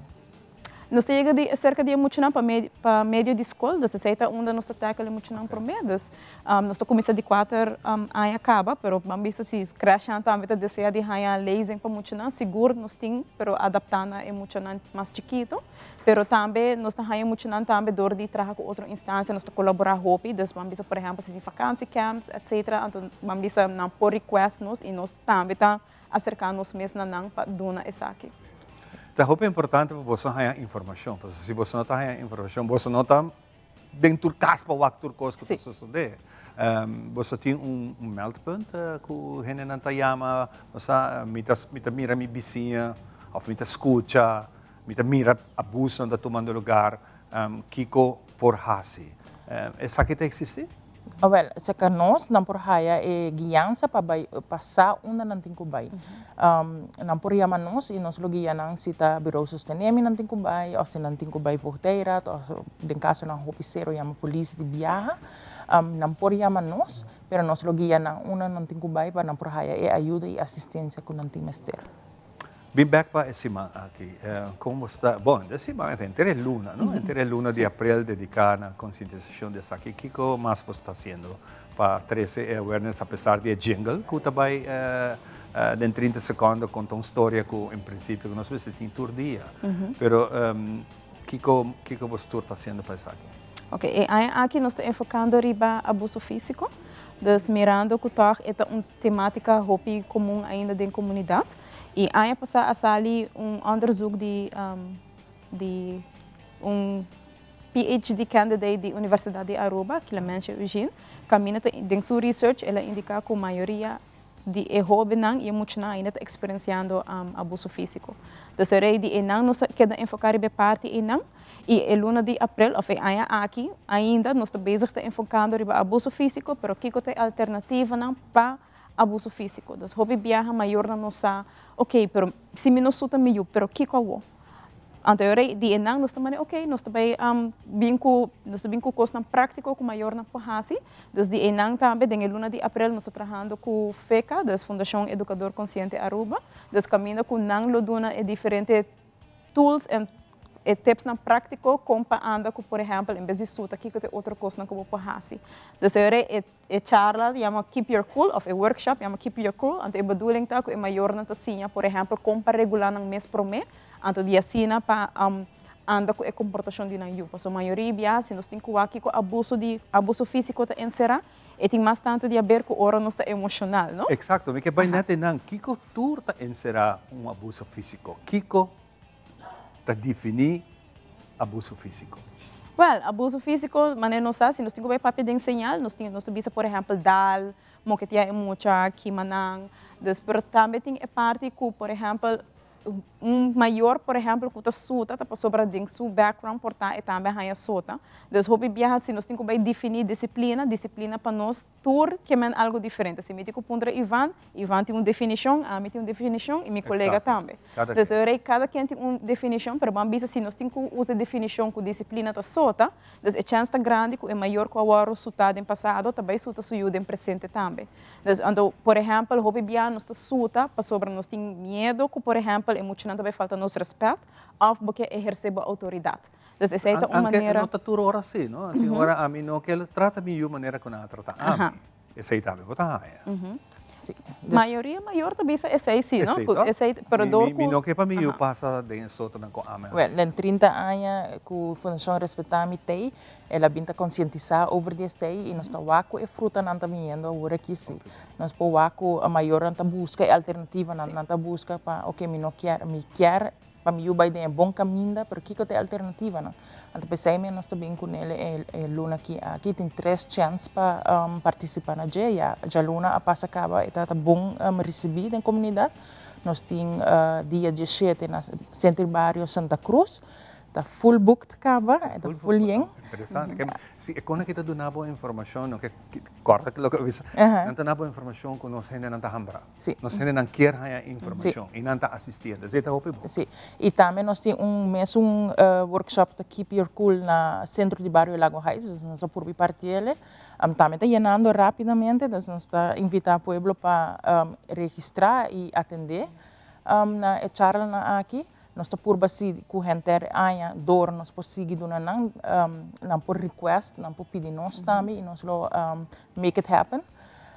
[SPEAKER 4] Nos ta yega di cerca di e muchanan pa medio pa medio di scol, dus esey ta unda nos ta tackle e muchanan prome. Dus nos ta cuminsa di cuater aña caba, pero ban bisa si crèchenan tambe ta desea di haña lezing pa muchanan, sigur nos tin, pero adapta na e muchanan mas chikito. Pero tambe nos ta haña muchanan tambe dor di traha ku otro instancia, nos ta kolaborá hopi, dus ban bisa por ehèmpel si tin vakantie camps etcetera, anto ban bisa nan por request nos i nos tambe ta aserká nos mes na nan pa duna esaki.
[SPEAKER 1] Ta hopi importante pa boso haña informashon, pasobra si boso no ta haña informashon boso no ta den tur kas pa wak tur kos ku ta sosodé. Boso tin un meldpunt ku hendenan ta yama, bo sa mi ta mi ta mira mi bisiña òf mi ta skucha Mi ta mira abusonan ta tumando lugar, kiko por hasi? Esaki ta existi?
[SPEAKER 5] Awel, serka nos nan por haya e guiansa pa bai pa sa unda nan tin ku bai. Nan por yama nos i nos lo guia nan si ta Bureau Sostenemi nan tin ku bai òf si nan tin ku bai Voogdijraad òf den kasonan hopi sero yama polis di biaha. Nan por yama nos, pero nos lo guia nan unda nan tin ku bai pa nan por haya e ayuda i asistensia ku nan tin mester.
[SPEAKER 1] Bin bek pa e siman aki. Kon bo sta? Bon, e siman ta henter e luna, no? Henter e luna di aprel dediká na konsientisashon di esaki. Kiko mas bo sta hasiendo pa trese e awareness apesar di e jingle ku ta bai den 30 sekondo konta un storia ku en prinsipio ku nos mester tin tur dia. Pero kiko kiko bo tur ta hasiendo pa esaki?
[SPEAKER 4] Oke, e aña aki nos ta enfokando riba abuso físiko. Dus mirando ku tòg e ta un temátika hopi komun ainda den komunidat. I aña pasá a sali un onderzoek di di un PhD candidate di Universidat di Aruba, Clementia Eugene, kaminda ta den su research el a indiká ku mayoria di e hóbennan i e muchanan ainda ta eksperensiando abuso físiko. Dus e rei di einan nos a keda enfoká riba e parti einan i e luna di aprel òf e aña aki ainda nos ta bezig ta enfokando riba abuso físiko pero kiko ta e alternativanan pa abuso físiko. Dus hopi biaha mayornan no sa, ok, pero si mi no suta mi yu, pero kiko awor? Anto e ora di einan nos ta manda, ok, nos ta bai bin ku, nos ta bin ku kosnan práktiko ku mayornan por hasi. Dus di einan tambe den e luna di aprel nos ta trahando ku FECA, dus Fundashon Edukador Konsiente Aruba. Dus kaminda ku nan lo duna e diferente tools en e tipsnan práktiko kon pa anda ku, por ehèmpel, en bes di suta kiko ta e otro kosnan ku bo por hasi. Dus e ora e E charla yama Keep Your Cool of e workshop yama Keep Your Cool, anto e bedoeling ta ku e mayornan ta siña por ehèmpel kon pa regulá nan mes promé, anto di asina pa anda ku e komportashon di nan yu. Pasobra mayoria bia si nos tin ku wak kiko abuso di abuso físiko ta enserá, e tin mas tantu di aber ku ora nos ta emoshonal, no?
[SPEAKER 1] Eksakto, mi ke bai nèt einan. Kiko tur ta enserá un abuso físiko? Kiko ta definí abuso físiko?
[SPEAKER 4] Wèl, abuso físiko, manera nos sa, si nos tin ku bai papia den señal, nos tin, nos ta bisa por ehèmpel dal, moketeá e mucha, kima nan. Dus, pero tambe tin e parti ku, por ehèmpel, un mayor, por ehèmpel, ku ta suta, ta pasobra den su background por ta e tambe a haña sota. Dus hopi biaha si nos tin ku bai definí disiplina, disiplina pa nos tur ke men algu diferente. Si mi tin ku puntra Ivan, Ivan tin un definishon, ami tin un definishon i mi kolega tambe. Dus e ora ei kada ken tin un definishon, pero ban bisa si nos tin ku usa e definishon ku disiplina ta sota, dus e chèns ta grandi ku e mayor ku a wòrdu sutá den pasado ta bai suta su yu den presente tambe. Dus anto, por ehèmpel, hopi bia nos ta suta pasobra nos tin miedu ku, por ehèmpel, e muchanan ta bai falta nos rèspèt òf bo ke ehersé bo outoridat. Dus esei ta un manera.
[SPEAKER 1] Anke no ta tur ora así, no? Tin ora ami no ke trata mi yu manera ku nan a trata ami. Esei tambe bo ta haña.
[SPEAKER 4] Sí. Mayoria mayor ta bisa esei sí, no?
[SPEAKER 1] Esei,
[SPEAKER 4] Esei, pero dor
[SPEAKER 1] ku. Mi no ke pa mi yu pasa den e sotonan ku ami.
[SPEAKER 5] Wel, den 30 aña ku Fundashon Respetá Mi t'ei, el a bin ta konsientisá over di esei i nos ta wak ku e frutanan ta biniendo awor aki sí. Nos por wak ku mayornan ta buska e alternativanan, nan ta buska pa, oke, mi no kier, mi kier Pa mi yu bai den e bon kaminda, pero kiko ta e alternativanan? Anto p'esei mi nos ta bin kunel e luna ki aki. Tin tres chèns pa partisipá na dje. Ya djaluna a pasa kaba e tabata bon risibí den komunidat. Nos tin dia diesshete na Sentro Bario Santa Cruz. Ta full booked caba, e ta full yen.
[SPEAKER 1] Interesante. Ke, si e kona ki ta duna bo informacion, no ke corta loke bo bisa, nan ta duna bo informacion ku nos hendenan ta hambra. Nos hendenan kier haña informacion i nan ta asisti. Entonces e ta hopi bon.
[SPEAKER 5] Si. I tambe nos tin un mesun workshop ta Keep Your Cool na Centro di Bario Lago Heights, dus nos a purbi parti ele. Tambe ta yenando rapidamente, dus nos ta invita pueblo pa registra i atende na e charlanan aki. Nos ta purba si ku henter aña dor nos por sigui duna nan, nan por request, nan por pidi nos tambe i nos lo make it happen.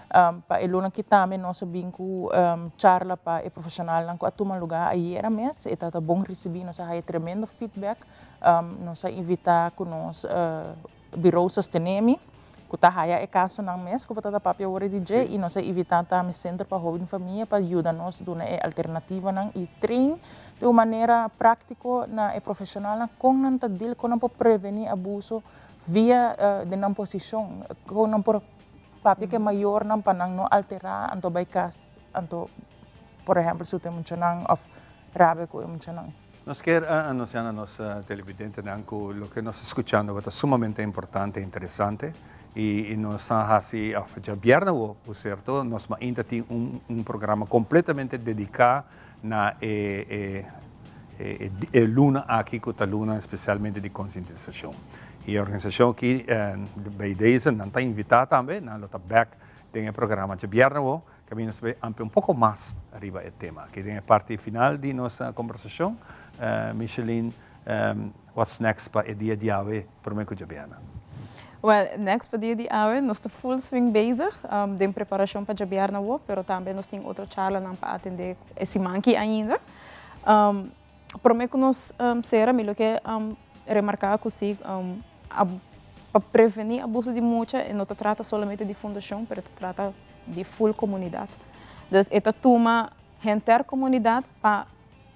[SPEAKER 5] Pa e luna aki tambe nos a bin ku charla pa e profeshonalnan ku a tuma lugá ayera mes. E tabata bon risibí, nos a haya tremendo feedback. Nos a invitá ku nos Bureau Sostenemi, ku ta haya e kasonan mes ku bo ta ta papia awor di dje i nos a invitá tambe Sentro pa Hoben Famia pa yuda nos duna e alternativanan i train di un manera práktiko na e profeshonalnan kon nan ta deal, kon nan por prevení abuso via den nan posishon, kon nan por papia ku e mayornan pa nan no alterá anto bai kas anto por ehèmpel suta e muchanan òf rabia ku e muchanan.
[SPEAKER 1] Nos kier anuncia na nos televidentenan cu loke nos ta scuchando ta sumamente importante y interesante y nos a haci of djabièrnè awo por cierto nos mainta tin un programa completamente dedica na e e luna aki cu ta luna especialmente di concientisacion y e organisacion aki bij deze nan ta invita tambe nan lo ta bek den e programa djabièrnè awo. Caminda nos ta bay amplia un poco mas riba e tema aki den e parti final di nos conversacion. Micheline, what's next pa e dia di awe prome cu djabièrnè?
[SPEAKER 4] Well, next pa dia di awe nos ta full swing bezig den preparacion pa djabièrnè awo, pero tambe nos tin otro charlanan pa atende e siman aki ainda. Prome cu nos cera mi lo ke remarca cu si pa preveni abuso di mucha e no ta trata solamente di fundacion pero e ta trata di full comunidad. Dus e ta tuma henter comunidad pa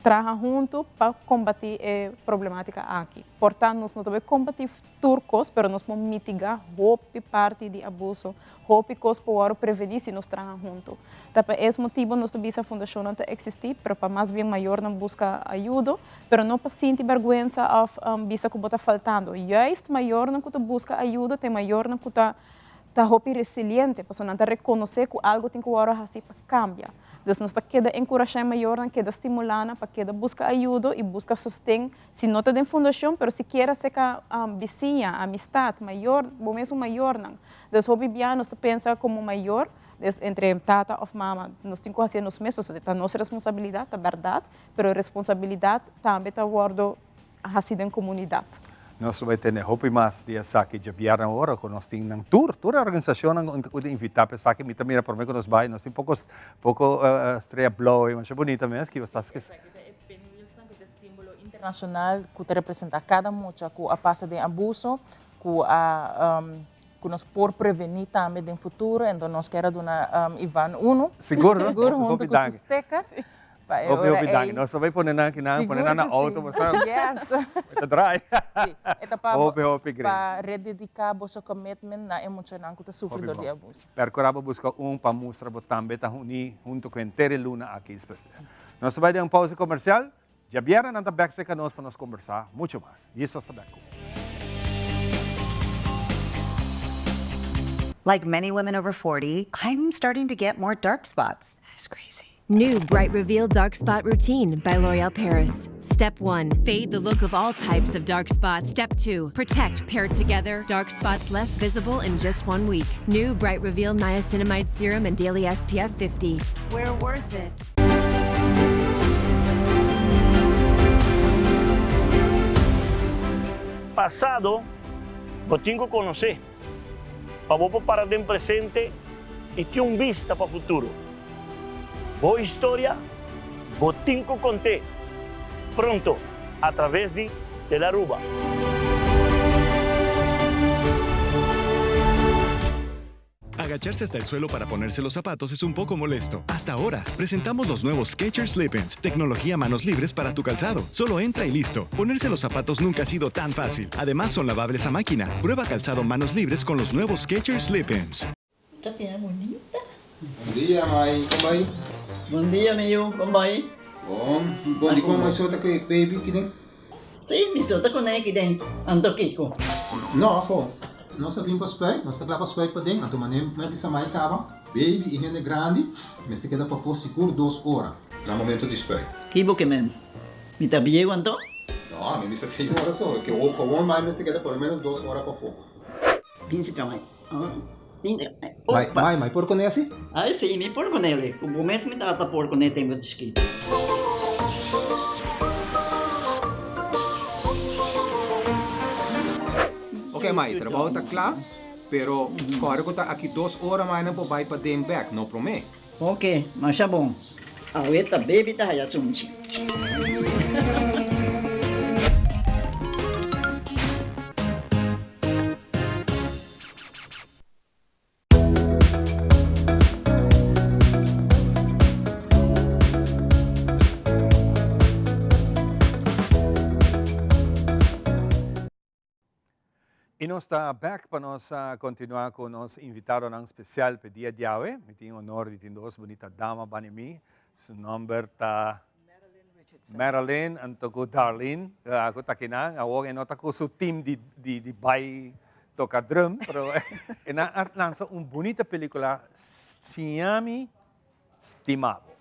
[SPEAKER 4] traha hunto pa combati e problematica aki. Por tanto nos no ta bay combati tur cos pero nos por mitiga hopi parti di abuso, hopi cos por worde preveni si nos traha hunto. Ta pa es motibo nos ta bisa fundacionnan ta existi pero pa mas bien mayornan busca ayudo pero no pa sinti berguensa of bisa cu bo ta faltando. Juist mayornan cu ta busca ayudo ta e mayornan cu ta ta hopi resiliente pasobra nan ta reconoce cu algo tin cu worde haci pa cambia. Dus nos ta keda encurasha e mayornan, keda stimula nan pa keda busca ayudo y busca sosten, si no ta den fundacion, pero sikiera cerca bisiña, amistad, mayor, bo mesun mayornan. Dus hopi bia nos ta pensa como mayor, des entre tata of mama, nos tin cu haci nos mes pasobra ta nos responsabilidad, ta berdad, pero e responsabilidad tambe ta wordo haci den comunidad.
[SPEAKER 1] Nos lo bay tene hopi mas di esaki djabièrnè ora cu nos tin nan tur, tur e organisacionnan cu ta invita pa esaki. Mi ta mira prome cu nos bay, nos tin poco poco strea blou y masha bunita mes ki bo sta
[SPEAKER 5] Esaki ta e pinwheelsnan cu ta e simbolo internacional cu ta representa cada mucha cu a pasa den abuso, cu a cu nos por preveni tambe den futuro. Enton nos kier a duna Ivan uno.
[SPEAKER 1] Sigur, no?
[SPEAKER 5] Sigur, hunto cu su sticker.
[SPEAKER 1] Pa e ora ei. Nos ta bai pone nan akinan, pone nan na auto, bo sa.
[SPEAKER 5] Yes.
[SPEAKER 1] E ta draai.
[SPEAKER 5] Sí, e ta pa
[SPEAKER 1] Hopi, hopi great.
[SPEAKER 5] pa redediká boso commitment na e muchanan ku ta sufri dor di abuso.
[SPEAKER 1] Perkurá bo buska un pa mustra bo tambe ta uní huntu ku henter e luna aki espesial. Nos ta bai den un pausa komersial. Djabièrnè nan ta bèk serka nos pa nos kombersá muchu mas. Djis nos ta bèk ku bo.
[SPEAKER 6] Like many women over 40, I'm starting to get more dark spots.
[SPEAKER 7] That is crazy.
[SPEAKER 8] New Bright Reveal Dark Spot Routine by L'Oreal Paris. Step 1, fade the look of all types of dark spots. Step 2, protect paired together, dark spots less visible in just 1 week. New Bright Reveal Niacinamide Serum and Daily SPF 50.
[SPEAKER 7] We're worth it.
[SPEAKER 9] Pasado, bo tin ku konosé, pa bo por para den presente i tin un bista pa futuro. Bo historia, bo tin ku kont'é pronto a traves di Telaruba.
[SPEAKER 15] Agacharse hasta el suelo para ponerse los zapatos es un poco molesto. Hasta ahora, presentamos los nuevos Skechers Slip-ins, tecnología manos libres para tu calzado. Solo entra y listo. Ponerse los zapatos nunca ha sido tan fácil. Además, son lavables a máquina. Prueba calzado manos libres con los nuevos Skechers Slip-ins.
[SPEAKER 10] Ta bira bunita.
[SPEAKER 24] Bon dia, mai. Kon bai?
[SPEAKER 10] Bon dia, mi yu. Kon bai?
[SPEAKER 24] Bon. Bon, di kon mai so ta ku e baby ki den?
[SPEAKER 10] Sí, mi so ta kuné aki den. Anto kiko?
[SPEAKER 24] No, afo. Nos a bin pa spuit, nos ta kla pa spuit paden, anto manera mi a bisa mai kaba, baby i hende grandi mester keda pafó sigur dos ora na momento di spuit.
[SPEAKER 10] Ki bo ke men? Mi ta bieu anto?
[SPEAKER 24] No, mi bisa seis ora so, ke gewoon mai mester keda por lo menos dos ora pafó.
[SPEAKER 10] Bin si ka mai.
[SPEAKER 24] Mai, mai, mai por kuné asi?
[SPEAKER 10] Ai si, mi por kuné. Ku bo mes mi tata por kuné tempu di chikito.
[SPEAKER 24] Ok mai, trabou ta kla, pero kòrda ku ta aki dos ora mai nan por bai paden bèk, no promé.
[SPEAKER 10] Ok, masha bon. Awe ta baby ta haya sunchi.
[SPEAKER 1] Y nos ta back pa nos continua cu nos invitadonan special p'e dia diawe. Mi tin honor di tin dos bunita dama bani mi. Su nomber ta Marilyn anto cu Darlene cu ta kinan. Awor e no ta cu su team di di bay toca drum, pero e nan a lansa un bunita pelicula Siñami Stima Bo.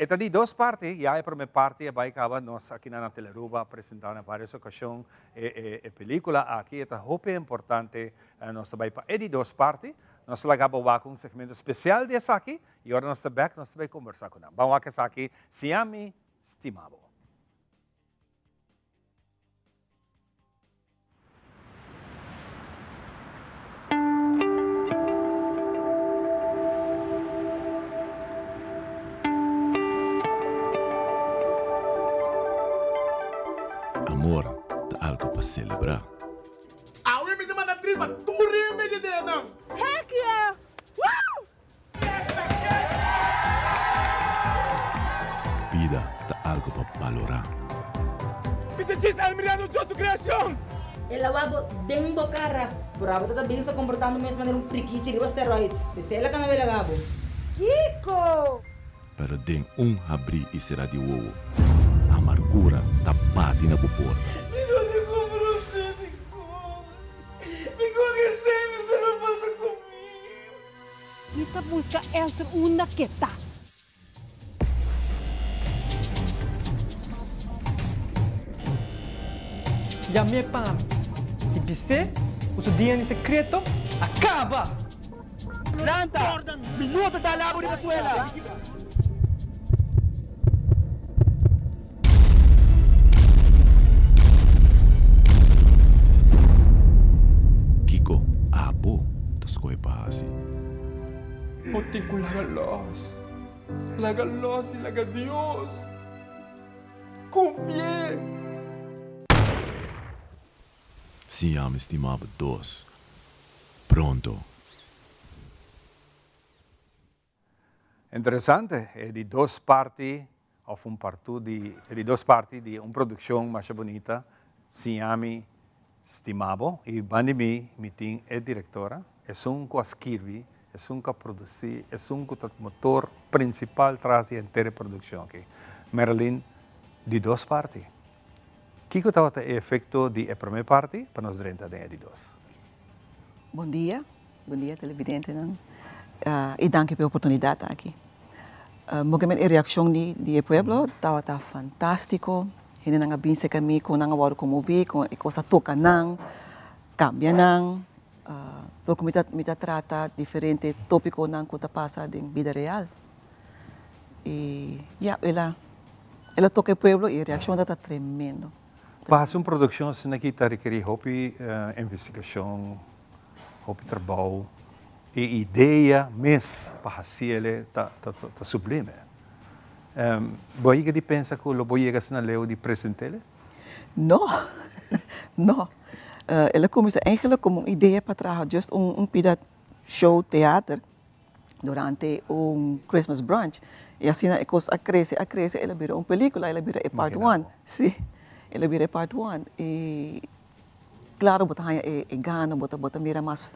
[SPEAKER 1] E ta di dos parti, ya e prome parti a bay caba, nos akinan na Telearuba a presenta na varios ocasion e pelicula aki, e ta hopi importante, nos ta bay pa e di dos parti, nos ta laga bo wak un segmento special di esaki y ora nos ta bek nos ta bay combersa cu nan. Ban wak esaki, Siñami Stima Bo.
[SPEAKER 2] Amor ta algo pa celebra.
[SPEAKER 24] Awe mi ta manda tris pa tur hende di denan.
[SPEAKER 7] Heck yeah! Woo!
[SPEAKER 2] Bida ta algo pa balorá.
[SPEAKER 24] Mi ta djis almirando Dios su creacion.
[SPEAKER 11] E lawa bo den bo cara. Por abo ta ta bisa comportando mes manera un prikichi riba steroids. Pesey el a cana belaga bo.
[SPEAKER 7] Kiko!
[SPEAKER 2] Pero den un habrí i será di wowo, amargura ta bati na bo porta.
[SPEAKER 7] Mi no ta comprende dikon. Dikon esei mester a pasa ku mi?
[SPEAKER 12] Mi ta buska Esther unda ke ta.
[SPEAKER 13] Yam'é pa mi i bis'é ku su dia di sekreto a kaba.
[SPEAKER 26] Lanta! Mi no ta dala bo riba suela!
[SPEAKER 2] Kiko abo ta skohe pa hasi?
[SPEAKER 21] Bo tin ku laga lòs, laga lòs i laga Dios. Konfi'é.
[SPEAKER 2] Siña mi stima bo dos pronto.
[SPEAKER 1] Interesante, e di dos parti of un partu di e di dos parti di un produccion masha bunita, Siña mi stima bo y bandi mi mi tin e directora, esun cu a skirbi, esun cu a produci, esun cu ta motor principal tras di henter e produccion aki. Marilyn, di dos parti. Kico tabata e efecto di e prome parti pa nos drenta den e di dos?
[SPEAKER 27] Bon dia, bon dia televidentenan y danki pa e oportunidad aki. Mogemen e reaccion di di e pueblo tabata fantastico, hendenan a bin cerca mi con nan a wordo conmovi, con e cos a toca nan, cambia nan, dor cu mi ta mi ta trata diferente topiconan cu ta pasa den bida real. Y ya, el a el a toca e pueblo y e reaccion tabata tremendo.
[SPEAKER 1] Pa hasi un produccion asina aki ta rekerí hopi investigacion, hopi trabou. E idea mes pa hasiele ta ta sublime. Bo a yega di pensa cu lo bo yega asina leu di presentele?
[SPEAKER 27] No, no. El a cuminsa eigenlijk como un idea pa traha just un un pida show theater durante un Christmas brunch y asina e cos a crece a crece el a bira un pelicula el a bira e part one si el a bira e part one y claro bo ta haya e gana bo ta bo ta mira mas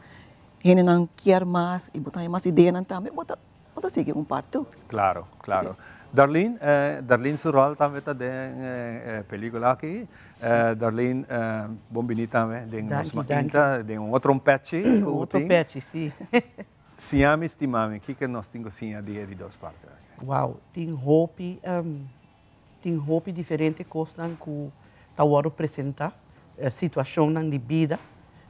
[SPEAKER 27] hendenan kier mas y bo ta haya mas ideanan tambe bo ta. bo ta sigui un part 2.
[SPEAKER 1] Claro, claro. Darlene, Darlene su rol tambe ta den e pelicula aki. Darlene, bon bini tambe den nos mainta, den un otro pechi
[SPEAKER 14] cu bo tin. Otro pechi, si.
[SPEAKER 1] Siña mi, stima mi, kiko nos tin cu siña di e di dos parti
[SPEAKER 14] aki? Wow, tin hopi, tin hopi diferente cosnan cu ta wordo presenta, situacionnan di bida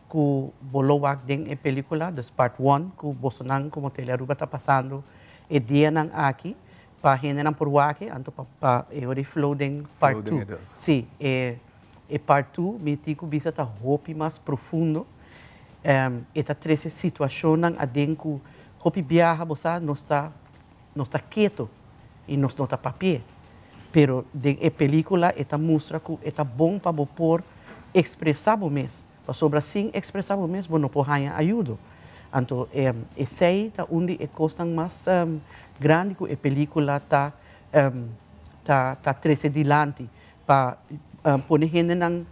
[SPEAKER 14] cu bo lo wak den e pelicula, dus part one, cu bosonan como Telearuba ta pasando e dianan aki pa hendenan por wak e, anto pa pa e ora e flow den part two. Si, e e part two mi tin cu bisa ta hopi mas profundo, e ta trece situacionnan aden cu hopi biaha bo sa nos ta nos ta keto y nos no ta papia. Pero den e pelicula e ta mustra cu e ta bon pa bo por expresa bo mes, pasobra sin expresa bo mes bo no por haña ayudo. Anto esey ta un di e cosnan mas grandi cu e pelicula ta ta ta trece dilanti pa pone hendenan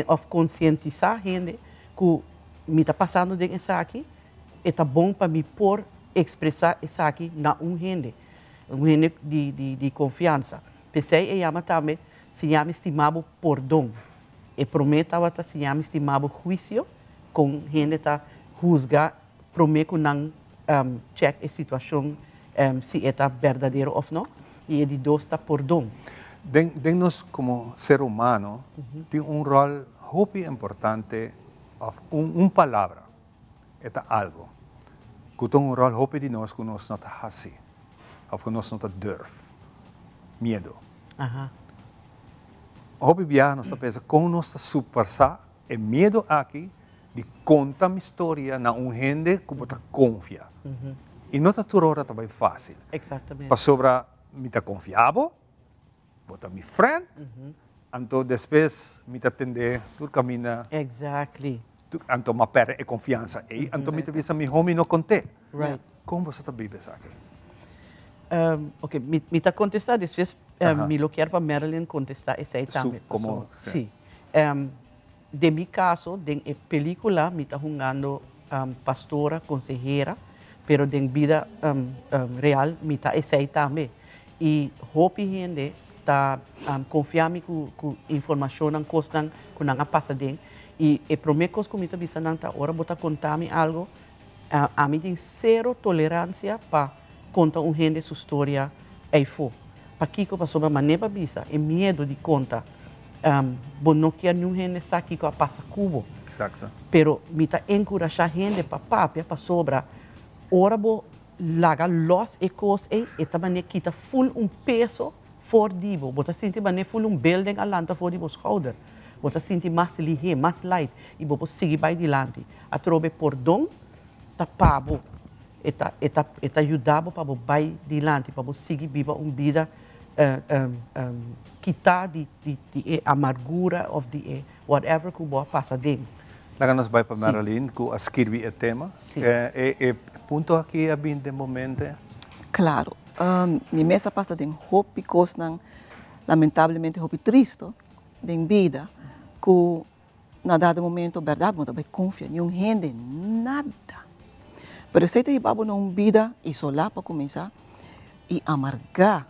[SPEAKER 14] of concientisa hende cu mi ta pasando den esaki, e ta bon pa mi por expresa esaki na un hende, un hende di di di confiansa. P'esey e yama tambe siña mi stima bo pordon. E prome tabata siña mi stima bo huicio, con hende ta huzga prome cu nan check e situacion si e ta berdadero of no, y e di dos ta pordon.
[SPEAKER 1] Den den nos como ser humano tin un rol hopi importante of un un palabra. E ta algo cu ta un rol hopi di nos cu nos no ta haci of cu nos no ta durf. Miedo. Hopi biaha nos ta pensa con nos ta surpasa e miedo aki di conta mi storia na un hende cu bo ta confia. Y no ta tur ora ta bay facil. Pasobra mi ta confia bo. Bo ta mi friend, anto despues mi ta tende tur caminda.
[SPEAKER 14] Exactly.
[SPEAKER 1] Anto m'a perde e confiansa ey, anto mi ta bisa miho mi no conte.
[SPEAKER 14] Right.
[SPEAKER 1] Con boso ta biba esaki?
[SPEAKER 14] Ok, mi ta contesta despues mi lo kier pa Marilyn contesta esey tambe.
[SPEAKER 1] Su como.
[SPEAKER 14] Si. Den mi caso, den e pelicula mi ta hungando pastora, consehera, pero den bida real mi ta esey tambe. Y hopi hende ta confia mi cu informacionnan, cosnan cu nan a pasa den. Y e prome cos cu mi ta bisa nan ta ora bo ta conta mi algo, ami tin cero tolerancia pa conta un hende su storia eyfo. Pakico? Pasobra manera bo a bisa, e miedo di conta, bo no kier niun hende sa kico a pasa cu bo. Pero mi ta encurasha hende pa papia pasobra ora bo Laga los e kos ei, e ta manera kita ful un peso for di bo. Bo ta sinti manera ful un building a lanta for di bo schouder. Bo ta sinti mas lihé, mas light i bo por sigui bai dilanti. Atrobe pordon ta pa bo. E ta e ta e ta yuda bo pa bo bai dilanti, pa bo sigui biba un bida kitá di di di e amargura òf di e whatever ku bo a pasa den.
[SPEAKER 1] Laga nos bai pa Marilyn ku a skirbi e tema. E e punto aki a bin den bo mente?
[SPEAKER 27] Claro. Mi mes a pasa den hopi cosnan lamentablemente hopi tristo den bida cu na dado momento berdad bo no ta bay confia niun hende nada. Pero esey ta hiba bo na un bida isola pa cuminsa y amarga.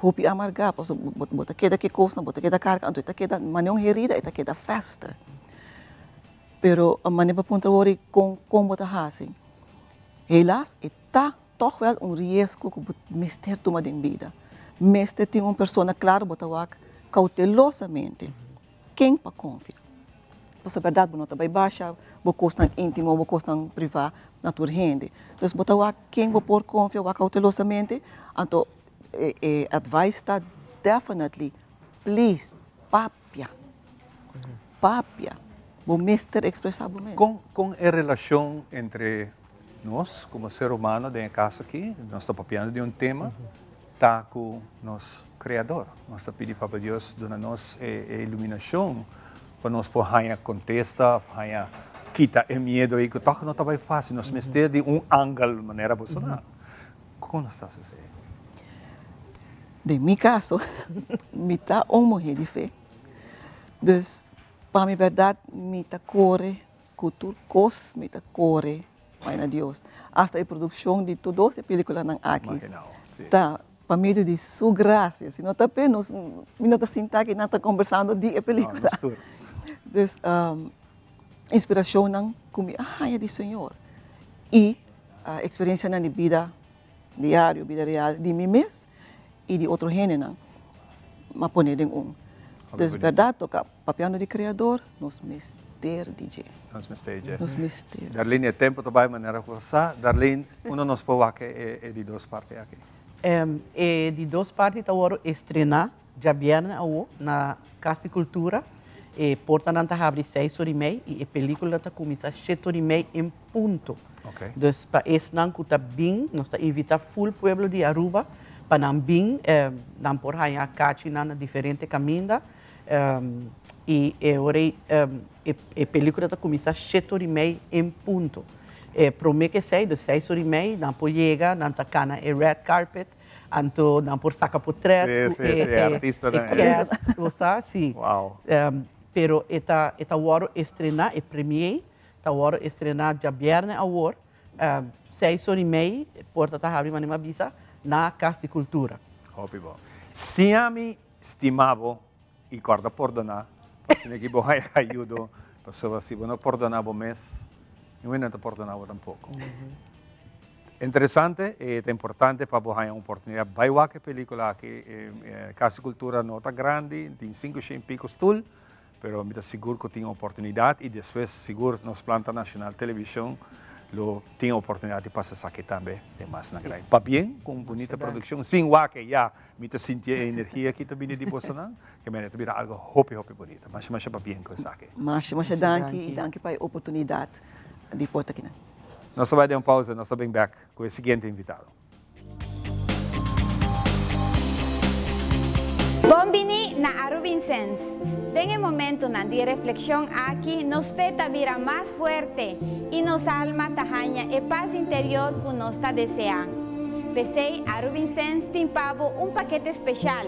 [SPEAKER 27] Hopi amargá, pasobra bo bo ta keda ku e kosnan, bo ta keda karga, anto e ta keda manera un herida, e ta keda fester. Pero manera bo a puntra awor kon kon bo ta hasi, helaas e ta tòg wèl un riesgo ku bo mester tuma den bida. Mester tin un persona klaro bo ta wak koutelosamente. Ken pa konfia? Pasobra bèrdat bo no ta bai basha bo kosnan íntimo, bo kosnan privá na tur hende. Dus bo ta wak ken bo por konfia, wak koutelosamente. Anto e advice ta definitely, please, papia. Papia. Bo mester ekspresá bo mes.
[SPEAKER 1] Kon kon e relashon entre nos komo ser humano den e kaso aki, nos ta papiando di un tema, Ta ku nos Kreador. Nos ta pidi Papa Dios duna nos e iluminashon pa nos por haña kontesta, haña kita e miedu ei ku tòg no ta bai fásil. Nos mester di un angel manera boso nan. Kon nos ta hasi esei?
[SPEAKER 27] Den mi kaso, mi ta un muhé di fe. Dus, pa mi bèrdat mi ta kore ku tur kos, mi ta kore. Bai na Dios. Hasta e produccion di tur dos e peliculanan aki ta pa medio di Su gracia. Si no ta p'e nos, mi no ta sinta aki nan ta conversando di e pelicula. Dus inspiracionnan cu mi a haya di Señor y experiencianan di bida diario, bida real di mi mes y di otro hendenan, m'a pone den un. Dus berdad toca papiando di Creador, nos mester di dje.
[SPEAKER 1] Nos mester di dje.
[SPEAKER 27] Nos mester.
[SPEAKER 1] Darlene, e tempo ta bay manera cu sa. Darlene, unda nos por wak e di dos parti aki?
[SPEAKER 14] E di dos parti ta worde estrena djabierne awo na Cas di Cultura. E portanan ta habri seis ora y mei y e pelicula ta cuminsa shete ora y mei en punto. Dus pa esnan cu ta bin, nos ta invita full pueblo di Aruba pa nan bin, nan por haya cachinan na diferente caminda y e ora ey e pelicula ta cuminsa shete ora y mei en punto. E prome cu esey, dus seis ora y mei, nan por yega, nan ta cana e red carpet, anto nan por saca potret cu e cast, bo sa, si. Pero e ta e ta worde estrena, e premier Ta wòrdu estrená djabièrnè awor, seis ora i mei, porta ta habri manera mi a bisa, na Kas di Kultura.
[SPEAKER 1] Hopi bon. Siña mi stima bo i kòrda pordoná, pasobra ki bo haña ayudo, pasobra si bo no pordoná bo mes, niun hende no ta pordoná bo tampoko. Interesante, e ta importante pa bo haña un oportunidat bai wak e pelíkula aki. Kas di Kultura no ta grandi, tin 500 i piko stul, Pero mi ta sigur cu tin oportunidad y despues sigur nos Planta Nacional Television lo tin oportunidad di pasa esaki tambe den mas na grandi. Pabien cu un bunita produccion. Sin wak ya mi ta sinti e energia ki ta bini di bosonan, ke mene ta bira algo hopi hopi bunita. Masha masha pabien cu esaki.
[SPEAKER 27] Masha masha danki y danki pa e oportunidad di por ta kinan.
[SPEAKER 1] Nos ta bai den un pausa, nos ta bin bek cu e siguiente invitado.
[SPEAKER 16] Bon bini na Arubinsens. Den e momentonan di reflexion aki nos fe ta bira mas fuerte y nos alma ta haña e paz interior cu nos ta desea. P'esey Arubinsens tin pa bo un pakete special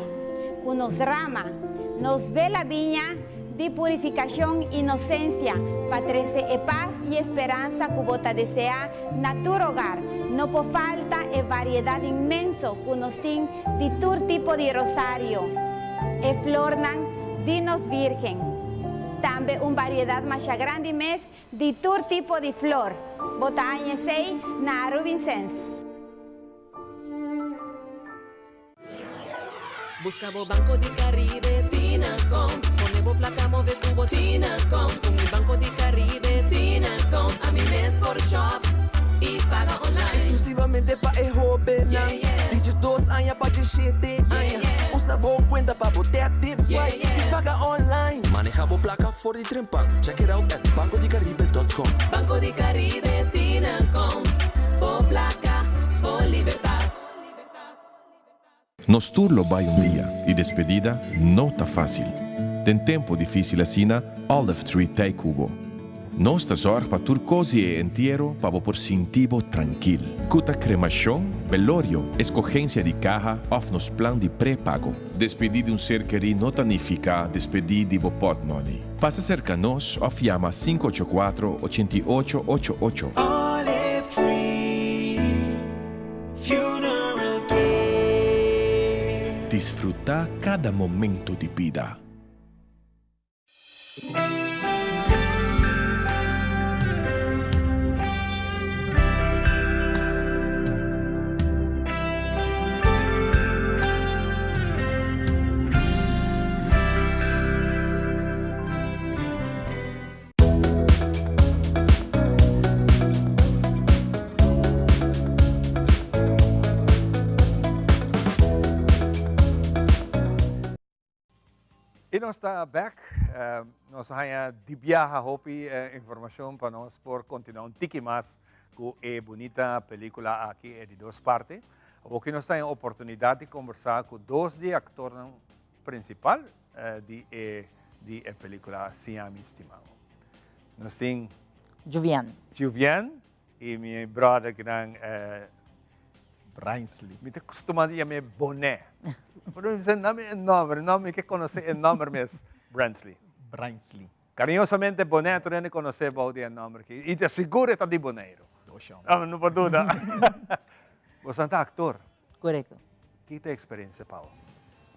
[SPEAKER 16] cu nos rama, nos vela biña, Di purifikashon inosensia pa trese e pas i e speransa ku bo ta deseá na tur hogar. No por falta e variedat inmenso ku nos tin di tur tipo di rosario, e flornan di nos Virgen. Tambe un variedat masha grandi mes di tur tipo di flor. Bo ta haña esei na Arubinsens.
[SPEAKER 18] Busca bo Banco di Caribe Tinacom Pone bo placa move cu bo Tinacom Cu mi Banco di Caribe Tinacom Ami mes por shop y paga online.
[SPEAKER 19] Exclusivamente pa e hobennan di 12 aña pa 17 aña. Usa bo cuenta pa bo tap, tip, swipe y paga online. Maneha bo placa for di trempan. Check it out at bancodicaribe.com.
[SPEAKER 18] Banco di Caribe Tinacom Bo placa, bo libertad.
[SPEAKER 2] Nos tur lo bai un dia y despedida no ta facil. Den tempo dificil asina, Olive Tree t'ey cu bo. Nos ta zorg pa tur cos di e entiero pa bo por sinti bo trankil. Cu ta cremacion, belorio, escogencia di caha of nos plan di prepago. Despedi di un ser keri no ta nifica despedi di bo portmoney. Pasa cerca nos of yama 584 88 88.
[SPEAKER 18] Olive Tree Funeral Care.
[SPEAKER 2] Disfruta cada momento di bida.
[SPEAKER 1] Y nos ta back, nos a haña di biaha hopi informacion pa nos por continua un tiki mas cu e bunita pelicula aki, e di dos parti. Awoki nos ta haña oportunidad di conversa cu dos di e actornan principal di e di e pelicula Siña Mi Stima Bo. Nos tin
[SPEAKER 11] Juvian.
[SPEAKER 1] Juvian y mi brother kinan
[SPEAKER 17] Brainsley.
[SPEAKER 1] Mi ta costuma di yam'é Boné. Pero mi bisa nami e nomber, no mi ke conoce e nomber mes. Brainsley.
[SPEAKER 17] Brainsley.
[SPEAKER 1] Cariñosamente Boné tur hende conoce bou di e nomber aki. Y ta sigur e ta di Boneiru. Ah, no por duda. Boso ta actor.
[SPEAKER 11] Correcto.
[SPEAKER 1] Ki ta experiencia pa bo?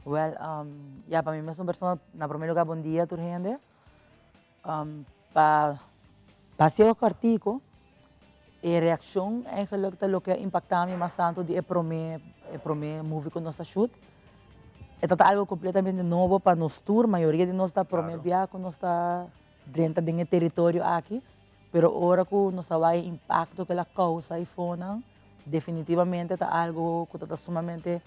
[SPEAKER 11] Well, um, ja, pa mi mes un persona, na primer lugar, bon dia tur hende. Um, pa paseo cortico, e reaccion eigenlijk ta loke a impacta mi mas tanto di e prome, e prome movie cu nos a shoot. E ta algo completamente nobo pa nos tur, mayoria di nos ta prome bia cu nos ta drenta den e territorio aki. Pero ora cu nos a wak e impacto cu el a causa y fonan, definitivamente ta algo cu ta sumamente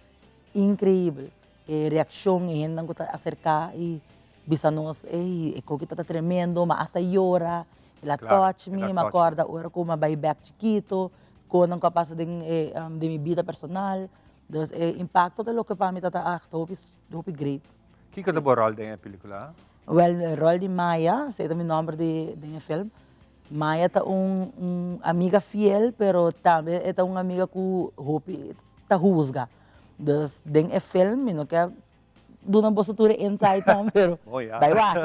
[SPEAKER 11] increibel. E reaccion, e hendenan cu ta acerca y bisa nos, ey, e koki ta tremendo, m'a hasta yora, el a touch mi, m'a corda ora cu m'a bay bek chikito, conan cu a pasa den e den mi bida personal. Dus e impacto ta loke pa mi ta ta echt hopi hopi great.
[SPEAKER 1] Kiko ta bo rol den e pelicula?
[SPEAKER 11] Wel, e rol di Maya, esey ta mi nomber di den e film. Maya ta un un amiga fiel, pero tambe e ta un amiga cu hopi ta huzga. Dus den e film mi no ke duna boso tur e insight nan pero bai wak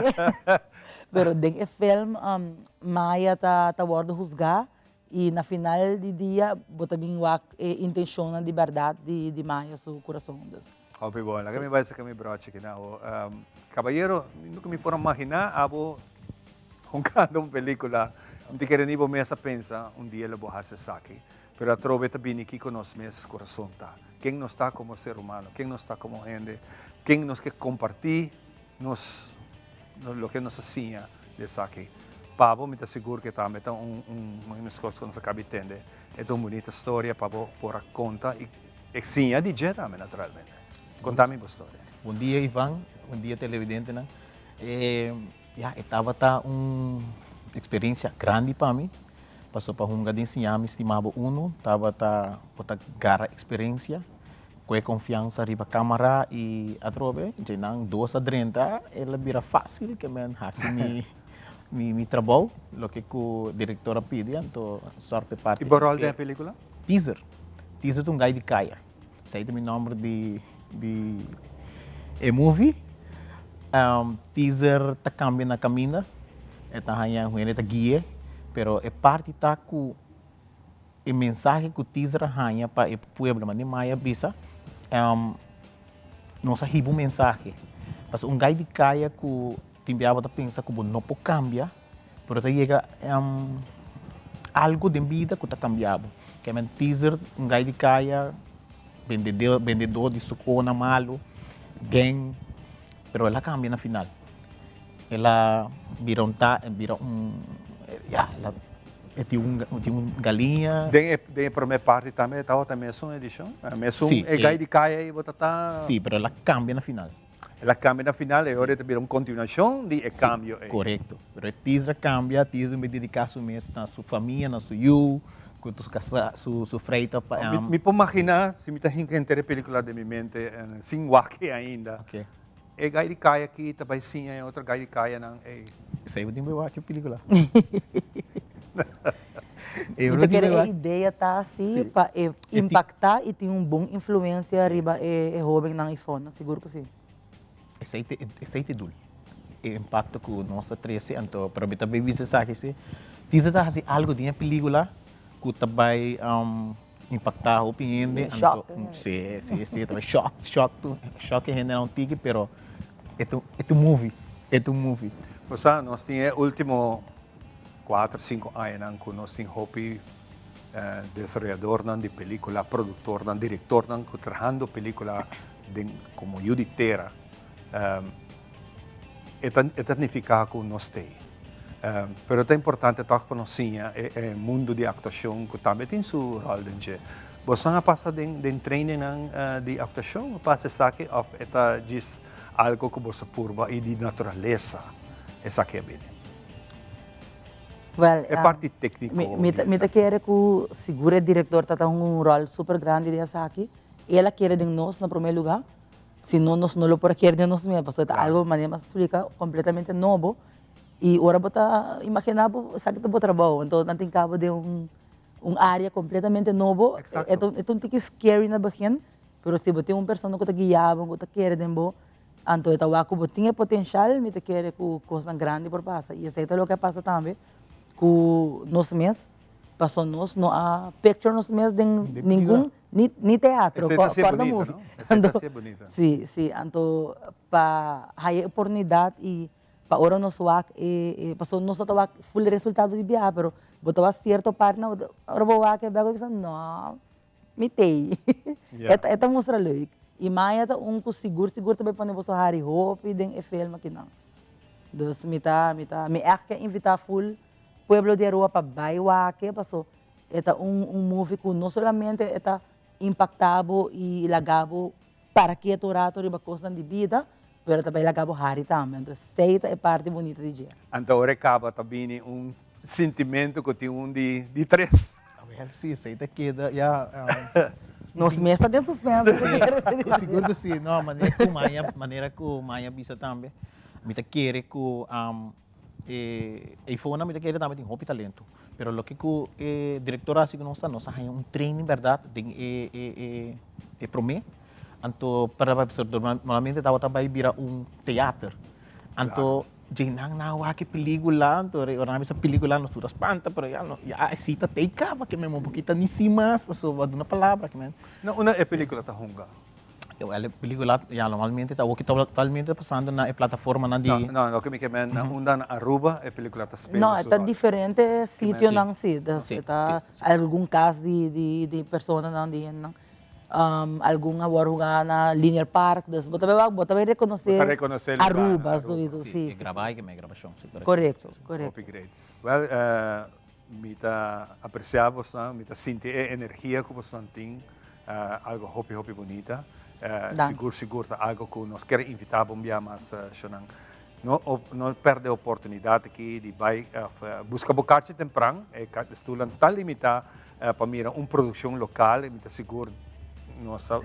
[SPEAKER 11] pero den e film Maya ta ta wordo huzga y na final di dia bo ta bin wak e intencionnan di berdad di di Maya su curason dus.
[SPEAKER 1] Hopi bon, laga mi bai saca mi brochi aki nan awo. Caballero, mi nunca mi por a magina abo hungando un pelicula, mi ta kere ni bo mes a pensa un dia lo bo haci esaki. Pero atrobe ta bini kiko nos mes kurason ta. Ken nos ta komo ser humano, ken nos ta komo hende, ken nos ke kompartí nos loke nos a siña di esaki. Pa bo mi ta sigur ke tambe ta un un meskos ku nos a kabi tende. E ta un bunita storia pa bo por a konta i e siña di dje tambe naturalmente. Konta mi bo storia.
[SPEAKER 17] Bon dia Ivan, bon dia televidentenan. Ya, e tabata un experiencia grandi pa mi, pasobra pa hunga den siña mi stima bo uno tabata bo ta gara experiencia, cu e confiansa riba camara y atrobe dje nan dos a drenta el a bira facil ke men haci mi mi trabou, loke cu director a pidi anto sor p'e parti.
[SPEAKER 1] Y bo rol den e pelicula?
[SPEAKER 17] Teaser, Teaser ta un guy di caya. Esei ta mi nomber di di e movie. Teaser ta cambia na caminda. E ta haña un hende ta gui'e. Pero e parti ta cu e mensahe cu teaser a haña pa e pueblo, manera Maya a bisa, nos a hiba un mensahe. Pasobra un guy di caya cu tin bia bo ta pensa cu bo no por cambia, pero ta yega algo den bida cu ta cambia bo. Kèmen teaser un gai di kaya, bendedó bendedó di sukona malu, gang, pero el a kambia na final. El a bira un ta, bira un, ya, el a e tin un tin un galiña.
[SPEAKER 1] Den e den e promé parti tambe tabata mesun edishon? Mesun
[SPEAKER 17] Sí,
[SPEAKER 1] e gai di kaya ei bo ta ta?
[SPEAKER 17] Sí, pero el a kambia na final.
[SPEAKER 1] El a cambia na final e ora e ta bira un continuacion di e cambio ei.
[SPEAKER 17] Corecto. Pero e Tisra cambia, Tisra un bes dedica su mes na su famia, na su yu, cu su casa, su su freita pa.
[SPEAKER 1] Mi por magina, si mi ta hinca henter e pelicula den mi mente sin wak e ainda, e gai di caya aki ta bay siña e otro gai di cayanan ei.
[SPEAKER 17] Esey bo tin bay wak e pelicula.
[SPEAKER 11] Mi ta kere e idea ta asi pa e impacta y tin un bon influencia riba e hobennan y fonan, sigur cu si.
[SPEAKER 17] Esey ta esey ta e doel, e impacto cu nos ta trece anto, pero mi ta bay bisa esaki si, Tisa ta haci algo den e pelicula cu ta bay impacta hopi hende, anto si si si ta bay shock shock shock e hendenan un tiki pero e ta e ta un movie e ta un movie.
[SPEAKER 1] Bo sa nos tin e ultimo Cuater, cinco añanan cu nos tin hopi desaroyadornan di pelicula, productornan, directornan cu trahando pelicula den como yu di tera. E ta e ta nifica cu nos t'ey. Pero ta importante toch pa nos siña e e mundo di actuacion cu tambe tin su rol den dje. Bosan a pasa den den trainingnan di actuacion pa haci esaki of e ta djis algo cu boso purba y di naturalesa esaki a bini?
[SPEAKER 11] Well,
[SPEAKER 1] E parti técnico
[SPEAKER 11] mi, mi,
[SPEAKER 1] di
[SPEAKER 11] mi ta
[SPEAKER 1] esaki.
[SPEAKER 11] kere ku sigur e direktor ta ta hunga un ròl super grandi den esaki. El a kere den nos na promé lugá. Si no, nos no lo por a kere den nos mes, pasobra ta algo, manera mi a splika, kompletamente nobo. I ora bo ta imaginá bo esaki ta bo trabou, anto nan tin kaba den un un área kompletamente nobo. E ta e ta un tiki scary na begin, pero si bo tin un persona ku ta guia bo, ku ta kere den bo, Anto e ta wak ku bo tin e potenshal, mi ta kere ku kosnan grandi por pasa. I esei ta loke a pasa tambe ku nos mes. Paso nos no a picture nos mes den ningun ni ni teatro.
[SPEAKER 1] Esei ta
[SPEAKER 11] Corda
[SPEAKER 1] bonita,
[SPEAKER 11] movie.
[SPEAKER 1] no? Esei ta ser bonita.
[SPEAKER 11] Si, si. Anto pa haya e oportunidad y pa ora nos wak e e paso nos no ta wak full resultado di biaha pero bo ta wak cierto partnan ora bo wak e bek bo bisa no mi t'ey.
[SPEAKER 1] Ja.
[SPEAKER 11] E ta e ta mustra leuk. Y Maya ta un cu sigur sigur ta bay pone boso hari hopi den e film akinan. Dus mi ta mi ta mi echt ke invita full Pueblo di Aruba pa bai wak paso e ta un un movie cu no solamente e ta impacta bo y laga bo para keto un rato riba cosnan di bida, pero ta bai laga bo hari tambe. Anto esey ta e parti bunita di dje.
[SPEAKER 1] Anto ora e caba ta bini un sintimento cu tin un di di tres.
[SPEAKER 3] Awel si, esey ta keda ya.
[SPEAKER 11] Nos mes ta den suspenso.
[SPEAKER 3] Si, sigur cu si. No, manera cu Maya, manera cu Maya bisa tambe, mi ta kere cu. E eifonan mi ta kere tambe tin hopi talento, pero loke ku e direktor a hasi ku nos ta nos a haña un training bèrdat den e e e e promé, anto para normalmente tabata bai bira un teater, anto dje nan nan a wak e pelikula, anto ora nan a bisa pelikula nos tur a spanta pero ya no ya esei ta tei kaba ke men bo kita ni si mas pasobra bo a duna palabra ke men.
[SPEAKER 1] No unda e pelikula ta hunga?
[SPEAKER 3] E pelicula ya normalmente ta awor totalmente pasando na e plataformanan di.
[SPEAKER 1] No, no, loke mi ke men na unda na Aruba e pelicula ta spela
[SPEAKER 11] No,
[SPEAKER 1] su
[SPEAKER 11] e ta
[SPEAKER 1] rol.
[SPEAKER 11] diferente sitionan si,
[SPEAKER 3] Si,
[SPEAKER 11] e ta
[SPEAKER 3] si, si.
[SPEAKER 11] algun kas di di di personanan di hendenan, algun a wòrdu hugá na Linear Park, dus bo ta bai wak bo ta bai rekonosé
[SPEAKER 1] Bo ta rekonosé lugar na
[SPEAKER 11] Aruba
[SPEAKER 1] Aruba.
[SPEAKER 11] sowieso,
[SPEAKER 3] Si,
[SPEAKER 11] si,
[SPEAKER 3] e
[SPEAKER 11] si,
[SPEAKER 3] grabá
[SPEAKER 11] si.
[SPEAKER 3] e ke grabashon, si, korekto.
[SPEAKER 11] Korekto, korekto.
[SPEAKER 1] Hopi great. Wel, mi ta apresiá bosnan, mi ta sinti e energia ku bosnan tin. Algo hopi hopi bunita. Sigur sigur ta algo cu nos kier invita bo un bia mas shonan. No no perde oportunidad aki di bay of busca bo kaartje tempran. E stoelnan ta limita pa mira un produccion local y mi ta sigur nos ta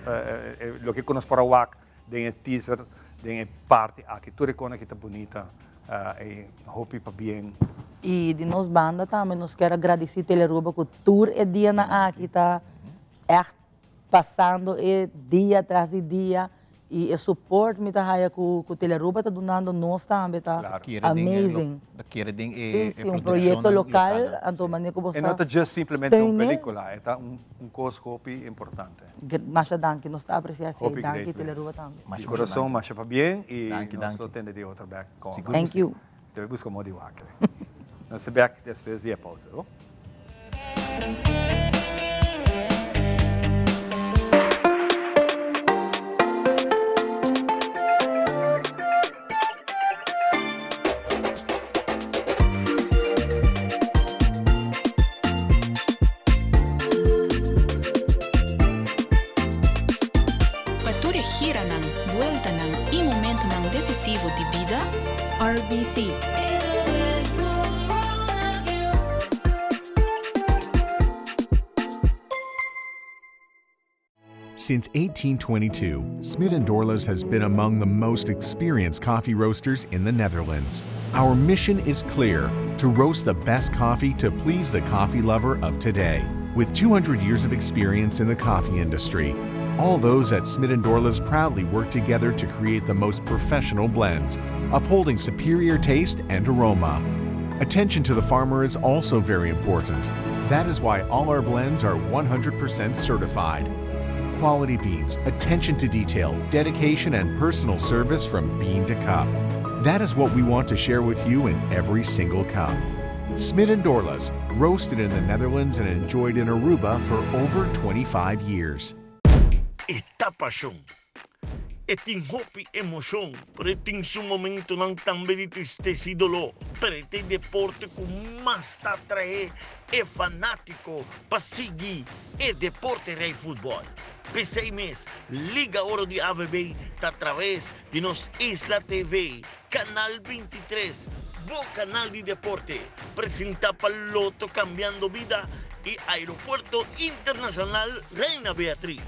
[SPEAKER 1] loke cu nos por a wak den e teaser den e parti aki tur e con aki ta bunita y hopi pabien.
[SPEAKER 11] Y di nos banda tambe nos kier a gradici Telearuba cu tur e dianan aki ta Echt pasando e dia tras di dia y e support mi ta haya cu cu Telearuba ta dunando nos tambe ta amazing.
[SPEAKER 3] Ta kere den e
[SPEAKER 11] Si, si, un proyecto local, anto manera cu bo
[SPEAKER 1] E no
[SPEAKER 11] sta
[SPEAKER 1] ta just simplemente un
[SPEAKER 11] steun e.
[SPEAKER 1] pelicula, e ta un cos hopi importante.
[SPEAKER 11] Masha danki, nos ta aprecia esey.
[SPEAKER 1] Hopi
[SPEAKER 11] Danki
[SPEAKER 1] great mes.
[SPEAKER 11] Telearuba tambe.
[SPEAKER 1] Di corazon masha pabien y nos lo tende di otro bek con.
[SPEAKER 11] Thank you.
[SPEAKER 1] Debe busca modo di wak. Nos ta bek despues di e pausa.
[SPEAKER 18] Pa tur e giranan, bueltanan i momentunan desisivo di bida, RBC.
[SPEAKER 4] Since 1822, Smit & Dorlas has been among the most experienced coffee roasters in the Netherlands. Our mission is clear, to roast the best coffee to please the coffee lover of today. With 200 years of experience in the coffee industry, all those at Smit & Dorlas proudly work together to create the most professional blends, upholding superior taste and aroma. Attention to the farmer is also very important. That is why all our blends are 100% certified. Quality beans, attention to detail, dedication, and personal service from bean to cup. That is what we want to share with you in every single cup. Smit & Dorlas, roasted in the Netherlands and enjoyed in Aruba for over 25 years.
[SPEAKER 9] E ta pashon. E tin hopi emoshon, pero e tin su momentonan tambe di tristesa i doló. Pero e ta e deporte ku mas ta atraé e fanátiko pa sigui e deporte rei futbòl. P'esei mes, Liga Oro di AVB ta atraves di nos Isla TV, Kanal 23, bo kanal di deporte, presentá pa Lotto Cambiando Bida i Aeropuerto Internacional Reina Beatriz.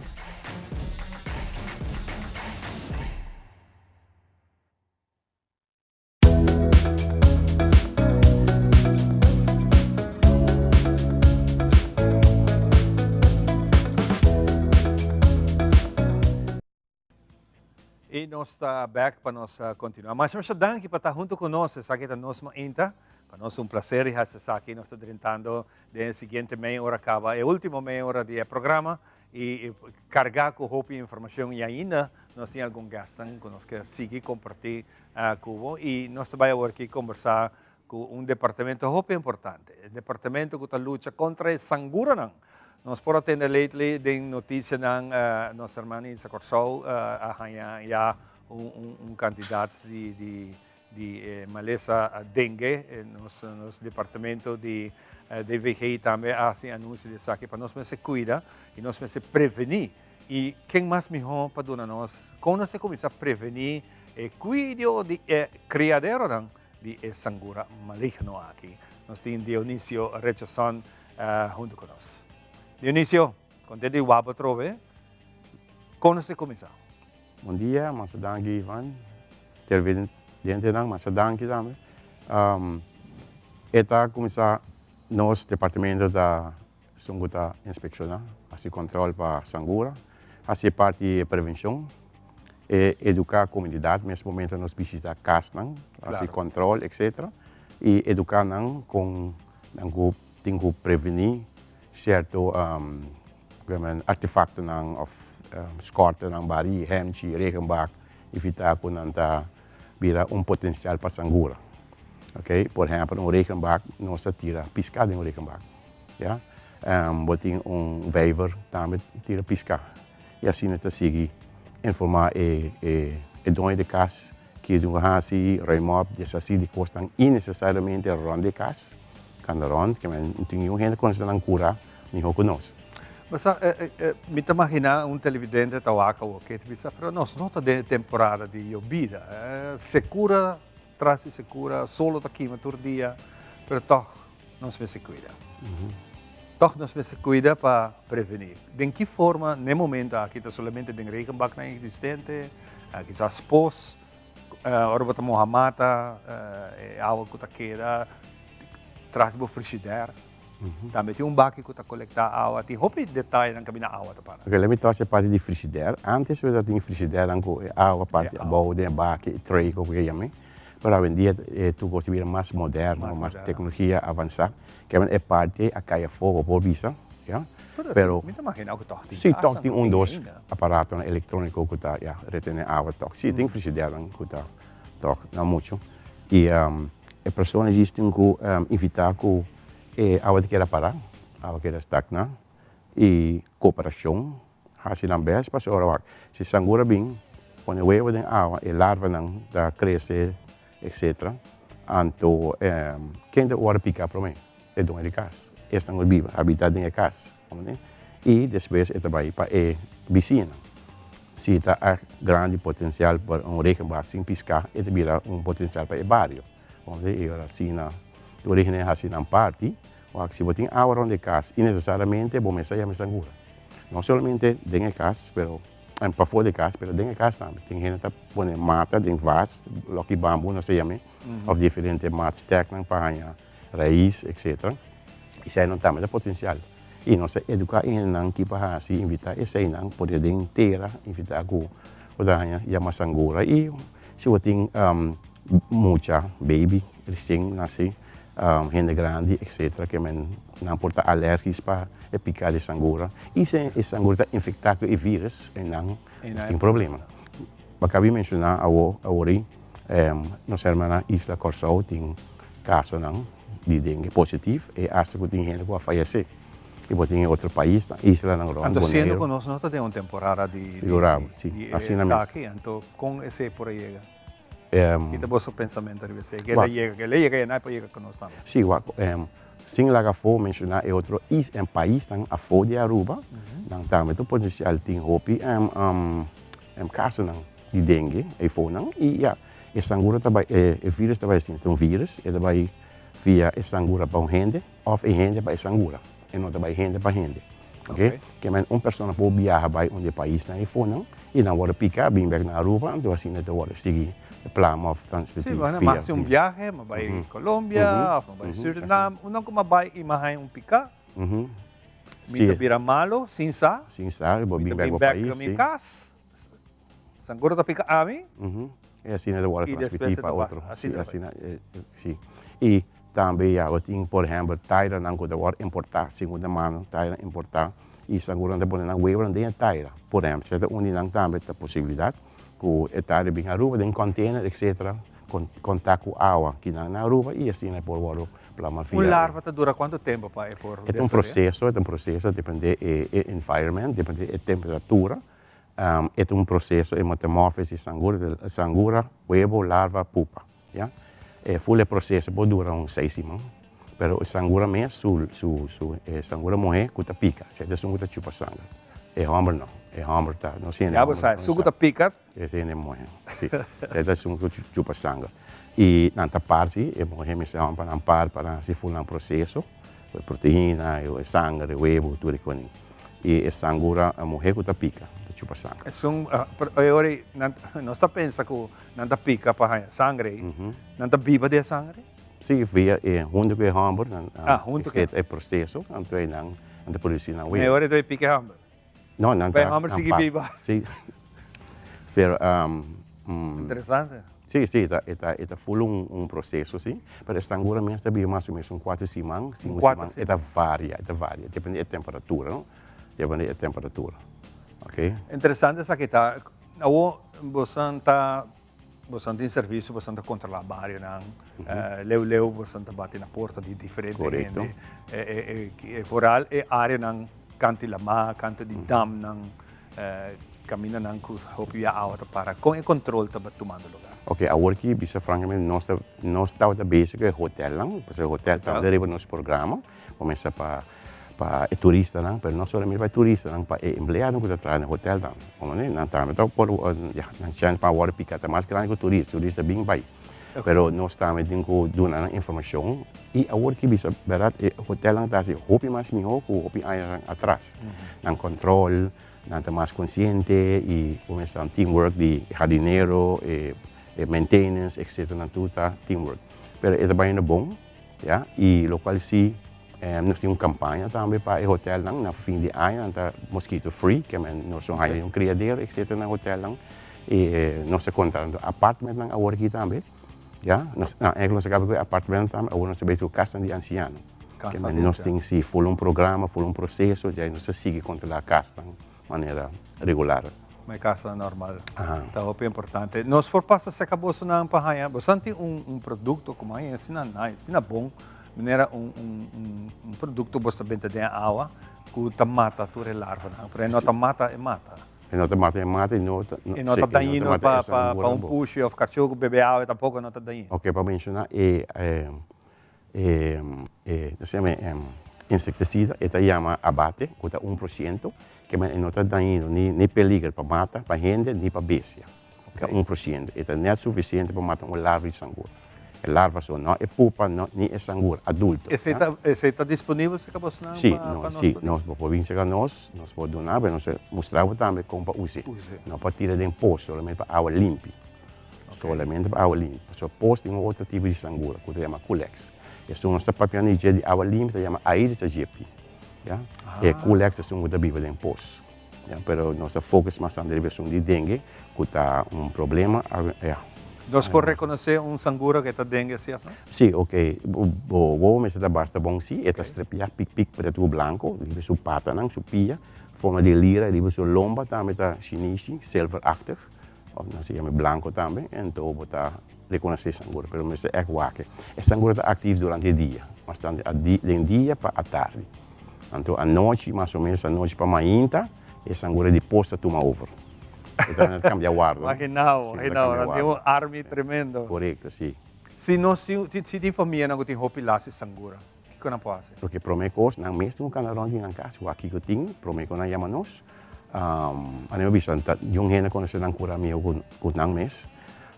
[SPEAKER 1] Y nos ta back pa nos continua. Masha masha danki pa ta hunto cu nos. Esaki ta Nos Mainta. Pa nos un placer di haci esaki. Nos ta drentando den e siguiente mei ora caba, e ultimo mei ora di e programa y carga cu hopi informacion y ainda nos tin algun guestnan cu nos kier sigui comparti cu bo y nos ta bay awor aki combersa cu un departamento hopi importante, e departamento cu ta lucha contra e sanguranan. Nos por a tende lately den noticianan nos hermana Isa Corsou a haya ya un cantidad di di e malesa dengue. Nos nos departamento di DVG tambe a haci anuncio di esaki pa nos mester cuida y nos mester preveni. Y ken mas miho pa duna nos con nos ta cuminsa preveni e cuido di e criaderonan di e sangura maligno aki. Nos tin Dionisio Richardson hunto cu nos. Dionisio, contento di wak bo atrobe. Con nos ta cuminsa?
[SPEAKER 5] Bon dia, masa danki Ivan. Televidentenan, masa danki tambe. E ta kuminsá nos departamento ta esun ku ta inspekshoná, hasi kòntròl pa sangura, hasi e parti di prevenshon, e eduká komunidat mes momento nos bishitá kasnan, hasi kòntròl etsetera, i eduká nan kon nan ku tin ku prevení sierto artefaktonan òf skòrtenan, barí, hèmchi, regenbak, evitá ku nan ta bira un potensial pa sangura. Ok, por ehèmpel un regenbak nos ta tira piská den un regenbak, ya. Bo tin un vijver tambe tira piská i asina ta sigui informá e e doño di kas ki dun hasi, ruim op, deshasí di kosnan innesesariamente rònt di kas, kanda rònt, ke men tin niun hende konosé nan kura mihó ku nos.
[SPEAKER 1] Bo sa, mi ta maginá un televidente ta wak awor ke ta bisa, pero nos no ta den e temporada di yobida. Sekura tras di sekura, solo ta kima tur dia, pero tòg nos mester kuida. Tòg nos mester kuida pa prevení. Den ki forma n'e momento aki ta solamente den regenbaknan existente, kisas pos, ora bo ta moha mata, e awa ku ta keda tras di bo frishider. Tambe tin un baki ku ta kolektá awa. Tin hopi detayenan kaminda awa ta para.
[SPEAKER 5] Ok, let mi touch e parti di frishider. Antes we tatin frishidernan ku e awa parti abou den e baki, e tray ku ke yam'é. Pero awendia e tur kos ta bira mas moderno, mas teknologia avansá. Kèmen e parti ei a kai afó, bo por bisa, ya.
[SPEAKER 1] Pero mi ta maginá ku tòg tin
[SPEAKER 5] Sí, tòg tin un dos aparatonan elektróniko ku ta, ya, retené awa tòg. Sí, tin frishidernan ku ta tòg, no muchu. I e persona djis tin ku invitá ku e awa ta keda pará, awa keda stagná i koperashon hasi nan bes pasobra wak si sangura bin pone webo den awa e larvanan ta krese etcetera anto ken ta wòrdu piká promé? E doño di kas, esnan ku biba habitá den e kas i despues e ta bai pa e bisiñanan. Si ta a grandi potensial pa un regenbak sin piská e ta bira un potensial pa e bario. E ora asina tur hende a hasi nan parti, wak si bo tin awa rond e kas inesesariamente bo mester yama e sangura. No solamente den e kas pero pafó di e kas pero den e kas tambe. Tin hende ta pone mata den vas, loki bambu nos ta yam'e, òf diferente matsteknan pa haña rais etcetera. Eseinan tambe ta potensial. I nos ta eduká e hendenan ki pa hasi, invitá eseinan pone den tera, invitá ku bo ta haña yama sangura. I si bo tin mucha, baby, resien nasi, hende grandi etcetera ke men nan por ta alèrgis pa e piká di sangura. I si e sangura ta infektá ku e vírus, einan nos tin problema. Bo a kabi menshoná awo, awor nos hermana isla Kòrsou tin kasonan di dengue positif e hasta ku tin hende ku a fayesé. I bo tin e otro paisnan, islanan rònt
[SPEAKER 1] Anto siendo
[SPEAKER 5] Boneiru.
[SPEAKER 1] ku nos no ta den un temporada di di
[SPEAKER 5] Figurá bo, si,
[SPEAKER 1] di e
[SPEAKER 5] asina mes.
[SPEAKER 1] esaki, anto kon esei por a yega? Ki ta boso pensamentu riba esei? Ke el a
[SPEAKER 5] Wak.
[SPEAKER 1] yega, ke el a yega i a por yega ku nos tambe.
[SPEAKER 5] Si, wak, sin laga afó menshoná e otro is en paisnan afó di Aruba, nan tambe ta potensial tin hopi kasonan di dengue eifonan i ya. E sangura ta bai, e virus ta bai asina, ta un virus, e ta bai via e sangura pa un hende of e hende pa e sangura, e no ta bai hende pa hende, ok. Ke men un persona por biaha bai un di e paisnan e fonan i nan wòrdu pika bin bèk na Aruba, anto asina e ta wòrdu sigui plama of transmití
[SPEAKER 1] Sí, bueno,
[SPEAKER 5] via
[SPEAKER 1] mi hasi un biahe, mi bai Colombia of mi bai Surinam, unda ku mi bai i mi haña un pika, mi ta bira malo sin sa,
[SPEAKER 5] Sin sa, bo
[SPEAKER 1] mi
[SPEAKER 5] bin
[SPEAKER 1] ta
[SPEAKER 5] bèk
[SPEAKER 1] bin
[SPEAKER 5] bo
[SPEAKER 1] bèk
[SPEAKER 5] pais,
[SPEAKER 1] na mi
[SPEAKER 5] sí.
[SPEAKER 1] kas. Sangura ta pika ami.
[SPEAKER 5] E asina ta wòrdu
[SPEAKER 1] I
[SPEAKER 5] transmití
[SPEAKER 1] despues e
[SPEAKER 5] pa
[SPEAKER 1] ta
[SPEAKER 5] otro.
[SPEAKER 1] pasa.
[SPEAKER 5] Sí,
[SPEAKER 1] Asina ta
[SPEAKER 5] asina, sí. I. Tambe ya bo tin por ehempel tairanan ku ta wòrdu importá, segunda mano taira importá i sanguranan ta pone nan webunan den e taira. Por ehempel, esei ta un di nan tambe ta posibilidat ku e taira bin Aruba den container etcetera kontak ku awa kinan na Aruba i asina e por wòrdu plama via.
[SPEAKER 1] Un larva ta dura kuantu tempu pa e por
[SPEAKER 5] E ta un proseso, e ta un proseso depende e environment, depende e temperatura. E ta un proseso, e metamorfosis sangura, sangura, webo, larva, pupa. Ya. E full e proseso por dura un seis siman, pero e sangura mes su su su e sangura muhé ku ta pika, esei ta esun ku ta chupa sanger. E hòmber no, e hòmber ta no siente
[SPEAKER 1] Ya bo sa, esun ku ta pika.
[SPEAKER 5] E hende muhé, si. Esei ta esun ku chupa sanger. I nan ta parti, e muhé mester hòmber pa nan par pa nan hasi full nan proseso, e proteina, e sanger, e webu, tur e konin. I e sangura muhé ku ta pika, ta chupa sanger.
[SPEAKER 1] Esun, e ora ei nan nos ta pensa ku Nan ta pica pa haña sangre ei. Nan ta biba di e sangre?
[SPEAKER 5] Sí, via e hunto ku e hòmber nan
[SPEAKER 1] Ah, hunto ku e.
[SPEAKER 5] e proseso, anto ei nan nan ta produsí nan
[SPEAKER 1] wea. E ora ei ta pica e hòmber?
[SPEAKER 5] No, nan
[SPEAKER 1] Pa e
[SPEAKER 5] ta
[SPEAKER 1] hòmber
[SPEAKER 5] nan
[SPEAKER 1] sigui
[SPEAKER 5] pa
[SPEAKER 1] biba.
[SPEAKER 5] Sí. Pero
[SPEAKER 1] Interesante.
[SPEAKER 5] Sí, sí, ta e ta e ta ful un un proseso sí, pero e sangura mes ta biba mas o menos un kuater siman, sinku
[SPEAKER 1] Kuater
[SPEAKER 5] siman, e ta varia, e ta varia, depende e temperatura, no, depende e temperatura, ok.
[SPEAKER 1] Interesante esaki ta. Awor bosan ta bosan tin servicio bosan ta controla barionan leu leu bosan ta bati na porta di diferente hende vooral e areanan kant di lama kant di damnan camindanan cu hopi bia awa ta para con e control ta tumando lugar?
[SPEAKER 5] Ok awor ki bisa francamente nos ta nos tabata bezig cu e hotelnan pasobra e hotel tabata riba nos programa Cuminsa pa pa e turistanan, pero no solamente pa e turistanan, pa e empleadonan cu ta traha na e hotelnan. Comprende? Nan tambe ta por, ya, nan chance pa worde pica ta mas grandi cu turista, turista bin bay. Pero nos tambe tin cu duna nan informacion y awor ki bisa berdad e hotelnan ta haci hopi mas miho cu hopi añanan atras. Nan control, nan ta mas consciente y cuminsa un teamwork di hardinero, e maintenance, etcetera, nan tur ta teamwork. Pero e ta bayendo bon. Ya, y locual si nos tin un campaña tambe pa e hotelnan na fin di aña nan ta mosquito free, ke men nos no haya un criadero etcetera na hotelnan y nos ta conta apartmentnan awor aki tambe, ya, nos no eigenlijk nos a caba cu e apartmentnan tambe awor nos ta bay cu casnan di anciano, ke men nos tin si full un programa, full un proceso, ya nos ta sigui controla casnan. manera regular.
[SPEAKER 1] Ma e casa normal ta hopi importante. Nos por pasa cerca bosonan pa haña, bosonan tin un un producto como haña asina nice, asina bon, manera un un un un producto boso ta benta den awa cu ta mata tur e larvanan, pero e no ta mata e mata.
[SPEAKER 5] E no ta mata e mata y no ta
[SPEAKER 1] E no ta dañino pa pa pa un pushi of cacho cu bebe awa tampoco no ta dañino.
[SPEAKER 5] Ok, pa menciona e E e ta yama e insecticida, e ta yama abate, cu ta 1%, ke men e no ta dañino ni ni peliger pa mata, pa hende, ni pa bestia. Ta 1%. E ta net suficiente pa mata un larva di sangur. E larva so, no e pupa, no ni e sangur adulto.
[SPEAKER 1] Esey ta esey ta disponibel cerca bosonan
[SPEAKER 5] Si,
[SPEAKER 1] pa pa
[SPEAKER 5] no,
[SPEAKER 1] nos
[SPEAKER 5] si,
[SPEAKER 1] por
[SPEAKER 5] nos bo por bin cerca nos, nos por duna, pero nos ta mustra bo tambe con pa use. No pa tira den pos, solamente pa awa limpi. Solamente pa awa limpi. Pasobra pos tin un otro tipo di sangura ku ta yama culex. Esun nos ta papiando di dje di awa limpi ta yama Aedes aegypti. Ya. E culex ta esun ku ta biba den pos. Ya, pero nos ta focus mas tantu riba esun di dengue ku ta un problema, ya.
[SPEAKER 1] Nos por rekonosé un sangura ku e ta dengue así òf no?
[SPEAKER 5] Si, ok. Bo wowo mester ta basta bon si. E ta strepiá pik pik pretu ku blanko riba su patanan, su pia. Forma di lira riba su lomba tambe ta shinishi, silverachtig. Of nan sa yama blanco tambe, ento bo ta reconoce e sangura, pero mester echt wak. E sangura ta actief durante e dia, bastante den dia pa atardi. Anto anochi, mas o menos anochi pa mainta, e sangura di pos ta tuma over. E ta cambia warda.
[SPEAKER 1] Imaginao, imaginao, nan tin un army tremendo.
[SPEAKER 5] Correcto, si.
[SPEAKER 1] Si no, si tin famianan cu tin hopi las di sangura, kico nan por haci?
[SPEAKER 5] Loke prome cos, nan mes tin un cana rond di nan cas, wak kico tin, prome cu nan yama nos. A mi a bisa ta yon hende conoce nan cura miho cu nan mes,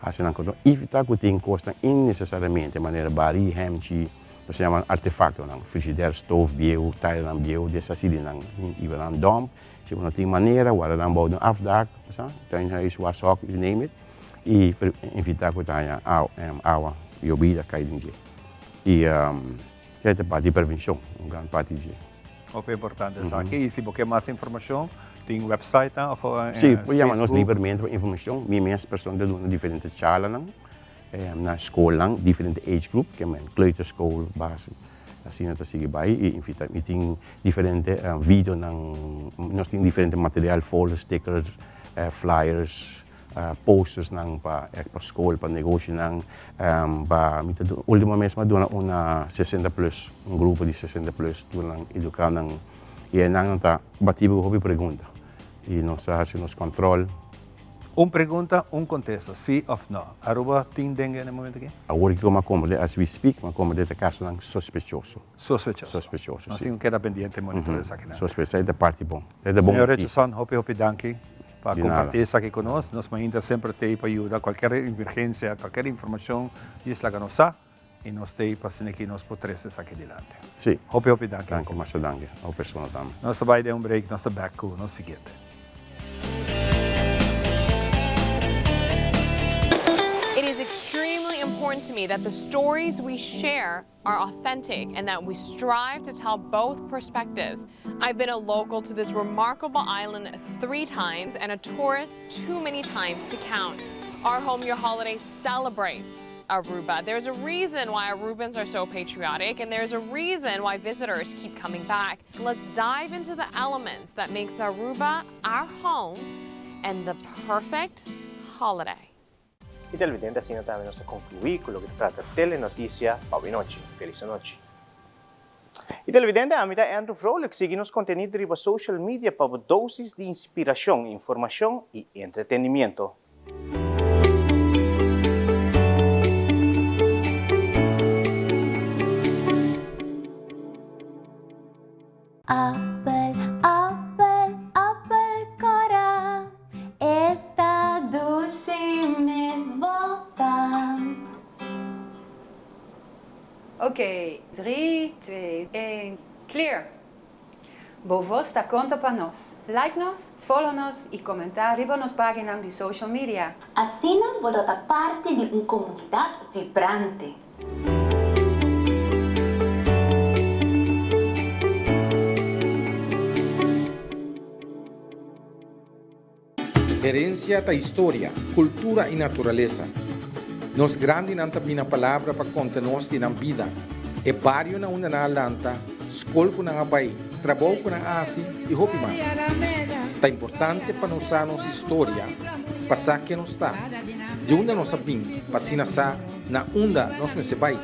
[SPEAKER 5] haci nan cosa, evita cu tin cosnan innecesariamente manera bari, hemchi, nos ta yama artefactonan, frigider, stoof bieu, tailernan bieu, deshaci di nan, iba nan dump, si bo no tin manera warda nan bou di un afdak, sa, tuinhuis, washok, you name it, y evita cu ta haña awa, yobida cay den dje. Y esei ta parti di prevencion, un gran parti di dje.
[SPEAKER 1] Hopi importante esaki. Y si bo ke mas informacion, tin websitenan of
[SPEAKER 5] Sí, por yama nos libermente pa informacion. Mi mes persona ta duna diferente charlanan. Na skolnan, diferente age group, ke men kleuterschool, basi, asina ta sigui bai i invita. Mi tin diferente videonan, nos tin diferente material, folders, stickers, flyers, postersnan pa pa skol, pa negoshinan, pa mi ta ultimo mes mi a duna un na sesenta plus, un grupo di sesenta plus, tur nan eduká nan i einan nan ta bati bo ku hopi pregunta i nos ta hasi nos kòntròl.
[SPEAKER 1] Un pregunta, un kontesta, sí òf nò. Aruba tin dengue na e momento aki?
[SPEAKER 5] Awor kiko mi a komprendé, as we speak, mi a komprendé ta kasonan sospechoso.
[SPEAKER 1] Sospechoso.
[SPEAKER 5] Sospechoso,
[SPEAKER 1] Nos
[SPEAKER 5] sí.
[SPEAKER 1] tin ku keda pendiente monitorá esakinan.
[SPEAKER 5] Sospechoso, esei ta parti bon. Esei ta bon
[SPEAKER 1] Señor
[SPEAKER 5] noticia.
[SPEAKER 1] Richardson, hopi hopi danki pa
[SPEAKER 5] Di nada.
[SPEAKER 1] kompartí esaki ku nos. Nos mainta semper t'ei pa yuda kualker emergensia, kualker informashon, djis laga nos sa i nos t'ei pa asina ki nos por trese esaki dilanti.
[SPEAKER 5] Sí.
[SPEAKER 1] Hopi hopi danki.
[SPEAKER 5] Danki, masha danki. Abo persona tambe.
[SPEAKER 1] Nos ta bai den un break, nos ta bèk ku nos siguiente.
[SPEAKER 6] It is extremely important to me that the stories we share are authentic and that we strive to tell both perspectives. I've been a local to this remarkable island three times and a tourist too many times to count. Our Home Your Holiday celebrates Aruba. There's a reason why Arubans are so patriotic and there's a reason why visitors keep coming back. Let's dive into the elements that makes Aruba our home and the perfect holiday.
[SPEAKER 8] Y televidente asina tambe nos a conclui cu loke ta trata Telenoticia pa awe nochi. Feliz anochi. Y televidente ami ta Andrew Vrolijk sigui nos contenido riba social media pa bo dosis di inspiracion, informacion y entretenimiento.
[SPEAKER 16] Appel, appel, appel kora, esta dushi mes bota.
[SPEAKER 15] Oké, 3, 2, 1, clear! Bo voz ta konta pa nos. Like nos, follow nos i komentá riba nos páginanan di social media.
[SPEAKER 20] Asina bo lo ta parti di un komunidat vibrante.
[SPEAKER 24] Herencia ta historia, cultura y naturalesa. Nos grandinan ta bina palabra pa conta nos di nan bida, e bario na unda nan a lanta, scol cu nan a bay, trabou cu nan a haci y hopi mas. Ta importante pa nos sa nos historia pa sa ken nos ta, di unda nos a bin pa asina sa na unda nos mester bai.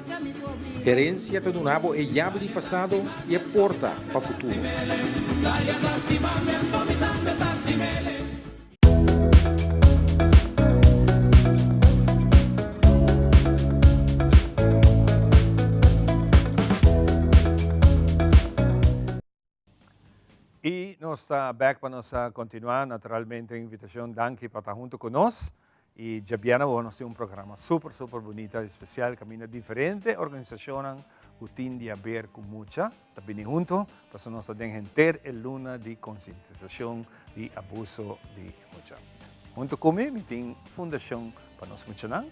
[SPEAKER 24] Herencia ta duna bo e yabi di pasado y e porta pa futuro.
[SPEAKER 1] Y nos ta bek pa nos continua, naturalmente invitacion danki pa ta hunto cu nos y djabièrnè awor nos tin un programa super super bunita y especial caminda diferente organisacionnan cu tin di haber cu mucha ta bini hunto pasobra nos ta den henter e luna di concientisacion di abuso di mucha. Hunto cu mi mi tin Fundacion pa nos Muchanan.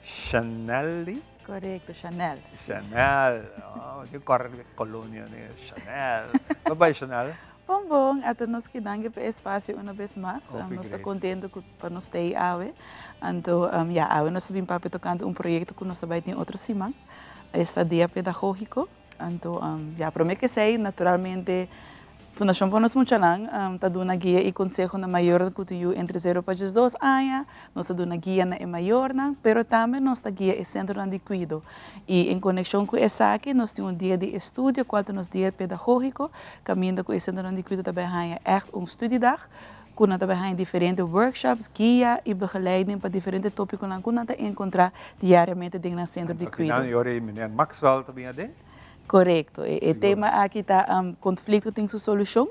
[SPEAKER 1] Chanelly.
[SPEAKER 27] Korekto, Chanel.
[SPEAKER 1] Chanel. Oh, di kòrda di kolonia ni Chanel. Bo bai Chanel?
[SPEAKER 27] Bon bon, ata nos ki danki pa e espasio una bes mas.
[SPEAKER 1] Hopi
[SPEAKER 27] Nos ta
[SPEAKER 1] great.
[SPEAKER 27] kontento ku pa nos ta ei awe. Anto ya, awe nos ta bin papia tokante un proyekto ku nos ta bai tin otro siman, esta Dia Pedagógiko. Anto ya, prome ke esei, naturalmente Fundashon pa Nos Muchanan ta duna guia i konseho na mayornan ku ta yu entre zero pa diesdos aña. Nos ta duna guia na e mayornan, pero tambe nos ta guia e sentronan di kuido. I en konekshon ku esaki nos tin un dia di estudio, kual ta nos dia pedagógiko, kaminda ku e sentronan di kuido ta bai haña ègt un studiedag, ku nan ta bai haña diferente workshops, guia i begeleiding pa diferente tópikonan ku nan ta enkontrá diariamente den nan sentro di
[SPEAKER 1] Anto
[SPEAKER 27] kuido.
[SPEAKER 1] kinan e ora ei meneer Maxwell ta bin aden?
[SPEAKER 27] Korekto. E tema aki ta konflikto tin su solushon.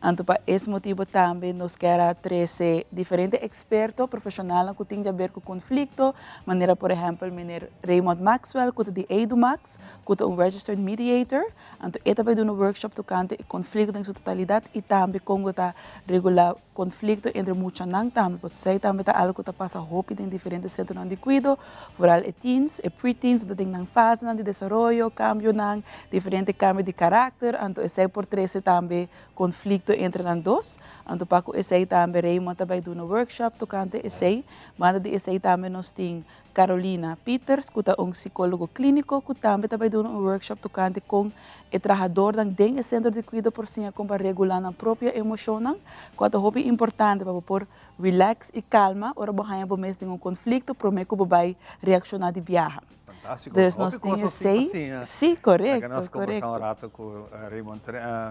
[SPEAKER 27] Anto pa es motibu tambe nos kier a trese diferente eksperto, profeshonalnan ku tin di aber ku konflikto, manera por ehèmpel meneer Raymond Maxwell ku ta di Edumax, ku ta un registered mediator. Anto e ta bai duna workshop tokante e konflikto den su totalidat i tambe kon bo ta regulá konflikto entre muchanan tambe, pasobra esei tambe ta algu ku ta pasa hopi den diferente sentronan di kuido, vooral e teens, e pre-teens ta den nan fasenan di desaroyo, kambionan, diferente kambio di karakter, anto esei por trese tambe konflikto.
[SPEAKER 11] konflikto entre nan dos. Anto pa ku esei tambe Raymond ta bai duna workshop tokante esei. Banda di esei tambe nos tin Carolina Pieters ku ta un sikólogo klíniko ku tambe ta bai duna un workshop tokante kon e trahadornan den e sentro di kuido por siña kon pa regulá nan propio emoshonnan, kua ta hopi importante pa bo por relax i kalma ora bo haña bo mes den un konflikto promé ku bo bai reakshoná di biaha.
[SPEAKER 1] Fantástiko.
[SPEAKER 11] Dus nos
[SPEAKER 1] Hopi
[SPEAKER 11] tin
[SPEAKER 1] kos así pa
[SPEAKER 11] esei.
[SPEAKER 1] siña.
[SPEAKER 11] Sí,
[SPEAKER 1] Laga
[SPEAKER 11] korekto,
[SPEAKER 1] nos kombersá un
[SPEAKER 11] korekto.
[SPEAKER 1] rato ku Raymond.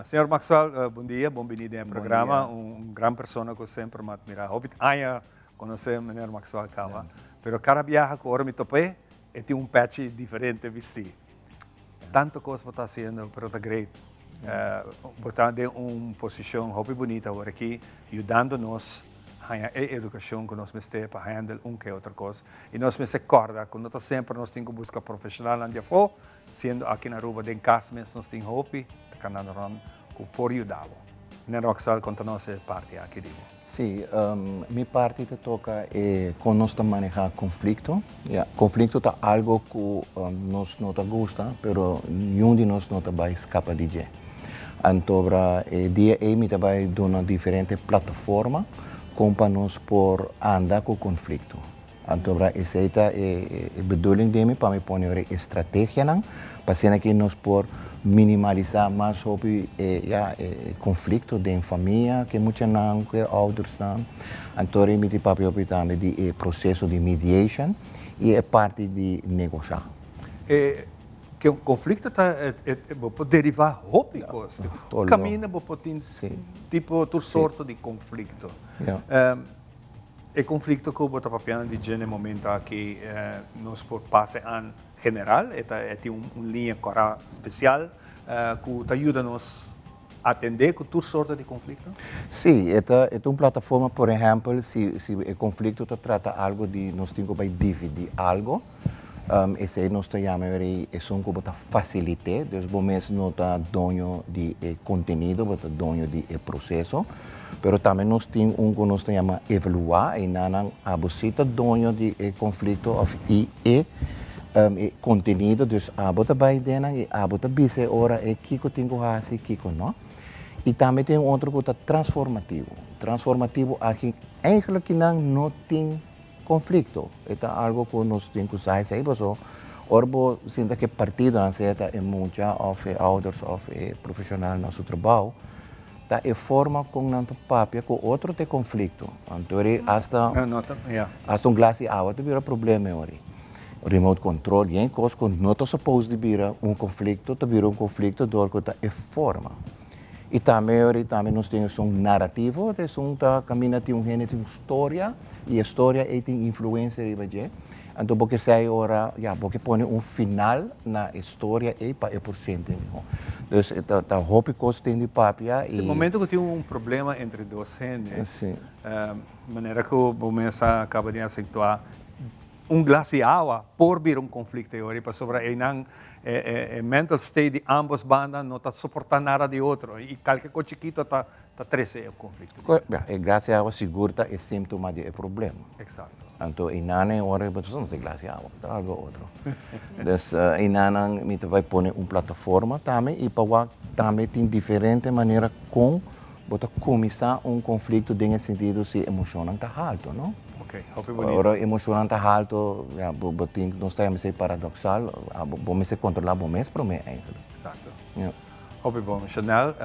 [SPEAKER 1] Señor Maxwell, bon dia, bon bini den e
[SPEAKER 7] Bon
[SPEAKER 1] programa.
[SPEAKER 7] dia.
[SPEAKER 1] Un gran persona ku semper mi a admirá. Hopi aña konosé meneer Maxwell kaba. Pero kada biaha ku ora mi top'é, e tin un pèchi diferente bistí. Tanto kos bo ta hasiendo, pero ta great. Bo ta den un posishon hopi bunita awor aki, yudando nos haña e edukashon ku nos mester pa handle un ke otro kos. I nos mester kòrda ku no ta semper nos tin ku buska profeshonalnan di afó, siendo aki na Aruba den kas mes nos tin hopi ta kanando rònt ku por yuda bo. Meneer Roxal, konta nos e parti aki di bo.
[SPEAKER 7] Sí, mi parti ta toka e kon nos ta manehá konflikto. Ya, konflikto ta algo ku nos no ta gusta, pero niun di nos no ta bai skapa di dje. Antobra e dia ei mi ta bai duna diferente plataforma kon pa nos por anda ku konflikto. Antobra esei ta e bedoeling di mi pa mi pone ora e estrategianan pa asina ki nos por minimalisá mas hopi e ya e konflikto den famia ku e muchanan ku e oudersnan. Anto ora mi tin papia hopi tambe di e proseso di mediation i e parti di negoshá.
[SPEAKER 1] E konflikto ta bo por derivá hopi kos. Kaminda bo por tin tipo tur sorto di konflikto. E konflikto ku bo ta papiando di dje na e momento aki nos por pasa an general, e ta e tin un liña kòrá spesial ku ta yuda nos atendé ku tur sorto di konflikto?
[SPEAKER 7] Sí, e ta e ta un plataforma, por ehèmpel, si si e konflikto ta trata algu di nos tin ku bai dividí algu, esei nos ta yama esun ku bo ta fasilit'é, dus bo mes no ta doño di e kontenido, bo ta doño di e proseso. Pero tambe nos tin un ku nos ta yama evaluá, einan abo si ta doño di e konflikto òf i e e kontenido, dus abo ta bai den nan i abo ta bisa e ora e kiko tin ku hasi i kiko no. I tambe tin un otro ku ta transformativo. Transformativo aki eigenlijk kinan no tin Konflikto, e ta algo ku nos tin ku sa esei paso ora bo sinta ku e partidonan sea ta e mucha òf e ouders òf e profeshonal na su trabou, ta e forma kon nan ta papia ku otro ta e konflikto. Anto ori asta asta un glas di awa ta bira problema e ori. Remote control yen kos ku no ta suppose di bira un konflikto ta bira un konflikto dor ku ta e forma. I tambe ori tambe nos tin esun narativo, esun ta kaminda tin un hende tin un storia i e storia ei tin influensia riba dje. Anto bo ke sai ora, ya, bo ke pone un final na e storia ei pa e por sinti mihó. Dus e ta ta hopi kos tin di papia
[SPEAKER 1] Si
[SPEAKER 7] i.
[SPEAKER 1] momento ku tin un problema entre dos hende, manera ku bo mes a kaba di asentuá, Un glas di awa por bira un conflicto e ora pasobra eynan e mental state di ambos banda no ta soporta nada di otro y calke cos chikito ta trece e conflicto.
[SPEAKER 7] Ya, e glas di awa sigur ta e simptoma di e problema.
[SPEAKER 1] Exacto.
[SPEAKER 7] Anto eynan e ora bo ta no ta e glas di awa, ta algo otro. Dus eynan mi ta bay pone un plataforma tambe y pa wak tambe tin diferente manera con Bo ta kuminsá un konflikto den e sentido si emoshonnan ta haltu, no?
[SPEAKER 1] Ok, hopi bonito.
[SPEAKER 7] Ora emoshonnan ta haltu, ya, bo, bo tin, nos ta yama esei paradoksal, bo, bo mester kontrolá bo mes promé eigenlijk.
[SPEAKER 1] Eksakto.
[SPEAKER 7] Ja.
[SPEAKER 1] Hopi bon, Chanel.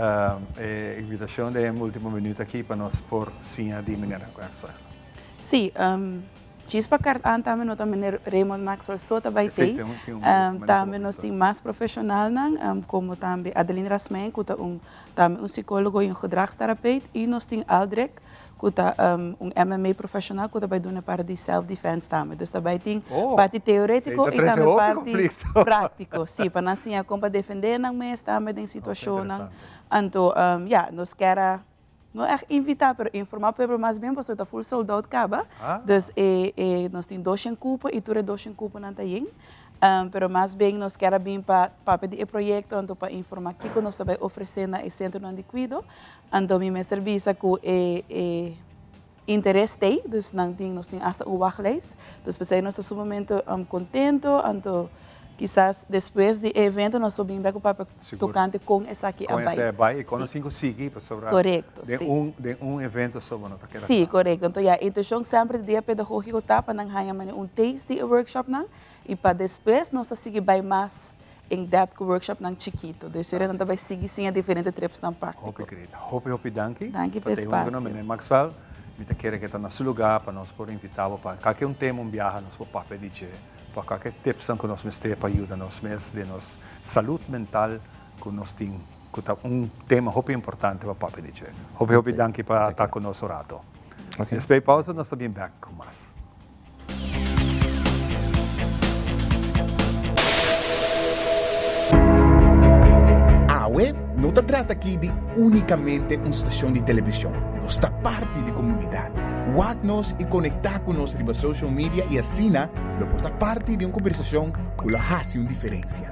[SPEAKER 1] E invitashon den e último minuut aki pa nos por siña di meneer Maxwell.
[SPEAKER 11] Sí, Chispa kart aan tambe no ta meneer Raymond Maxwell so ta bai tei. Tambe nos tin mas profeshonalnan, komo tambe Adeline Rasmijn ku ta un Tambe un psicólogo y un gedragstherapeut y nos tin Aldrich cu ta un MMA profesional cu ta bay duna parti di self defense tambe. Dus ta bay tin parti teoretico y tambe parti practico. Si, pa nan siña con pa defende nan mes tambe den situacionnan. Anto, ya, nos kier a, no echt invita, pero informa pueblo mas bien pasobra ta full sold out caba. Dus e, nos tin doshen cupo y tur e doshen cuponan ta yen. Pero mas bien nos kier a bin pa papia di e proyecto anto pa informa kico nos ta bay ofrece na e centronan di cuido. Anto mi mester bisa cu e e interes t'ey, dus nan tin nos tin hasta un wachtlijst. Dus p'esey nos ta sumamente contento anto
[SPEAKER 10] Kisas despues di e evento nos por bin bek ku papia tokante kon esaki a
[SPEAKER 1] Kon
[SPEAKER 10] bai.
[SPEAKER 1] esei a bai i kon
[SPEAKER 10] Sí.
[SPEAKER 1] nos tin ku sigui pasobra
[SPEAKER 10] Korekto,
[SPEAKER 1] den
[SPEAKER 10] sí.
[SPEAKER 1] un den un evento so bo no ta keda
[SPEAKER 10] Sí,
[SPEAKER 1] kla.
[SPEAKER 10] korekto. Anto ya, e intenshon semper di dia pedagógiko ta pa nan haña manera un taste di e workshopnan i pa despues nos ta sigui bai mas in depth ku workshopnan chikito. Dus esei nan ta bai sigui siña diferente tripsnan práktiko.
[SPEAKER 1] Hopi krita. Hopi hopi danki.
[SPEAKER 10] Danki
[SPEAKER 1] pa
[SPEAKER 10] pa e
[SPEAKER 1] ta huntu ku nos,
[SPEAKER 10] espasio.
[SPEAKER 1] Meneer Maxwell. Mi ta kere ke ta na su lugá pa nos por invitá bo pa kalke un tema un biaha nos por papia di dje. Pa kalke tipsnan ku nos mester pa yuda nos mes den nos salud mental ku nos tin ku ta un tema hopi importante pa papia di dje. Hopi hopi danki pa ta ku nos un rato. Despues di pausa nos ta bin bek ku mas.
[SPEAKER 12] Awe no ta trata aki di únikamente un stashon di televishon, nos ta parti di komunidat. Wak nos i konektá ku nos riba social media i asina lo por ta parti di un kombersashon ku lo hasi un diferensia.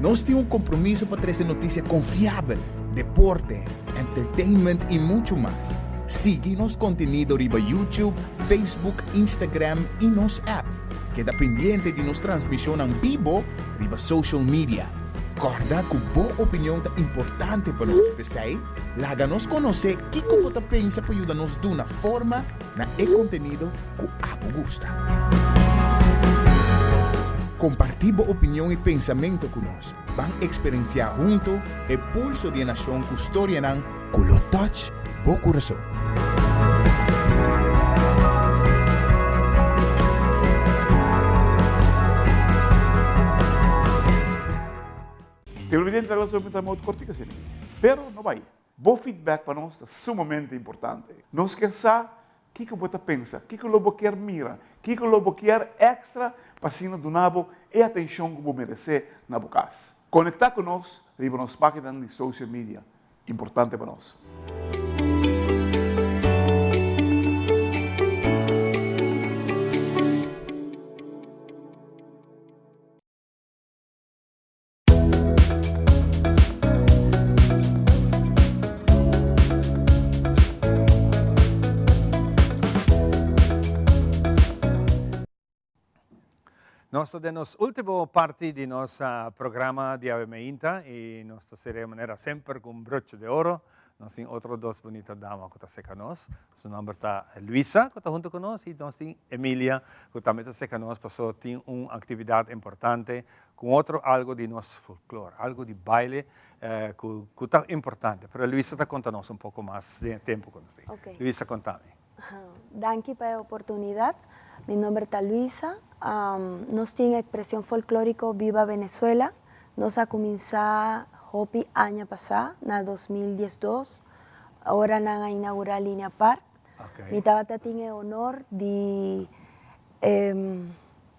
[SPEAKER 12] Nos tin un kompromiso pa trese notisia konfiabel, deporte, entertainment i muchu mas. Sigui nos kontenido riba YouTube, Facebook, Instagram i nos app. Keda pendiente di nos transmishonnan bibo riba social media. Kòrda ku bo opinion ta importante pa nos, p'esei laga nos konosé kiko bo ta pensa pa yuda nos duna forma na e kontenido ku abo gusta. Kompartí bo opinion i pensamentu ku nos. Ban eksperensiá huntu e pulso di e nashon ku storianan ku lo touch bo kurason.
[SPEAKER 24] Televidente ta laso mita modo cortico asina. Pero no bay. Bo feedback pa nos ta sumamente importante. Nos kier sa kiko bo ta pensa, kiko lo bo kier mira, kiko lo bo kier extra pa asina duna bo e atencion cu bo merece na bo cas. Conecta cu nos riba nos paginanan di social media. Importante pa nos.
[SPEAKER 1] Nos ta den nos ultimo parti di nos programa di Awe Meinta y nos ta cera manera semper cu un broche de oro. Nos tin otro dos bunita dama cu ta seca nos. Su nomber ta Luisa cu ta hunto cu nos y nos tin Emilia cu tambe ta seca nos paso tin un actividad importante cu otro algo di nos folklore, algo di baile cu cu ta importante. Pero Luisa ta conta nos un poco mas den e tempo cu nos tin.
[SPEAKER 13] Ok.
[SPEAKER 1] Luisa contami.
[SPEAKER 13] Danki pa e oportunidad. Mi nomber ta Luisa. Nos tin Expresion Folklorico Viva Venezuela. Nos a cuminsa hopi aña pasa, na 2012, ora nan a inaugura Linea Park. Mi tabata tin e honor di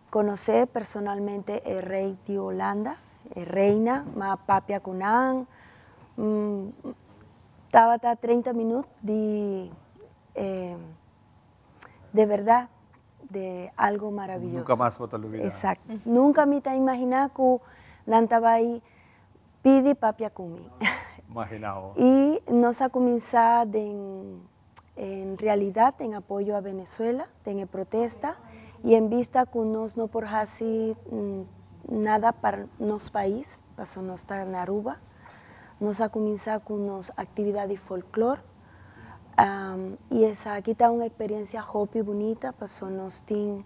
[SPEAKER 13] conoce personalmente e rey di Holanda, e reina, m'a papia cu nan. Tabata 30 minuut di de berdad de algo maravilloso.
[SPEAKER 1] Nunca mas bo ta lubida.
[SPEAKER 13] Exacto. Nunca mi ta imagina cu nan ta bay pidi papia cu mi.
[SPEAKER 1] Imagina bo.
[SPEAKER 13] Y nos a cuminsa den en realidad en apoyo a Venezuela, den e protesta, y en vista cu nos no por haci nada pa nos pais, paso nos ta na Aruba, nos a cuminsa cu nos actividad di folklor, y esaki ta un experiencia hopi bunita, paso nos tin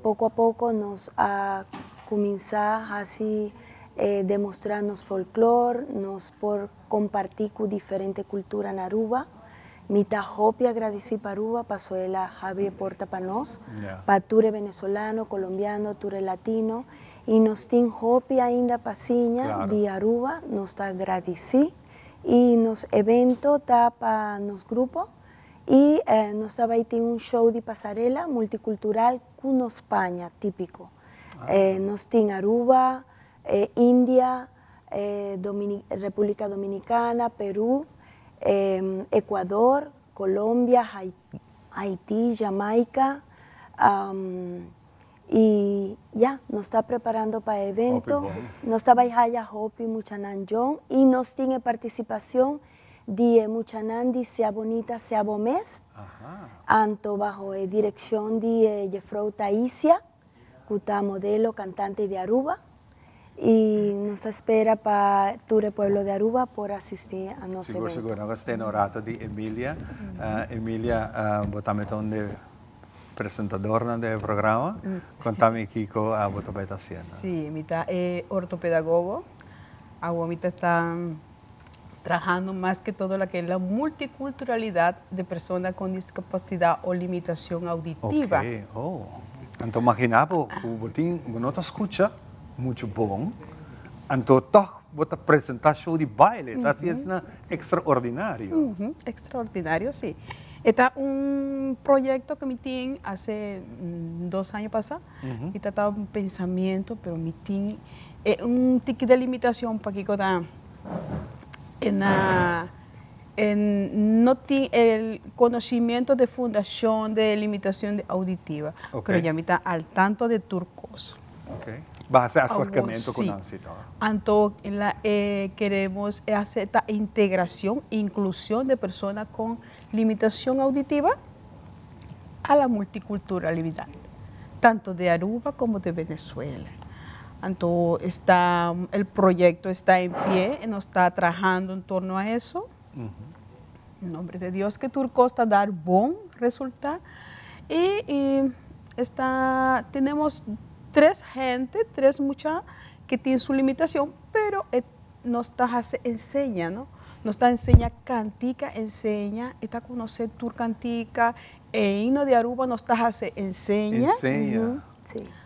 [SPEAKER 13] poco a poco nos a cuminsa haci demostra nos folklor, nos por comparti cu diferente cultura na Aruba. Mi ta hopi agradeci pa Aruba paso el a habri e porta pa nos, pa tur e venezolano, colombiano, tur e latino y nos tin hopi ainda pa siña di Aruba, nos ta agradeci y nos evento ta pa nos grupo y nos ta bay tin un show di pasarela multicultural cu nos paña tipico. Nos tin Aruba, India, Republica Dominicana, Peru, Ecuador, Colombia, Haiti, Jamaica y ya, nos ta preparando pa e evento. Nos ta bay haya hopi muchanan jong y nos tin e participacion. di e muchanan di Sea Bonita Sea Bo Mes, anto baho e direccion di e jefrouw Taisia, cu ta modelo cantante di Aruba, y nos ta spera pa tur e pueblo di Aruba por asisti a nos
[SPEAKER 1] Sigur,
[SPEAKER 13] evento.
[SPEAKER 1] sigur. Nos ta na un rato di Emilia. Emilia, bo tambe ta un di e presentadornan di e programa. Conta mi kico bo ta bay ta haciendo.
[SPEAKER 14] Si, mi ta e ortopedagogo. Awo mi ta ta trahando mas que todo lo que es la multiculturalidad de persona con discapacidad o limitación auditiva.
[SPEAKER 1] Ok, oh. Anto magina bo cu bo tin, bo no ta scucha mucho bon, anto toch bo ta presenta show di baile, ta haci esna extraordinario.
[SPEAKER 14] Extraordinario si. E ta un proyecto cu mi tin hace dos aña pasa, y ta ta un pensamiento, pero mi tin e un tiki de limitacion pakico ta e na e no tin el conocimiento de fundacion de limitacion de auditiva, pero ya mi ta al tanto de tur cos.
[SPEAKER 1] Okay. Bo a haci acercamento cu nan si toch?
[SPEAKER 14] Anto la e queremos e haci esta integracion, inclusion de persona con limitacion auditiva a la multiculturalidad, tanto de Aruba como de Venezuela. Anto esta el proyecto esta en pie, nos ta trahando en torno a eso. En nombre de Dios que tur cos ta dar bon resulta. Y y esta tenemos tres gente, tres mucha que tin su limitacion, pero e nos ta haci enseña, no? Nos ta enseña cantica, enseña, e ta conoce tur cantica, e himno di Aruba nos ta haci enseña.
[SPEAKER 1] Enseña.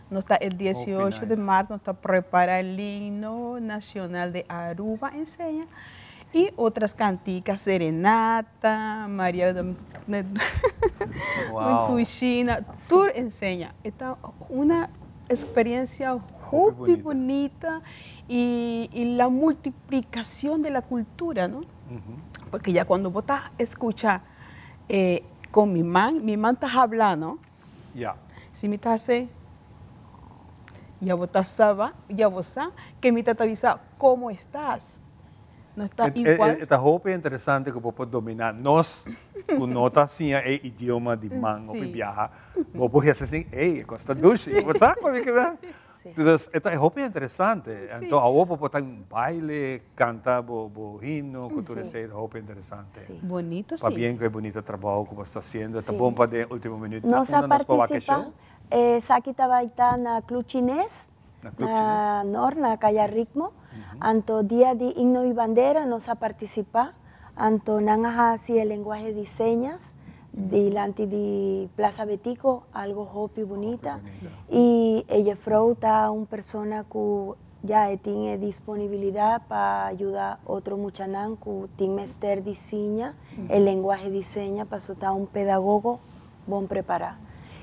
[SPEAKER 14] Nos ta el 18 de marzo nos ta prepara el himno nacional de Aruba, enseña, y otras canticas, serenata, Maria de Cushina, tur enseña. E ta una experiencia hopi bunita y y la multiplicacion de la cultura, no? Porque ya cuando bo ta escucha con mi man, mi man ta habla, no? Si mi ta hace, ya bo ta saba, ya bo sa ke mi ta ta bisa, como estas? No ta igual.
[SPEAKER 1] E ta hopi interesante ku bo por dominá nos ku no ta siña e idioma di man hopi biaha, bo por hesa asin, ey, e kos ta dushi, bo sa kon mi ke bira? Entonces, e ta hopi interesante. Anto awor bo por ta un baile, kanta bo bo himno ku tur esei, ta hopi interesante.
[SPEAKER 14] Bonito, si.
[SPEAKER 1] Pabien ku e bunita trabou ku bo sta hasiendo. Ta bon pa den ultimo minuut
[SPEAKER 13] Nos a
[SPEAKER 1] unda nos por wak e
[SPEAKER 13] partisipa,
[SPEAKER 1] show?
[SPEAKER 13] esaki ta bai ta na Club Chines,
[SPEAKER 1] Na Club Chines.
[SPEAKER 13] na Nor, na Kaya Ritmo. Anto dia di Himno y Bandera nos a partisipa, anto nan a hasi e lenguahe di señas dilanti di Plaza Betico, algo hopi bunita. Y e jefrouw ta un persona cu ya e tin e disponibilidad pa yuda otro muchanan cu tin mester di siña e lenguahe di seña paso ta un pedagogo bon prepara.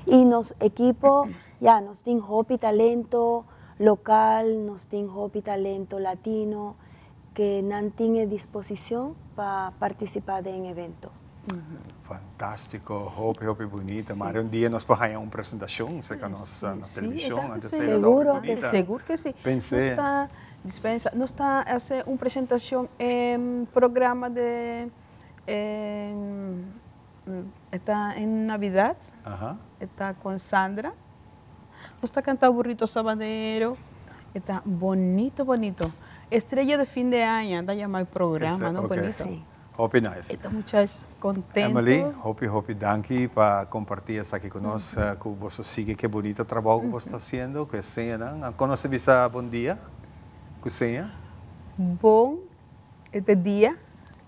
[SPEAKER 13] Y nos ekipo ya nos tin hopi talento local, nos tin hopi talento latino ke nan tin e disposicion pa participa den evento.
[SPEAKER 1] Fantastico, hopi hopi bunita. Mari un dia nos por haña un presentacion cerca nos na television. Antes
[SPEAKER 14] Sí,
[SPEAKER 1] sería
[SPEAKER 13] Seguro
[SPEAKER 1] hopi
[SPEAKER 13] que
[SPEAKER 1] bunita.
[SPEAKER 14] Segur que sí.
[SPEAKER 1] Pensé.
[SPEAKER 14] Nos ta, dispensa, nos ta hace un presentacion en programa de E ta en Navidad, e ta con Sandra. Nos ta canta Burrito Sabanero, e ta bonito, bonito. Estrella de fin de aña ta yama e programa, no? Bonito.
[SPEAKER 1] Hopi nice.
[SPEAKER 14] E ta muchach contento.
[SPEAKER 1] Emily, hopi hopi danki pa comparti esaki cu nos, cu boso sigui ke bonito trabou cu boso ta haciendo, cu e señanan. Con nos ta bisa bon dia cu seña?
[SPEAKER 14] Bon E ta dia,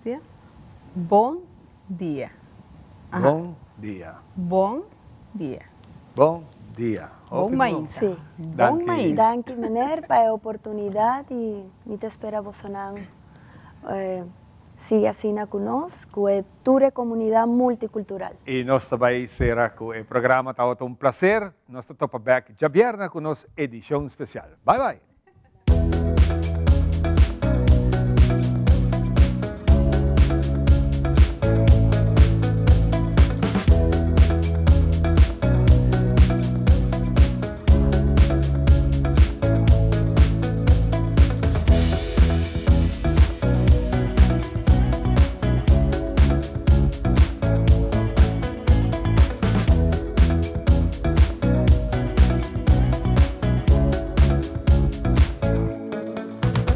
[SPEAKER 14] dia, bon dia. Aha.
[SPEAKER 1] Bon dia.
[SPEAKER 14] Bon dia.
[SPEAKER 1] Bon dia.
[SPEAKER 14] Bon
[SPEAKER 1] Hopi bon.
[SPEAKER 14] mainta.
[SPEAKER 13] Sí.
[SPEAKER 14] Bon
[SPEAKER 1] Danki.
[SPEAKER 14] mainta.
[SPEAKER 13] Danki meneer pa e oportunidad y mi ta spera bosonan sigui asina cu nos, cu e tur e comunidad multicultural.
[SPEAKER 1] Y nos ta bay cera cu e programa. Tabata un placer. Nos ta topa bek djabièrnè cu nos edicion special. Bye bye.